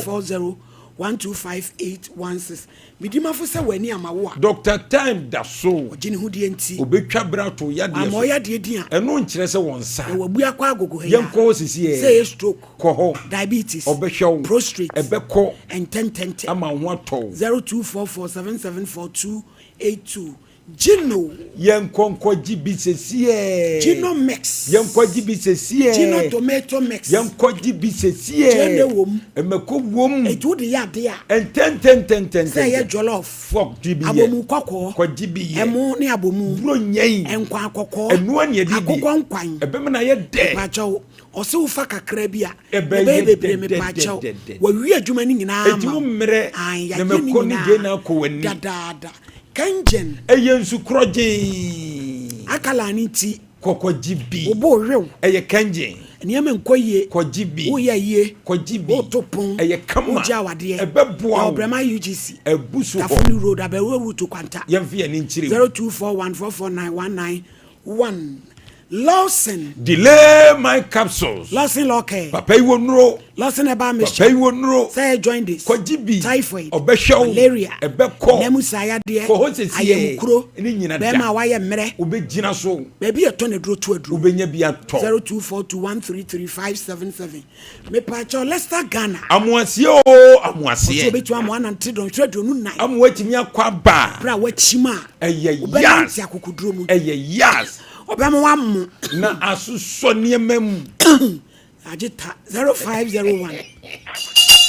0540 125816. Medi mafo sɛ w'ani ama wo a. Doctor Time da so. Ɔgye ne ho die nti. Obetwa bere ato wo yadeɛ so. Wamma ɔyadeɛ din a. Ɛno nkyerɛ sɛ wɔn nsa. Na wabu akɔ agogo ha yi a. Yɛnkɔ hɔ sisi ɛ. Sɛ ɛyɛ stroke. Kɔ hɔ. Diabetes. Ɔbɛhwɛ wo. Prostrate. Ɛbɛkɔ. Ntɛntɛntɛ. Ama wo ho atɔ wo. 0244 774 282. Gino. Yɛnkɔ nkɔgye bi sesiɛ. Gino mix. Yɛnkɔgye bi sesiɛ. Gino tomato mix. Yɛnkɔgye bi sesiɛ. Gyeene wom. Mmako wom. Eti wode yɛ ade a. Ntɛntɛntɛntɛntɛn. Sɛ ɛyɛ jollof. Fɔk gye bi yɛ. Abomu kɔkɔɔ. Kɔgye bi yɛ. Ɛmo ne abomu. Buro nyɛn. Nkwan kɔkɔɔ. Ɛnoa ne yɛde di. Akokɔ nkwan. Ɛbɛma no ayɛ dɛ. Mepakyɛw, ɔse wofa kakra bi a. Ɛbɛyɛ Ɛbɛyɛ bebree dɛ dɛ mepakyɛw. dɛ dɛ. Wawie adwuma no nyinaa Eti ama wo wo. mmerɛ Ae, na yɛayɛ ne mako ne nyinaa gyeene akɔ w'ani. dadaada. Kangen. Ɛyɛ nsu korɔgyee. Akala no nti. Kɔkɔgye bi. Wo bo rewew. Ɛyɛ kangen. Nneɛma nkɔ yie. Kɔgye bi. Woyɛ ayie. Kɔgye bi. Woto pon. Ɛyɛ kama. Wogye awadeɛ. Ɛbɛboa wo. Yɛwɔ Brɛma UGC. Abu so hɔ. Tafoni Road, Abɛɛwura Route, Kwanta. Yɛmfa yɛn ani nkyerɛ mu. 0241 449 191. Lawson. Delay my capsules. Lawson Law Care. Papa yi wɔ nnuro. Lawson Herbal Mixture. Papa yi wɔ nnuro. Sɛ ɛyɛ jaundice. Kɔgye bi. Typhoid. Ɔbɛhwɛ wo. Malaria. Ɛbɛkɔ. Nna saa yadeɛ. Kɔ hɔ sɛsiɛ. Ayamkuro. Ne nyina da. Bɛrima a wayɛ mmerɛ. Wobɛgyina so. Baabi yɛ tɔ na aduro to aduro. Wobɛnya bi atɔ. 0242133577. Mepaakyɛw Leicester Ghana. Amoaseɛ oo amoaseɛ. Ɔsɛ obetumi amoa nante dɔnhwere 24. Amoa atumi akɔ aba. Bere a wakyim a. Ɛyɛ yas. Wobɛnante akokoduro mu. Ɛyɛ yas. Ɔbɛma wamo. Na asosɔ nneɛma mu. Agye ta 0501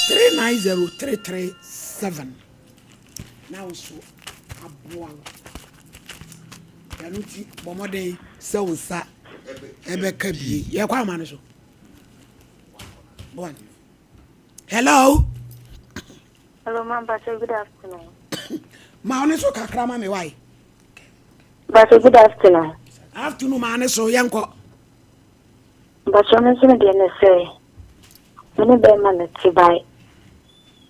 390 337 na wo so aboa wo. Ɛno nti bɔ mmɔden sɛ wo nsa ɛbɛka bie. Yɛkɔ ama no so. One. Hello. Hello, Ma'am Pastor. Good afternoon. Ma ɔne so kakra ma me wae. Pastor, good afternoon. Afternoon maa ne so yɛnkɔ. Pastor, me nso me deɛ ne sɛ me ne bɛrima no te bae.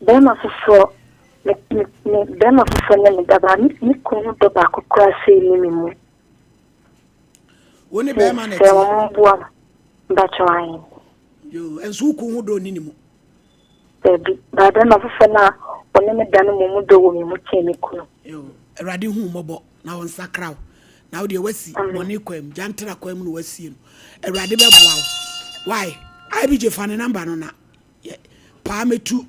Bɛrima foforɔ me me me bɛrima foforɔ ne me daba me me kunu dɔ baako koraa sei ne me mu. Wo ne bɛrima na Sɛ te. wɔn mboa me. Mpakyɛw ahe. Yo, nso wo kun ho dɔ nni ne mu. Dabi, baa bɛrima foforɔ no a ɔne me da no mmom dɔ wɔ me mu kyɛn me kunu. Yo, Awurade hu wo mmɔbɔ na ɔnsakra wo. Na wo deɛ woasi bɔne kwan mu, gyantra kwan mu na woasie no. Awurade bɛboa wo. Why? IBJ fa ne namba no na yɛ paa mɛtu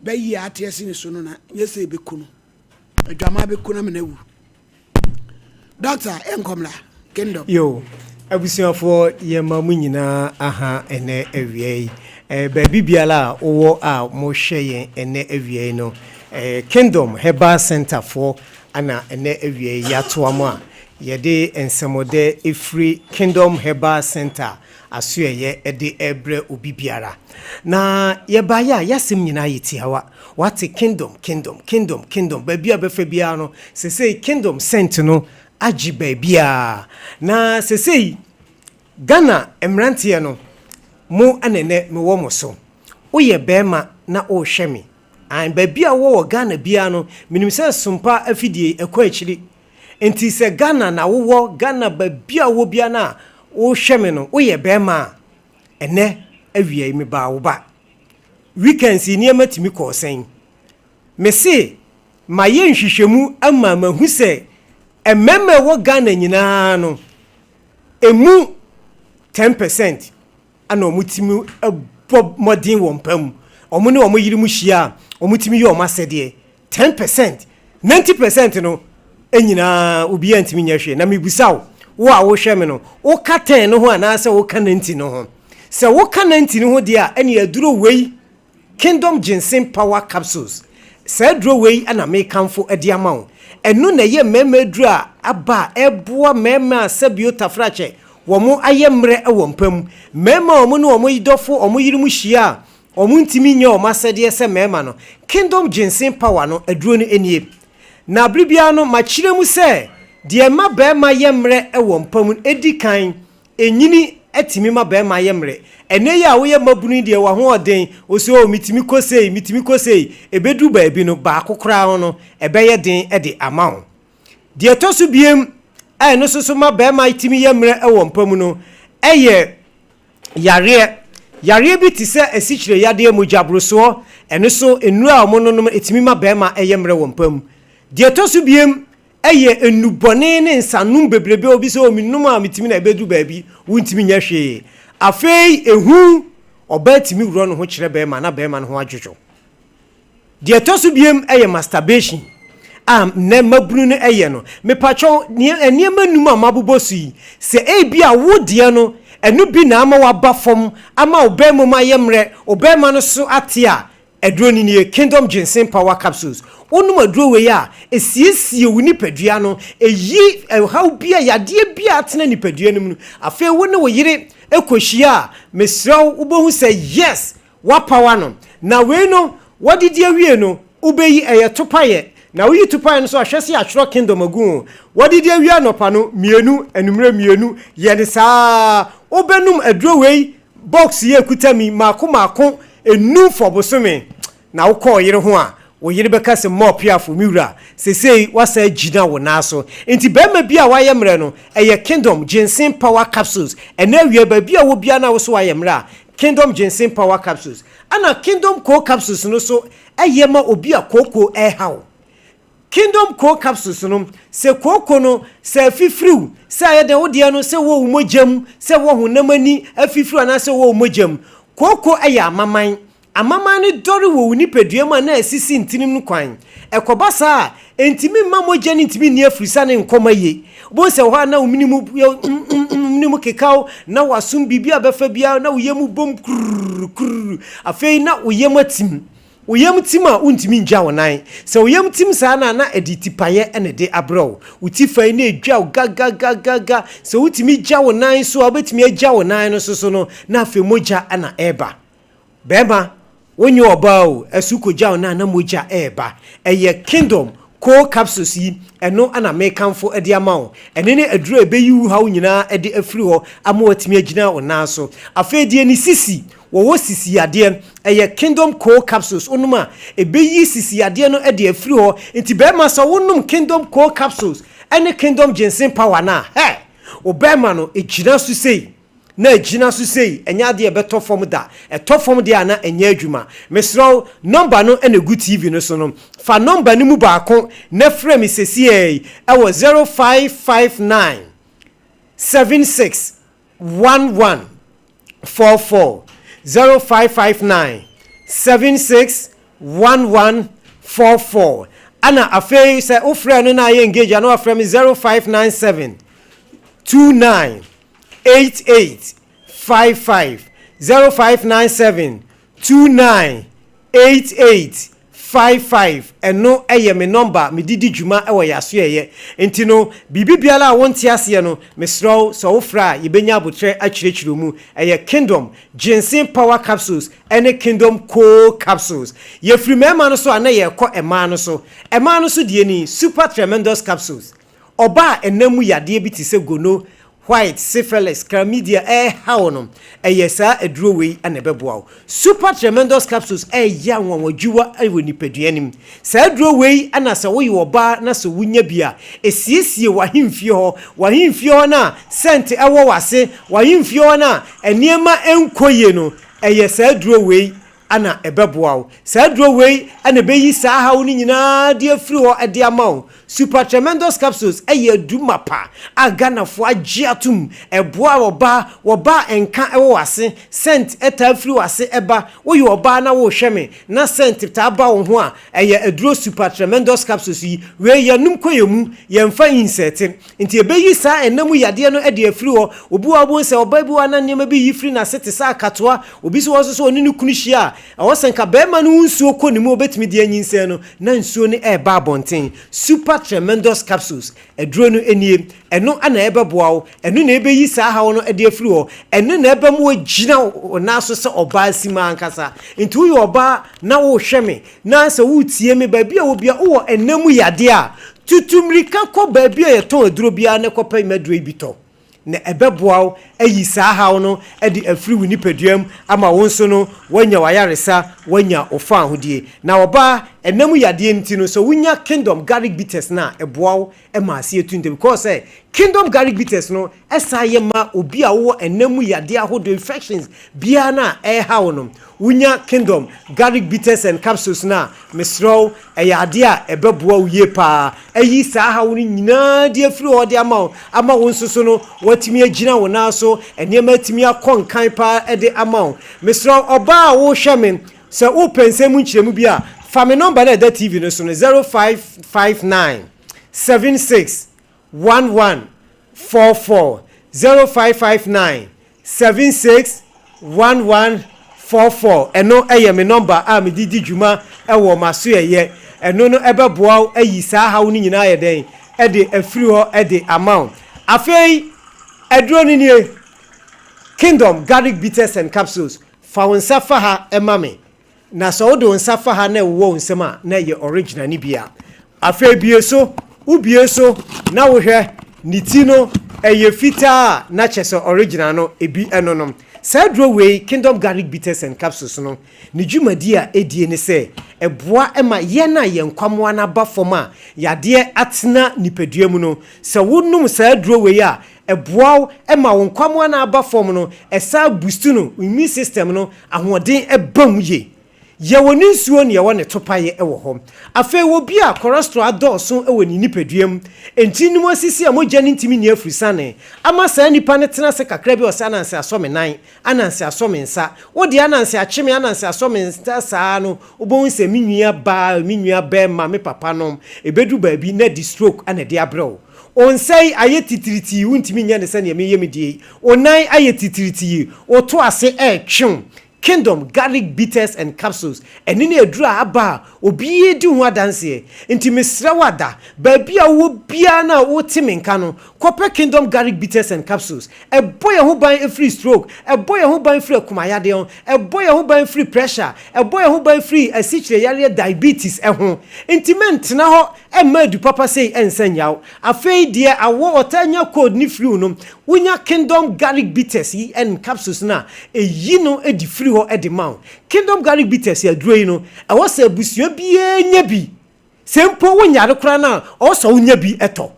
bɛyi a ate asi ne so no na nyɛ sɛ ɛbɛku no. Adwamaa bɛku no ama no awu. Doctor, yɛnkɔ mmra. Kingdom. Yo, abusuafoɔ yɛma mo nyinaa aha ɛnɛ awia yi. Eh, baabi biara a wowɔ a mohwɛ yɛn ɛnɛ awia yi no, eh, Kingdom Herbal Center foɔ ana ɛnɛ awia yi yɛatoa mo a yɛde nsɛmɔdɛ ɛfiri Kingdom Herbal Center asoɛeɛ de rebrɛ obi biara. Na yɛbaeɛ a, y'asɛm nyinaa yɛ tiawa. Wate Kingdom, Kingdom, Kingdom, Kingdom, baabi a bɛfa biara no, sesei Kingdom scent no agye baabiara. Na sesei Ghana mmeranteɛ no, mo na ɛnnɛ mewɔ mo so. Woyɛ barima na worehwɛ me, aane, baabi a wowɔ wɔ Ghana biara no, menim sɛ Sompa afidie yi, ɛkɔ akyiri. Nti sɛ Ghana na wowɔ, Ghana baabi a wowɔ biara no a wohwɛ me no, woyɛ bɛrima a, ɛnɛ awia yi mebaa wo ba. Weekends yi nneɛma tumi kɔɔ sɛn? Mese mayɛ nhwehwɛmu ama mahu sɛ mmarima a ɛwɔ Ghana nyinaa no, ɛmu 10 percent na wɔtumi bɔ mmɔden wɔ mpa mu. Wɔn ne wɔn yere mu hyia a, wɔtumi yɛ wɔn asɛdeɛ. 10%, 90% no nyinaa obiara ntumi nyɛ hwee. Na mebisa wo, wo a wohwɛ me no, woka 10 no ho anaasɛ woka 90 no ho? Sɛ woka nanti no ho deɛ a, ɛneɛ aduro wei, Kingdom Ginseng Power Capsules, saa aduro wei na mekamfo de ama wo. Ɛno na ɛyɛ mmarima aduro a aba a ɛboa mmarima a sɛbio tafrakyɛ wɔn ayɛ mmerɛ wɔ mpa mu, mmarima a wɔn ne wɔn dɔfo, wɔn yerenom hyia a wɔntumi nyɛ wɔn asɛdeɛ sɛ mmarima no. Kingdom Ginseng Power no aduro no nie. Na bere biara no makyerɛ mu sɛ deɛ ɛma barima yɛ mmerɛ wɔ mpa mu no, ɛdi kan, Enyini tumi ma barima yɛ mmerɛ. Ɛnnɛ yi a woyɛ mmabunu yi deɛ w'ahoɔden, wo se oh metumi kɔ sei, metumi kɔ sei, ɛbɛduru baabi no baako koraa ho no ɛbɛyɛ den de ama wo. Deɛ ɛtɔ so biom a ɛno nso so ma barima tumi yɛ mmerɛ wɔ mpa mu no yɛ yareɛ. Yareɛ bi te sɛ asikyire yadeɛ, mogyaborosoɔ, ɛno nso nnuro a wɔnonom ɛtumi ma barima yɛ mmerɛ wɔ mpa mu. Deɛ ɛtɔ so biom Ɛyɛ nnubɔne ne nsanom bebrebe a obi sɛ, oh, menom a metumi na ɛbɛduru baabi, wontumi nyɛ hwee. Afei ehu, ɔbaa tumi worɔ ne ho kyerɛ barima na barima no ho adwodwo. Deɛ ɛtɔ so biem yɛ masturbation a nnɛ mmabunu no yɛ no. Mepakyɛw, nneɛma nnum a mabobɔ so yi, sɛ ebia wo deɛ no, ɛno bi na ama woaba fam, ama wo barima mu ayɛ mmerɛ, wo barima no so ate a, Aduro no nie, Kingdom Ginseng Power Capsules. Wonom aduro wei a, ɛsiesie wo nipadua no, ɛyi ɛhaw bi a, yadeɛ bi a atena nipadua no mu no. Afei wo ne wo yere kɔhyia a, mesrɛ wo, wobɛhu sɛ yes, woapawa no. Na wei no, woadidi awie no, wobɛyi, ɛyɛ topaeɛ. Na woyi topaeɛ no nso a, hwɛ sɛ yɛatwerɛ Kingdom agu ho. Woadidi awie anɔpa no, mmienu, anwummerɛ mmienu, yɛ no saa ara. Wobɛnom aduro wei Box yi a ɛkuta mi mmaako mmaako nnum fɔ bosome na wokɔ wo yere ho a, wo yere bɛka sɛ Mɔ Piafo, me wura, seesei woasan agyina wo nan so. Enti barima bi a wayɛ mmerɛ no, ɛyɛ Kingdom Ginseng Power Capsules. Ɛnnɛ awia yi, baabi a wɔ biara na wo nso woayɛ mmerɛ a, Kingdom Ginseng Power Capsules. Ɛna Kingdom Coal Capsules no nso yɛ ma obi a kooko reha wo. Kingdom Coal Capsules no, sɛ kooko no, sɛ afifiriw, sɛ ayɛ dɛn, wo deɛ no, sɛ ɛwɔ wo mogya mu, sɛ ɛwɔ honam ani afifiriw anaasɛ ɛwɔ wo mogya mu. Kooko yɛ amaman. Amaman no dɔre wɔ wo nipadua mu a na asisi ntinim no kwan. Ɛkɔba saa a, ɛntumi mma mogya no ntumi nni afirisiane nkɔ ma yie. Wobɛhu sɛ ɛwɔ hɔ a na wo mene mu yɛ mm mm mm, mene mu keka wo, na w'asom biribi a bɛfa biara na wo yam bom kurr kurr. Afei na wo yam atim. Wo yam tim a, wuntumi ngya wo nan. Sɛ wo yam tim saa no a, na ɛde tipaeɛ na ɛde abrɛ wo. Wo ti fa yi na ɛdwa wo gagagagaga. Sɛ wotumi gya wo nan so a, wobɛtumi agya wo nan no so so no, na afei mogya na ɛreba. Barima, wonyɛ ɔbaa o, ɛso kɔgya wo nan a, na mogya reba. Ɛyɛ Kingdom Coal Capsules yi, ɛno na mekamfo de ama wo. Ɛno ne aduro a ɛbɛyi wo haw nyinaa de afiri hɔ ama woatumi agyina wo nan so. Afei deɛ ne sisi, Wɔwɔ sisi yadeɛ, ɛyɛ Kingdom Coal Capsules, wonom a, ɛbɛyi sisi yadeɛ no de afiri hɔ. Nti barima sɛ wonom Kingdom Coal Capsules ne Kingdom Ginseng Power no a, hɛ! Wo barima no, ɛgyina so sei, na ɛgyina so sei, ɛnyɛ adeɛ a ɛbɛtɔ fam da. Ɛtɔ fam deɛ a na ɛnyɛ adwuma. Mesrɛ wo, nɔmba no na ɛgu TV no so no, fa nɔmba no mu baako na frɛ me sesiei yi wɔ 0559 76 11 44 0559 76 11 44 ɛna afei sɛ wofrɛ no na ayɛ engage a na wafrɛ me 0597 29 88 55 0597 29 88 55 ɛno yɛ me nɔmba a mede di dwuma wɔ yɛn asoɛeɛ. Nti no, biribi biara a wonte aseɛ no, mesrɛ wo, sɛ wofrɛ a, yɛbɛnya aboterɛ akyerɛkyerɛ mu. Ɛyɛ Kingdom Ginseng Power Capsules ne Kingdom Coal Capsules. Yɛfiri mmarima no so a, na yɛrekɔ mmaa no so. Mmaa no so deɛ ni, Super Tremendous Capsules. Ɔbaa a ɛnam mu yadeɛ bi te sɛ gono, white, syphilis, chlamydia rehaw no, ɛyɛ saa aduro wei na ɛbɛboa wo. Super Tremendous Capsules reyɛ anwanwadwuwa wɔ nipadua no mu. Saa aduro wei na sɛ woyɛ ɔbaa na sɛ wonya bi a, ɛsiesie w'ahemfie hɔ. W'ahemfie hɔ no a scent wɔ w'ase, w'ahemfie hɔ no a nneɛma nkɔ yie no, ɛyɛ saa aduro wei. na ɛbɛboa wo. Saa aduro wei na ɛbɛyi saa haw no nyinaa de afiri hɔ de ama wo. Super Tremendous Capsules yɛ adu mapa a Ghanafoɔ agye atom. Ɛboa ɔbaa, wɔba a nka wɔ w'ase, scent taa firi w'ase ba. Woyɛ ɔbaa na worehwɛ me na scent taa ba wo ho a, ɛyɛ aduro Super Tremendous Capsules yi. Wei yɛnom kɔ yɛn mu, yɛmfa insɛte. Nti ɛbɛyi saa ɛna mu yadeɛ no de afiri hɔ. Obi wɔ hɔ a wobɛhu sɛ ɔbaa bi wɔ hɔ a na nneɛma bi yi firi n'ase te sɛ akatoa. Obi nso wɔ hɔ nso sɛ ɔne ne kunu hyia a, ɛwɔ sɛ nka barima no ho nsuo kɔ ne mu a ɔbɛtumi de anyinsɛn no, na nsuo no reba abɔnten. Super Tremendous Capsules, aduro no nie. Ɛno na ɛbɛboa wo. Ɛno na ɛbɛyi saa haw no de afiri hɔ. Ɛno na ɛbɛma woagyina wo nan so sɛ ɔbaa simaa ankasa. Nti woyɛ ɔbaa na worehwɛ me, na sɛ woretie me, baabi a wɔ biara, wowɔ ɛna mu yadeɛ a, tutu mmirika kɔ baabi a yɛtɔn aduro biara na kɔpɛ m'aduro yi bi tɔ. Na ɛbɛboa wo ayi saa haw no de afiri wo nipadua mu ama wo nso no woanya w'ayaresa, woanya wo faahodie. Na ɔbaa, ɛna mu yadeɛ nti no, sɛ wonya Kingdom Garlic Bitters no a, ɛboa wo ma aseɛ tu ntɛm because sɛ Kingdom Garlic Bitters no san yɛ ma obi a wowɔ ɛna mu yadeɛ ahodoɔ, infections, biara no a ɛreha wo no. Wonya Kingdom Garlic Bitters and Capsules no a, mesrɛ wo, ɛyɛ adeɛ a ɛbɛboa wo yie pa ara ayi saa haw no nyinaa de afiri hɔ de ama wo, ama wo nso so no, woatumi agyina wo nan so, nneɛma atumi akɔ nkan pa ara de ama wo. Mesrɛ wo, ɔbaa a worehwɛ me, sɛ wopɛ nsɛm mu nkyerɛmu bi a, fa me nɔmba no a ɛda TV no so no, 0559 76 11 44, 0559 76 11 44. Ɛno yɛ me nɔmba a mede di dwuma wɔ m'asoɛeɛ. Ɛno no ɛbɛboa wo ayi saa haw no nyinaa ayɛ dɛn de afiri hɔ de ama wo. Afei aduro no nie, Kingdom Garlic Bitters and Capsules. Fa wo nsa fa ha ma me. Na sɛ wode wo nsa fa ha na ɛwowɔ wo nsam a, na ɛyɛ original no bi a. Afei bue so, wobue so na wohwɛ, ne ti no ɛyɛ fitaa a, na kyerɛ sɛ original no ebi ɛno no. Saa aduro wei, Kingdom Garlic Bitters and Capsules no, ne dwumadie a ɛdie ne sɛ, ɛboa ma yɛn a yɛn nkwamoa no aba fam a yadeɛ atena nipadua mu no, sɛ wonom saa aduro wei a, ɛboa wo ma wo nkwamoa no a aba fam no, ɛsan boost no, immune system no ahoɔden ba mu yie. Yɛwɔ ne nsuo na yɛwɔ ne topaeɛ wɔ hɔ. Afei obi a cholesterol adɔɔso wɔ ne nipadua mu, ntini no mu asisi a mogya no ntumi nni afurusane, ama saa nipa no tena ase kakra bi a ɔsɛ ananse asɔ me nan, ananse asɔ me nsa, wo deɛ ananse akye me, ananse asɔ me nsa saa no, wobɛhu sɛ me nua baa, me nua barima, me papa nom, ɛbɛduru baabi na ɛde stroke na ɛde abrɛ wo. Wo nsa yi ayɛ titiritii, wontumi nyɛ no sɛdeɛ meyɛ me deɛ yi. Wo nan ayɛ titiritii, wo to ase retwe wo. Kingdom Garlic Bitters and Capsules, ɛno ne aduro a aba a obiara di ho adanseɛ. Nti mesrɛ wo ada, baabi a wowɔ biara no a wote me nka no, kɔpɛ Kingdom Garlic Bitters and Capsules. Ɛbɔ yɛn ho ban firi stroke, ɛbɔ yɛn ho ban firi akomayadeɛ ho, ɛbɔ yɛn ho ban firi pressure, ɛbɔ yɛn ho ban firi asikyire yareɛ diabetes ho. Nti mɛntena hɔ mma adu papa sei nsa nnya wo. Afei deɛ awɔ ɔtaa nya cold ne flu no, wonya Kingdom Garlic Bitters yi and capsules no a, ɛyi no de firi hɔ de ma wo. Kingdom Garlic Bitters aduro yi no, ɛwɔ sɛ abusua biara nya bi. Sɛ mpo wonyare koraa no a, ɔwɔ sɛ wonya bi tɔ.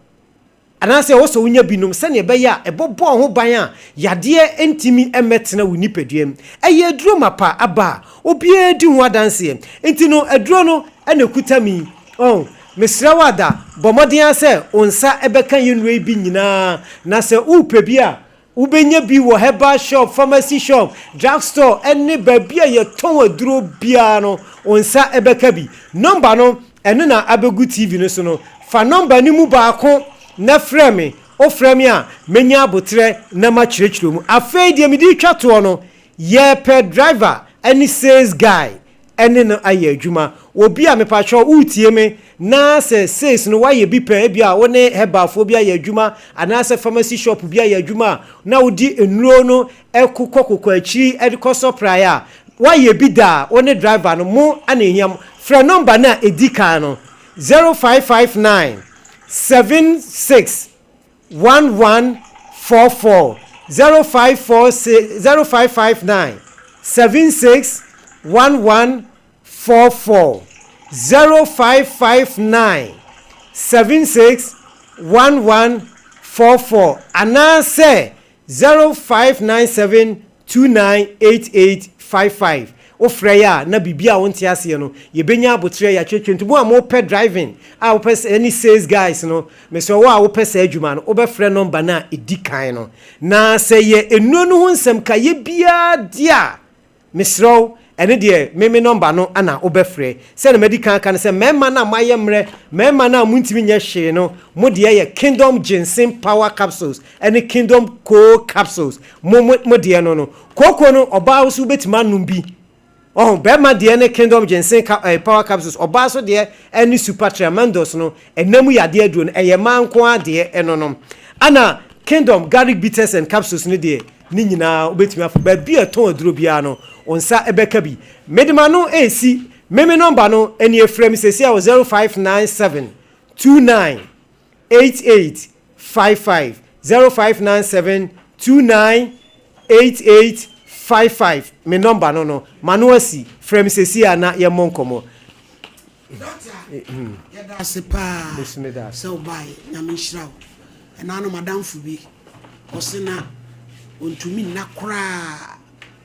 Anaasɛ ɛwɔ sɛ wonya bi nom sɛnea ɛbɛyɛ a ɛbɛbɔ wo ho ban a yadeɛ ntumi mmɛtena wo nipadua mu. Ɛyɛ aduro mapa aba a obiara di ho adanseɛ. Nti no aduro no na ɛkuta me yi. Oh, mesrɛ wo Ada, bɔ mmɔden ara sɛ wo nsa bɛka yɛn nnuro yi bi nyinaa. Na sɛ worepɛ bi a, Wobɛnya bi wɔ herbal shop, pharmacy shop, drug store ne baabi a yɛtɔn aduro biara no, wo nsa bɛka bi. Nɔmba no, ɛno na abɛgu TV no so no. Fa nɔmba no mu baako na frɛ me. Wofrɛ me a, mɛnya aboterɛ na makyerɛkyerɛ mu. Afei deɛ mede retwa toɔ no, yɛrepɛ driver ne sales guy ne no ayɛ adwuma. Obi a mepakyɛw woretie me na sɛ sales no woayɛ bi pɛn, ebia wo ne herbalfoɔ bi ayɛ adwuma anaasɛ pharmacy shop bi ayɛ adwuma a na wode nnuro no kokɔ kokɔ akyiri de kɔ sɔpraeɛ a, woayɛ bi da a, wo ne driver no mo na ɛhia mo. Frɛ nɔmba no a ɛdi kan no, 0559 76 1144 0546 0559 76 1144 0559 76 1144 anaasɛ 0597 298855. Wofrɛ yɛ a na biribi a wonte aseɛ no yɛbɛnya aboterɛ yɛatwerɛtwerɛ nti mo a mopɛ driving a wopɛ sɛ ɛne sales guys no mesrɛ wo a wopɛ saa adwuma no wobɛfrɛ number no a ɛdi kan no na sɛ yɛ nnuro no ho nsɛm kayɛ biara deɛ a Mesrɛ wo, ɛno deɛ me me nɔmba no na wobɛfrɛ. Sɛdeɛ madi kan aka no sɛ mmarima no a moayɛ mmerɛ, mmarima no a montumi nyɛ hwee no, mo deɛ yɛ Kingdom Ginseng Power Capsules ne Kingdom Koo Capsules. Mo mo mo deɛ no no. Kooko no, ɔbaa wo nso wobɛtumi anom bi. Ɔho, barima deɛ ne Kingdom Ginseng ka, eh, Power Capsules, ɔbaa nso deɛ ne Super Tremendous no, ɛna mu yadeɛ aduro no, ɛyɛ mmaa nko ara deɛ ɛno no. Ɛna Kingdom Garlic Bitters and Capsules no deɛ, Ne nyinaa wobɛtumi afa baabi a ɛtɔn aduro biara no wo nsa bɛka bi. Mede m'ano resi me me nɔmba no nie frɛ me seesei a wɔ 0597 29 88 55 0597 29 88 55 me nɔmba no no m'ano asi frɛ me seesei a na yɛmmɔ nkɔmmɔ. Doctor yɛda ase paa sɛ wobaeɛ Nyame nhyira wo. Ɛna no madamfo bi ɔse na ɔntumi nna koraa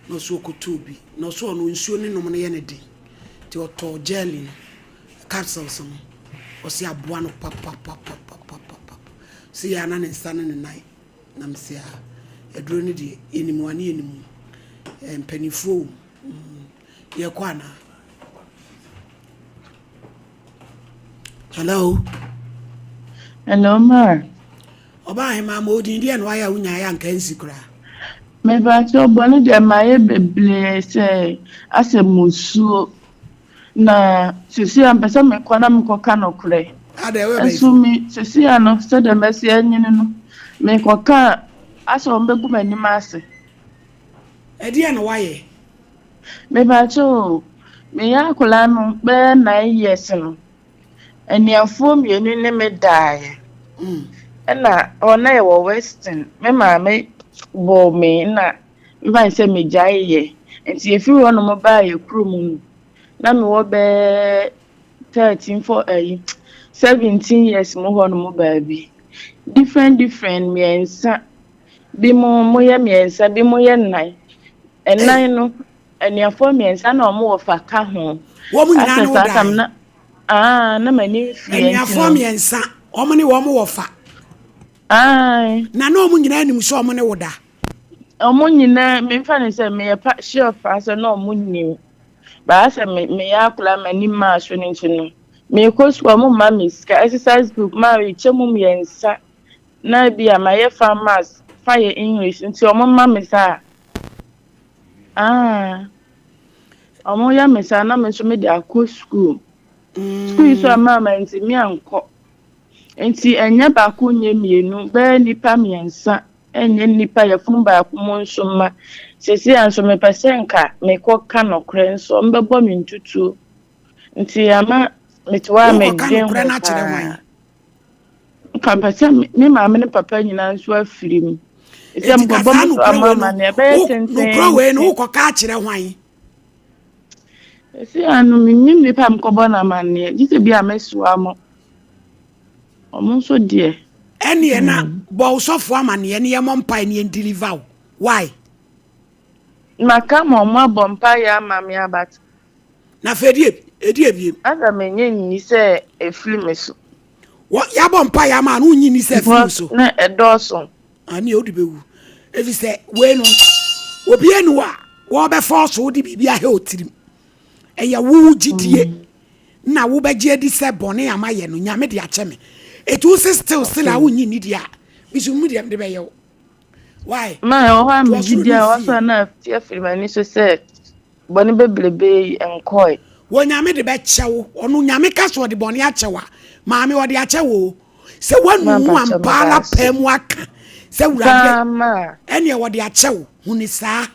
na ɔse ɔkɔtɔɔ bi na ɔse ɔno nsuo ne nom no yɛ no den nti ɔtɔɔ jelly no capsules no ɔse aboa no papapapapapapa ɔse yɛ a na ne nsa ne ne nan na mese a aduro no deɛ yɛnim ane yɛnim mpanimfoɔ wɔ mu yɛkɔ anaa Hello. Hello, ma. Ɔba ahema ma odin deɛ na wayɛ a wonya ayɛ anka nsi koraa. Mepakyɛ bɔne deɛ mayɛ bebree sɛ asɛ musuo na sisi a mpɛ sɛ mekɔ na mekɔka nokorɛ. Nso me sisi a no sɛdeɛ mɛsi anyini no mekɔka asɛ wɔn bɛgu m'anim ase. Ɛdeɛ na wayɛ? Mepakyɛ o, meyɛ akwadaa no bɛyɛ nine years no, anuafoɔ mmienu ne me daeɛ. Ɛna hɔ na yɛwɔ Western, me maame bɔɔ me na mefa no sɛ megyaeeɛ. Nti yɛfiri hɔnom baa yɛ kurom no, na mewɔ bɛyɛ 13 fɔ ayi 17 years mu hɔnom baabi. Different different mmiɛnsa, binom moyɛ mmiɛnsa, binom yɛ nnan. Nnan no, anuafoɔ mmiɛnsa na wɔn wɔfa ka ho. Wɔn nyinaa ne wo dae? Na, ah, na m'ani mfiri nti no. Anuafoɔ mmiɛnsa, wɔn ne wɔn wɔfa. Ae. Na na wɔn nyinaa nim sɛ wɔn ne wo da? Wɔn nyinaa, memfa ne sɛ meyɛ pa sure paa sɛ na wɔn nim. Baa sɛ me meyɛ akwadaa m'ani maa so no nti no, mekɔ sukuu a wɔn mma me sika, exercise book maa mekyɛ mu mmiɛnsa na ebi a mayɛ fa maths, fa yɛ English nti wɔn mma me saa. Ah, ɔmo yɛ me saa na me nso me de akɔ sukuu. Sukuu yi so a maa mantumi ankɔ. Nti ɛnyɛ baako nyɛ mmienu, bɛyɛ nnipa mmiɛnsa, ɛnyɛ nnipa yafunu baako mu nso mma. Seesei a nso mepɛ sɛ nka mekɔ ka nokorɛ nso ɔmo bɛbɔ me ntutuo. Nti ama mete hɔ a Wokɔka medwen nokorɛ ho no akyerɛ paa. hwan? Nka mpɛ sɛ me maame ne papa nyinaa nso afiri mu. Sɛ Enti ka mekɔbɔ saa me so nokorɛ ama wei no, amanneɛ ɛbɛyɛ wo nokorɛ wei no tenteenten. wokɔka akyerɛ hwan? Ɛsi ano mennim nipa a mekɔbɔ no amanneɛ gye sɛ bi a mɛsoa mo. Ɔmo nso deɛ. Ɛneɛ na bɔ wo sɔfoɔ amaneɛ ne yɛmmɔ mpae ne yɛn deliver wo. Why? Maka ma ɔmo abɔ mpaeɛ ama me a but. Na afei ɛdi ɛdi ebiem. Asa mennye nni sɛ ɛfiri me so. Wɔ yɛabɔ mpaeɛ ama no wonnye nni sɛ ɛfiri wo so. Na ɛdɔɔso. Ane wode bɛwu. Ɛfiri sɛ wei no obi ani hɔ a wɔbɛfɔ so wode biribi ahɛ wo tirim. Ɛyɛ wo gyidie mm. na wobɛgye adi sɛ bɔne a mayɛ no Nyame de akyɛ me. Ɛti wo se still still a wonnye nni deɛ a mesu mu deɛ mede bɛyɛ wo. Why? Ma ɛwɔ hɔ a megye di a wɔsɔ na afiri m'ani so sɛ Bɔne bebrebe yi nkɔe. Wɔ Nyame de bɛkyɛ wo. Ɔno Nyame ka sɛ ɔde bɔne akyɛ wo a, maame ɔde akyɛ wo o. Sɛ woanu wo ho ampa ara paa mu aka sɛ Wurade ɛneɛ ɔde akyɛ wo, hu ne saa.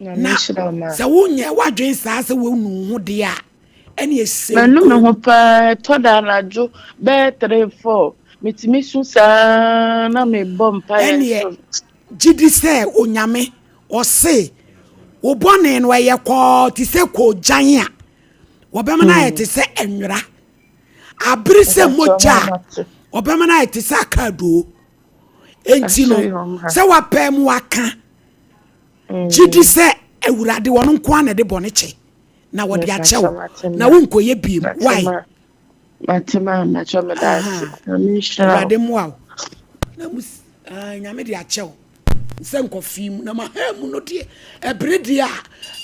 Na sɛ wonyɛ w'adwene saa sɛ woanu wo ho deɛ a, ɛneɛ sɛ Manu me ho paa, ɛtɔ da anadwo bɛyɛ 3, 4, metumi su saa na mebɔ mpaeɛ Ɛneɛ nso. gye di sɛ Onyame Ɔse, Wo bɔne no ɛyɛ kɔɔ te sɛ koogyan a wɔbɛma no ayɛ te sɛ nwera. Abere sɛ mogya a wɔbɛma no ayɛ te sɛ akaadoo. Enti no, sɛ wapɛ mu aka, gye di sɛ. Awurade ɔno nko ara na ɛde bɔne kyɛ na wɔde akyɛ wo na wonkɔyɛ biem. Why? Mate ma mɛkyɛ meda ase. Nyame nhyira wo. Awurade mmoa wo. Na mu ah, Nyame de akyɛ wo. Sɛ nkɔfii mu na ma ha mu no deɛ ɛbere deɛ a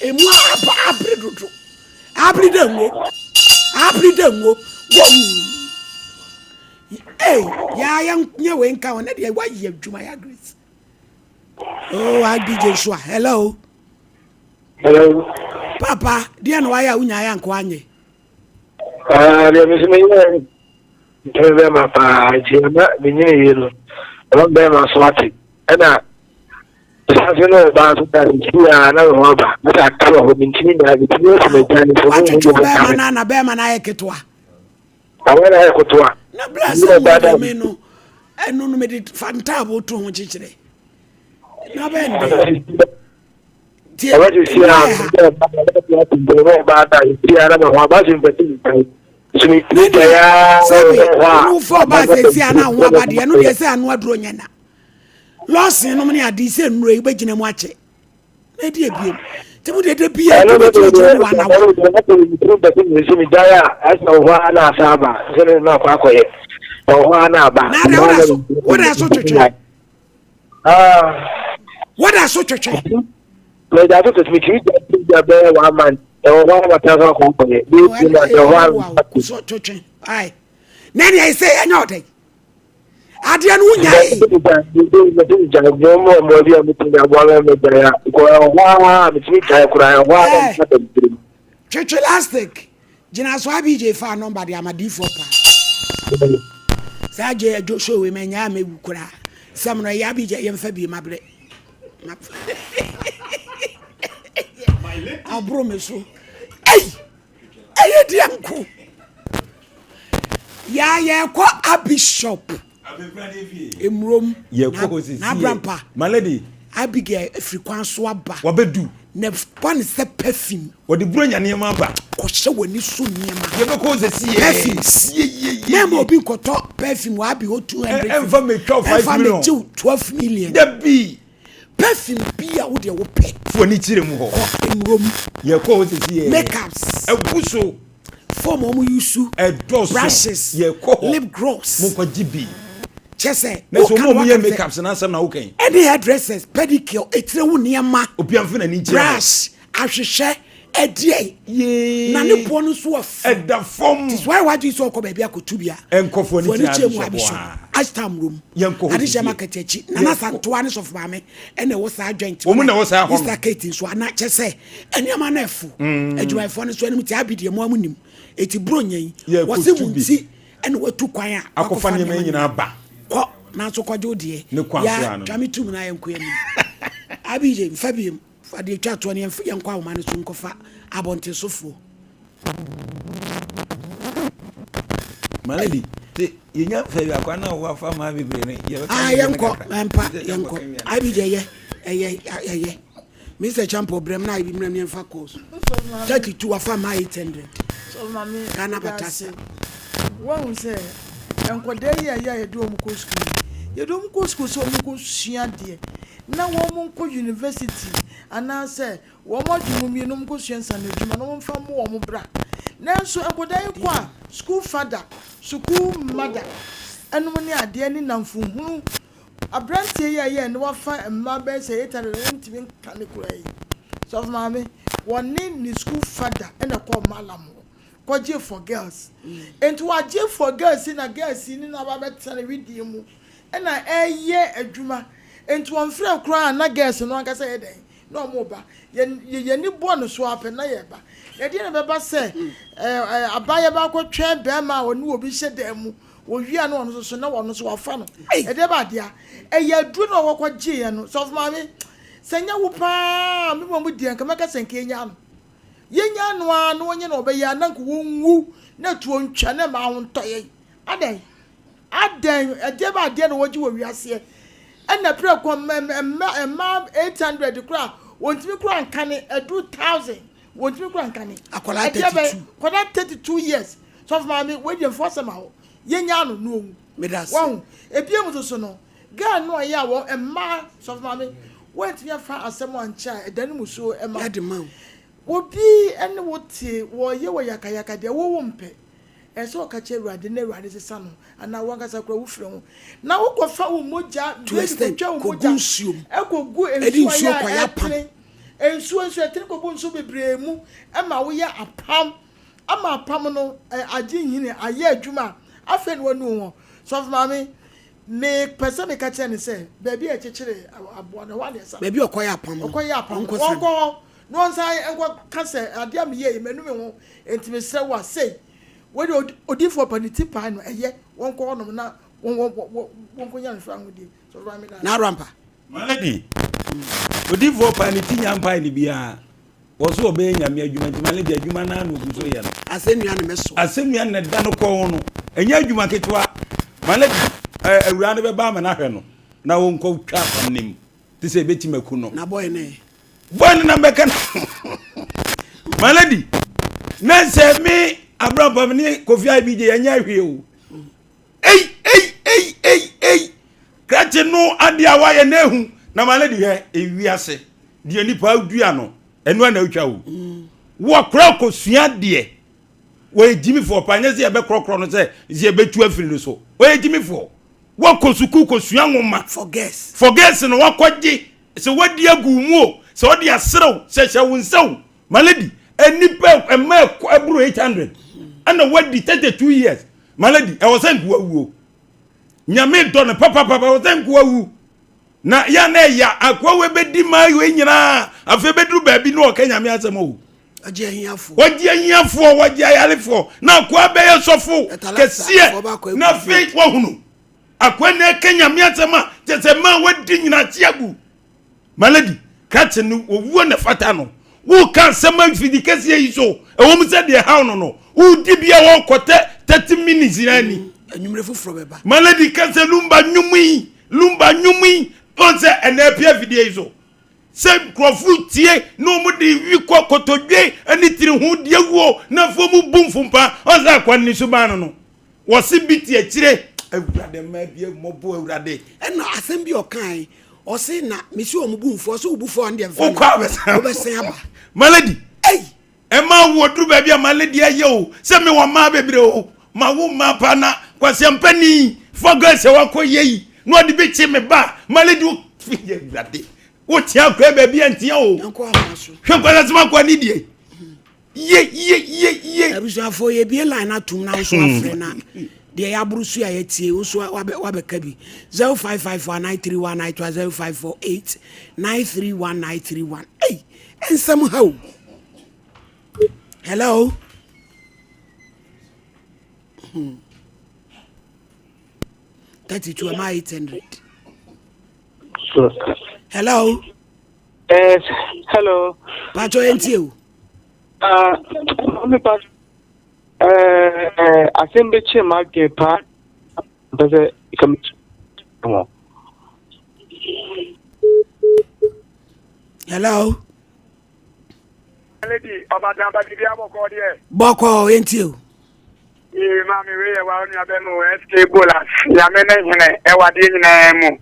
emu aba abere dodo. Abere dɛ ngo. Abere dɛ ngo. Wɔm. Ei, yaa yɛn nyɛ wei nka ho ne deɛ wayɛ adwuma ya Grace. Oh, IBJ nso a hello. Hello. Papa, deɛ na wayɛ a wonya ayɛ anka wanyɛ. Ah, deɛ me nso menyɛ mpɛ bɛrima paa nti ama menyini yie no ɛma bɛrima so ate ɛna sase no ɔbaa so da nti a na me ho aba na sɛ aka wɔ hɔ mentumi nyaa metumi asi m'agya ne so watwetwe bɛrima no na bɛrima no ayɛ ketewa awɛ na ayɛ ketewa na bla sɛ mu me no ɛno no mede fa ntaabo to ho kyekyerɛ na bɛn dɛ Tie, Ɛbɛ sisi a, ɔbaa da sisi a na ma ho aba se mpɛ sɛ nkan. So mi tiri gya ya. Sɛbi, ɔno fɔ ɔbaa sisi a na ho aba deɛ, ɛno deɛ sɛ ano aduro nyɛ na. Lɔɔsen nom ne ade sɛ nnuro yi wobɛgyina mu akyɛ. Na ɛdi ebiem. Nti mo deɛ da biara nti wobɛgyina gyina mu one hour. Ɛno deɛ sɛ mi gya ya ɛsɛ wɔ hɔ a na asa aba sɛ ne na akɔ akɔyɛ. Wɔ hɔ a na aba. Na deɛ woda so woda so twetwe. Woda so twetwe. Meda so twetwe metumi gya gya bɛyɛ one month. Ɛwɔ hɔ a mata so akɔ akɔyɛ. Bɛyɛ 2 months ɛwɔ hɔ a. So twetwe. Aye. Na nea ɛsɛ yɛnyɛ ɔdɛn. Adeɛ no wonya yi. Twetwe lastic. Gyina so abj faa nɔmba de ama diifoɔ paa. Saa gye adwo show wei manya a mɛwu koraa. Sɛm no ɛyɛ abj yɛmfa bie mabrɛ. Aboro me so. Ei! Ɛyɛ deɛ nko. Yaa yɛkɔ abi shop. Emurom. Yɛkɔ hɔ sisi Na abrampa. My lady. Abigail efiri kwan so aba. Wabedu. Na bɔ ne sɛ perfume. Wɔde buronya nneɛma aba. Kɔhyɛ w'ani so nneɛma. Yɛbɛkɔ hɔ sisi yɛ. Perfumes. Mɛma obi nkɔtɔ perfume wɔ abi hɔ 200. Ɛnfa mɛtwa 5 million. Ɛnfa mɛgyew 12 million. Dabi. Perfume bi a wo deɛ wopɛ. Fo ani kyerɛ mu hɔ. Kɔ nwura mu. Yɛkɔ hɔ sisi yɛ. Makeups. Ɛbu so. Foam a wɔn use. Ɛdɔɔso. Brushes. Yɛkɔ hɔ. Lip gloss. Mo nkɔ gye bi. Kyɛ sɛ. Na sɛ wɔn a wɔyɛ makeups n'asɛm na woka yi. Ɛne hairdressers, pedicure, etire ho nneɛma. Obi anfa n'ani nkyerɛ hɔ. Brush, ahwehwɛ, ɛdeɛ. Yee. Na ne boɔ no nso wɔ fam. Ɛda fam. Ti so ayɛ wadwene sɛ ɔkɔ baabi akɔtu bi a. Nkɔ fo ani kyerɛ abisɔ hɔ a. Ashtown room. Yɛnkɔ hɔ Adehyɛ market akyi. Nana Santoa ne Sɔfo Maame ɛna ɛwɔ saa joint. Wɔn na ɛwɔ saa hɔ no. Easter Kate nso ana kyɛ sɛ nneɛma no ɛfo. Adwumayɛfoɔ no nso anim ti abi deɛ mo amu nim. Eti buro nyɛ yi. Wɔsi mu nti ɛna watu kwan a. Akɔfa nneɛma nyinaa ba. Kɔ nanso kɔgye wo deɛ. Ne kwan so ano. Ya twa me tum na yɛnkɔ anim. Abi gye nfa biem. Fa deɛ ɛtwa toɔ no yɛnkɔ ahoma no so nkɔfa abɔntensofoɔ. My lady, te yɛnya fɛ bi akwa na wafa maa bebree no yɛbɛka ah, yɛnkɔ mpa yɛnkɔ abi deɛ ɛyɛ ɛyɛ ɛyɛ Mr. Champo brɛm na ibi mmerɛ yɛmfa calls 32 wafa maa 800 Ghana Batasa Wahu sɛ nkwadaa yi a yɛ a yɛde wɔn kɔ sukuu yi, yɛde wɔn kɔ sukuu sɛ wɔn nkɔ sua adeɛ na wɔn nkɔ university anaasɛ wɔn adwene mu mmienu wɔn nkɔ sua nsano adwuma na wɔn mfa mmo wɔn bra. Nanso nkwadaa yi kɔ a sukuu fada, sukuu mada ɛnom ne adeɛ ne nnamfo hunu. Aberanteɛ yi a yɛ ne wafa mmaa bɛyɛ sɛ 800 a wɔntumi nka ne koraa yi, sɔfo maame, wɔne ne sukuu fada ɛna ɛkɔɔ malam hɔ. kɔgye for girls nti wagye for girls yi na girls yi ne no aba abɛtena ne wedeɛ mu ɛna ɛyɛ adwuma nti wɔn frɛ koraa na girls no ankasa yɛ dɛn na wɔn ba yɛn yɛn ani bɔ no so apɛ na yɛ ba na ɛdeɛ na bɛba sɛ ɛɛ ɛɛ abaayɛ baakɔ twɛn bɛrima a ɔne obi hyɛ dan mu wɔwia na ɔno nso so na ɔno nso wafa no ɛdeɛ ba adeɛ ɛyɛ aduro na ɔkɔkɔ gye yɛn no sɔfo maame sɛ nyɛ wo paa mi ma mu deɛ nka mɛka sɛ nka enya no. Yɛnyaa no ara na ɔnyɛ na ɔbɛyɛ a na nka wɔnwu na tuo ntwa na mmaa ho ntɔ yɛn. Adɛn? Adɛn? Ɛdeɛ bɛ adeɛ na wɔgye wɔ wiaseɛ? Ɛna prɛko mma mmaa 800 koraa wɔntumi koraa nkane ɛduru 1000 wɔntumi koraa nkane. Akwadaa 32. 32. Akwadaa 32 years. Sɔfo maame wei deɛ mfa asɛm ahɔ. Yɛnyaa no na ɔwu. Medase. Wahu? Ebiem nso so no girl no a ɔyɛ a wɔ mmaa sɔfo maame. Woantumi amfa asɛm ankyɛ a, ɛdane mmusuo ma wo. Ɛde ma wo. Obi ne wo te, wɔreyɛ wo yakayaka deɛ wo wompɛ. Ɛsɛ sɛ ɔka kyerɛ Awurade na Awurade sesa no anaa wo ankasa koraa wofiri ho na wokɔfa wo mogya To blade extent, kɔtwa wo kɔgu mogya nsuo mu. kɔgu Ɛde nsuo a nsuo ɛyɛ a kɔyɛ apam. ɛtene nsuo nso ɛtene kɔgu nsuo bebree mu ma woyɛ apam ama apam no agye nhini ayɛ adwuma a afei na wanu wo ho. Sɔfo maame mepɛ sɛ meka kyerɛ no sɛ baabi a ɛkyekyere aboa no ɛhɔ a na ɛsa. Baabi a ɔkɔyɛ apam no. Ɔkɔyɛ apam no Ɔnkɔ sa ɔnkɔ hɔ na ɔnsan nkɔka sɛ adeɛ a meyɛɛ yi manu me ho enti mesrɛ wo a sei. Wei deɛ odiyifoɔ pa ne ti pae no ɛyɛ wɔnkɔ hɔnom na wɔnkɔnya no fawohodie. Sɔfo maame meda ase. N'aro ampa. My lady, odiyifoɔ pa ne ti nya mpae ne biara. Wɔ so ɔbɛyɛ nyame adwuma nti my lady adwuma naa na ogu so yɛ no. Asɛnnua ne mɛso. Asɛnnua na ɛda no kɔn ho no. Ɛnyɛ adwuma ketewa. My lady, awuraa no bɛba ama no ahwɛ no na ɔnkɔ twa apam no mu. Te sɛ ebetumi aku no. Na boy no ɛ? Boy no na mbɛka no. My lady, na sɛ me Abraham ne Kofi IBJ yɛnyɛ hwee o. Ei, ei, ei, ei, ei. Krakye no adeɛ a wayɛ na ehu. Na my lady hwɛ ewiase deɛ nipa dua no ɛno ana atwa o. Wɔkora kosua deɛ wɔyɛ gyimifoɔ pa nyɛ sɛ yɛbɛkorɔkorɔ no sɛ sɛ yɛbɛtu afiri no so. Wɔyɛ gyimifoɔ. Wɔkɔ sukuu kɔsua nwoma. For girls. For girls no wɔkɔgye sɛ wɔadi agu wo mu o, sɛ wɔde aserew, sɛ hyɛ wo nsa o. My lady, nnipa mma ɛkɔ ɛboro 800 ɛna wɔadi 32 years. My lady, ɛwɔ sɛ nkoa wuo. Nyame dɔ no papapapa, ɛwɔ sɛ nkoa wu. Na yɛ na ɛya akoa wei bɛdi maa wei nyinaa afei bɛduru baabi na ɔka Nyame asɛm o. Ɔgye ahiafoɔ. Wɔgye ahiafoɔ, wɔgye ayarefoɔ. Na akoa bɛyɛ sɔfo kɛseɛ. Na afei wahunu. Akoa na ɛka nyame asɛm a kyɛ sɛ maa wadi nyinakye agu. My lady, krakye no owuo na fata no. Woka asɛm afidi kɛseɛ yi so. Ɛwɔ mu sɛ deɛ ɛhaw no no, wodi bi a wɔkɔtɛ 30 minutes na ani. Anwummere foforɔ bɛba. My lady ka sɛ lumba nnwom yi, lumba nnwom yi, wɔn sɛ ɛna apia afidie yi so. Sɛ nkurɔfo tie na wɔn de wi kɔ kotodwe ne tiri ho di awuo na afei wɔn bu mfompa ɔsɛ akwa ne suban no no wɔse bi te akyire awurade mmaa bi mmɔbɔ awurade. Ɛna asɛm bi ɔkae ɔse na mesi wɔn bu mfo ɔse wo bu fo a ɔno deɛ mfa no wobɛsan aba. My lady ei ɛma wo duru baabi a my lady ayɛ o sɛ me wɔ mmaa bebree o ma wo mmaa paa na kwasiampani fɔgɔ sɛ wakɔ yɛ yi na ɔde bi kye me ba my lady wo yɛ awurade Wotea akora baabi a ntea o. Hwɛ nkwada sɛm akɔ ani deɛ. Ye ye ye ye. Abusuafoɔ yɛbie line atom na woso afrɛ na deɛ yɛaboro so a yɛtie wo nso wabɛka bi 0554 931 921 0548 931 931 ei nsɛm ha o hello 32 ɛma 800 Hello. Yes, hello. Pacho yɛn tie o. Ah, mami pa. Eh, eh, asɛm bi kye ma adwene paa. Mpɛ sɛ ka mi ho. Hello. Lady, ɔbaatan ba biribi abɔkɔ deɛ. Bɔkɔ yɛn tie o. Ee maame wei yɛ wa onua bɛ mu SK Bolas nyame ne hene ɛwɔ adeɛ nyinaa mu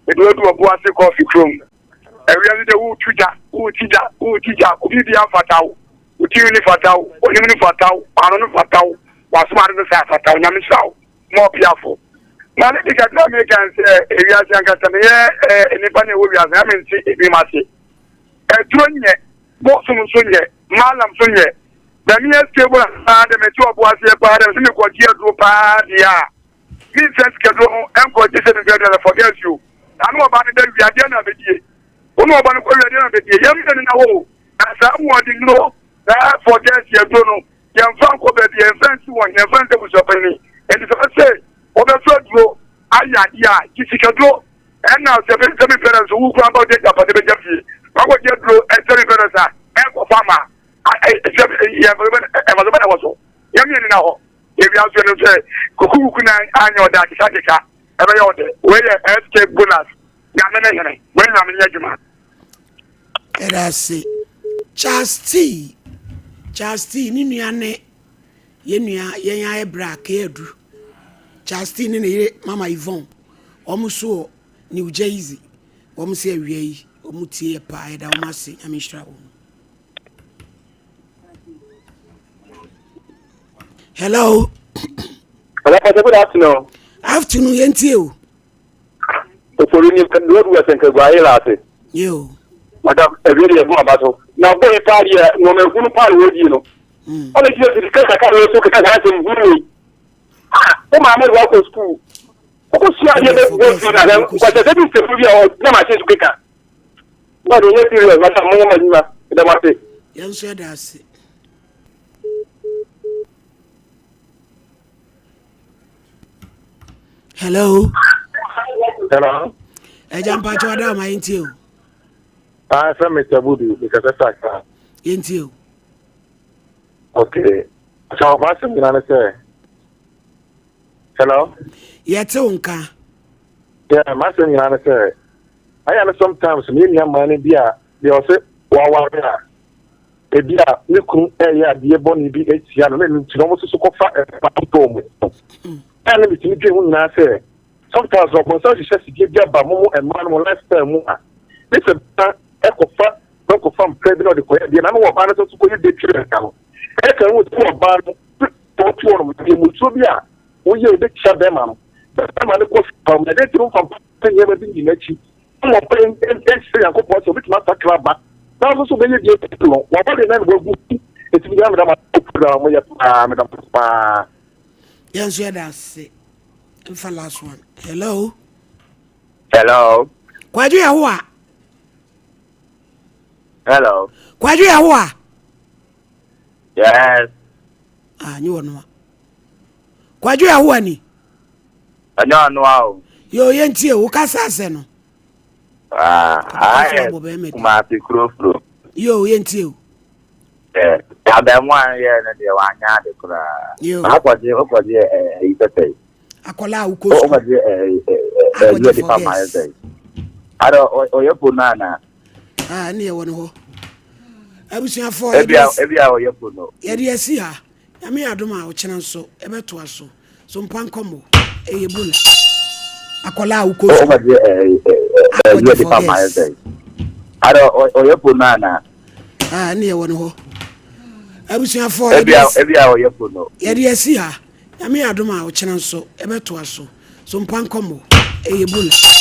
edu adu ɔbo ase kɔɔfi kurom ɛwia no de wotu gya wotu gya wotu gya obi bi afata wo wo tiri ne fata wo onim ne fata wo ano no fata wo wasoma ade no sɛ afata wo nyame hyira wo ma ɔpiafo na ne de kakra meka sɛ ewiase ankasa meyɛ nnipa na ɛwɔ wiase na mente ebi ma ase aduro nyɛ Bosom nso nyɛ, Mallam nso nyɛ. Na me SK Bola paa dɛ mete ɔbo aseɛ paa dɛ sɛ mekɔgye aduro paa deɛ a, mensa sikaduro ho nkɔgye sɛ mefiri aduro forget you. Na ne ɔba no da wiadeɛ na abɛdie. Wo ne ɔba no kɔ wiadeɛ na abɛdie. Yɛn mmienu na hɔ o. Na saa ahoɔden nnuro, saa forget aduro no, yɛmfa nkɔ baabi, yɛmfa nsi wɔn, yɛmfa nsi abusuapanin. Enti sɛ ɔsɛ wɔbɛfa aduro ayɛ adeɛ a, gye sikaduro. Ɛna sɛ me sɛ me pɛrɛ nso wo kura ba ɔde agyapadeɛ bɛgya fie wakɔgye aduro sɛ me pɛrɛ sa ɛnkɔfa ma sɛ yɛ ɛfaso bɛ na wɔ so yɛ mmienu na hɔ ewia nso no sɛ kukukuku na anyɛ ɔdɛ akeka akeka ɛbɛyɛ ɔdɛ wei yɛ SK bonus nyame ne hene wei nyame nyɛ adwuma. Ɛda ase Charles T Charles T ne nua ne yɛn nua yɛn ayɛ berɛ a Kay Adu Charles T ne ne yere Mama Yvonne wɔn nso wɔ New Jersey. Wɔn sɛ awia yi wɔn tie yɛ paa yɛda wɔn ase Nyame nhyira wɔn. Hello. Hello, Pastor. Good afternoon. Afternoon, yɛn tie o. Ofori ni road west nkagua ayé la ase. Yo. Madam, ebi de ɛmu aba so. Na bɔ yi paa deɛ nneɛma ehunu paa na wɔdi no. Ɔna gyina sisi kasa kasa so kasa kasa asɛm hunu yi. Ah, wo maame de wakɔ sukuu. Wokɔ sua adeɛ bɛ bɔ fi na sɛ nkɔsɛ sɛ bi nsɛm bi a ɔgyina machine so keka. Bɔɔd nyɛ serious madam mo nyɛ mo adwuma ɛda mo ase. Yɛn nso yɛda ase. Hello. Hello. Ẹja mpatsọ ada ọma yẹn tie o. Ah, fẹ́ Mr. Budu, mekasa sɛ Accra. Yɛn tie o. Okay. Sɛ ɔba asɛm nyinaa ne sɛ. Hello. Yɛte wo nka. Yeah, m'asɛm nyinaa ne sɛ ayɛ no sometimes me nua mmaa no bi a deɛ ɔsɛ waware a ebi a ne kunu ɛyɛ adeɛ bɔne bi atia no na ɛno nti na wɔn nso so kɔfa ɛfa tɔɔ mu ɛna na metumi dwen ho nyinaa sɛ sometimes ɔbɔnsam hyehyɛ sidie bi aba mo mo mmaa no mo lifestyle mu a ne sɛ ba ɛkɔfa bɛkɔfa mpɛ bi na ɔde kɔyɛ adeɛ na no wɔ ɔbaa no nso so kɔyɛ de twere nka no ɛka ho sɛ ɔbaa no ɔte hɔ nom deɛ musuo bi a woyɛ ɛbɛtia bɛrima no bɛrima no kɔ fam na ɛdɛ nti no mfa mpa nneɛma bi nyina akyi na wɔmfa nhyɛ Nyankopɔn sɛ obɛtumi asakra aba na nso so bɛyɛ deɛ no wɔabɔ de na ne wagu ɛtumi gyina meda ma program mo yɛ paa meda mo paa. Yɛn nso yɛda ase mfa last one. Hello. Hello. Kwadwo Yehowa. Hello. Kwadwo Yehowa. Yes. Ah, nye wɔn a. Kwadwo Yehowa ni. Ɛnyɛ ɔno a o. Yo, yɛntie wo kasa asɛ no. Ah, ayɛ Kumasi kurofuro. Yo, yɛntie o. Eh, abɛɛmoa no yɛ no deɛ wanyɛ ade koraa. Yo. Akɔgye wokɔgye ɛyi sɛsɛ yi. Akɔla a wokɔ sukuu. Wokɔgye ɛyi ɛyi ɛdi pa ma ayɛ sɛ yi. Adɔ ɔyɛ po no ana. Ah, ne yɛ wɔ no hɔ. Abusuafoɔ. Ebi a ɔyɛ po no. Yɛde asi ha. Nyame yɛ adom a ɔkyena nso yɛbɛtoa so. So mpa nkɔmmɔ. Ɛyɛ Ebola. Akwadaa a wokɔ sukuu. Akɔgye for girls. Ada ɔyɛ po no ana? Ah, ɛne yɛwɔ no hɔ. Abusuafoɔ yɛde a ɔyɛ po no. Yɛde asi ha. Nyame yɛ adom a ɔkyena nso yɛbɛtoa so. So mpa nkɔmmɔ. Ɛyɛ Ebola.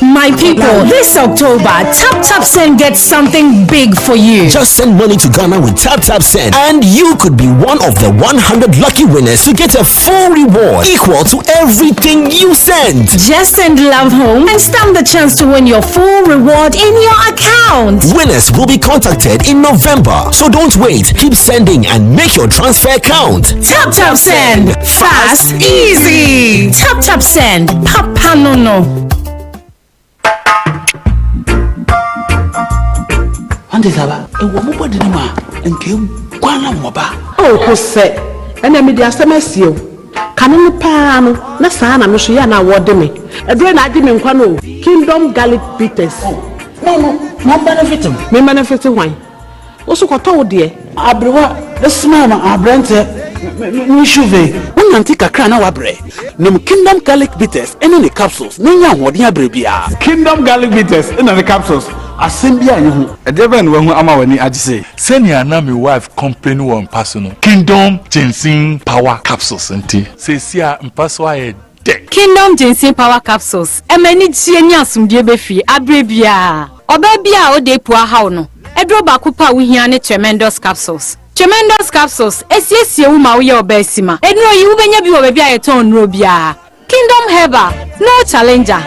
My people, this October, Tap Tap Send gets something big for you. Just send money to Ghana with Tap Tap Send, and you could be one of the 100 lucky winners to get a full reward equal to everything you send. Just send love home and stand the chance to win your full reward in your account. Winners will be contacted in November, so don't wait. Keep sending and make your transfer count. Tap Tap Send, fast, easy. Tap Tap Send, Papa no no. Ante saba, ɛwɔ mo bɔde no mu a, nka eguan na wɔba. Oh, Hosɛ, ɛnna mede asɛm asie wo. Kane no paa no, na saa na me nso yɛ a na wɔde me. Ɛberɛ na agye me nkwa no o. Kingdom Garlic Bitters. Oh, no, no, ma benefit me. Me benefit hwan? Wo so kɔtɔ wo deɛ. Aberewa smile ma aberanteɛ me shuve. Wonante kakra a na woabrɛ. Nom Kingdom Garlic Bitters ne ne capsules na nya ahoɔden abrɛ biara. Kingdom Garlic Bitters na ne capsules, asɛm biara nni ho. Ɛdeɛ bɛn na wahu ama w'ani agye sei? Sɛnea na me wife complain wɔ mpa so no, Kingdom Ginseng Power Capsules nti, seesei a mpa so ayɛ dɛ. Kingdom Ginseng Power Capsules ɛma anigyeɛ ne asomdwoeɛ ba fie aberɛ biara. Ɔbaa bi a ɔda apu ahaw no, aduro baako pɛ a wohia ne Tremendous Capsules. Tremendous Capsules ɛsiesie wo ma woyɛ ɔbaa sima. Nnuro yi wobɛnya bi wɔ baabi a yɛtɔn nnuro biara. Kingdom Herbal, no challenger.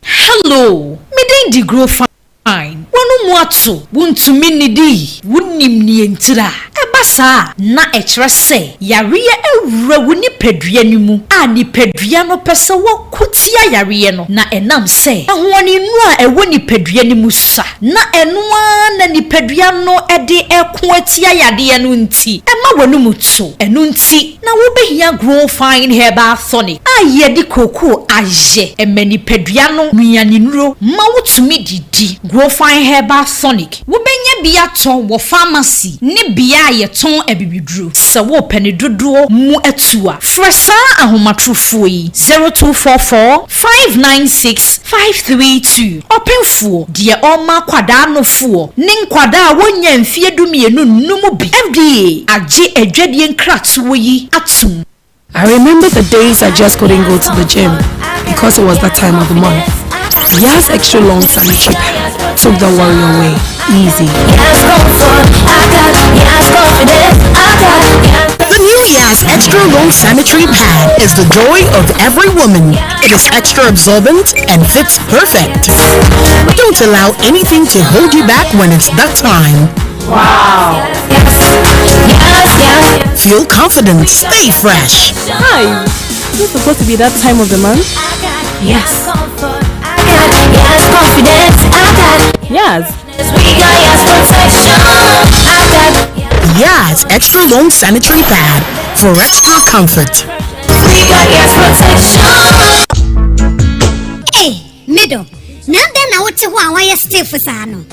Hello, me din de Grow Fine. W'ano mu ato, wuntumi nnidi, wunnim nea entira. Ɛba saa a, na ɛkyerɛ sɛ yareɛ awura wo nipadua no mu a nipadua no pɛ sɛ wɔko tia yareɛ no, na ɛnam sɛ ahoɔdennuro a ɛwɔ nipadua no mu sua, na ɛno ara na nipadua no de reko atia yadeɛ no nti, ɛma w'anom to. Ɛno nti na wobɛhia Grow Fine Herbal Tonic a yɛde kookoo ayɛ. Ɛma nipadua no nnuanennuro ma wotumi didi. Grow Fine Herbal Tonic, wobɛnya bi atɔ wɔ pharmacy ne bea a yɛtɔn. yɛtɔn abibiduro. Sɛ worepɛ ne dodoɔ mu atu a, frɛ saa ahomatorofoɔ yi, 0244 596 532. Ɔpemfoɔ, deɛ ɔrema akwadaa nofoɔ ne nkwadaa a wɔnnya mfeɛ dumienu nnum bi. FDA agye adwadie nkratoɔ yi atom. I remember the days I just couldn't go to the gym because it was that time of the month. Yas Extra Long Sanitary Pad took the worry away. Easy. The new Yas Extra Long Sanitary Pad is the joy of every woman. It is extra absorbent and fits perfect. Don't allow anything to hold you back when it's that time. Wow. Feel confident, stay fresh. Hi. Is it supposed to be that time of the month? Yes. Yes. Yas Extra Long Sanitary Pad for extra comfort. Hey, middle. Na dɛn na wote hɔ a wayɛ stiff saa no?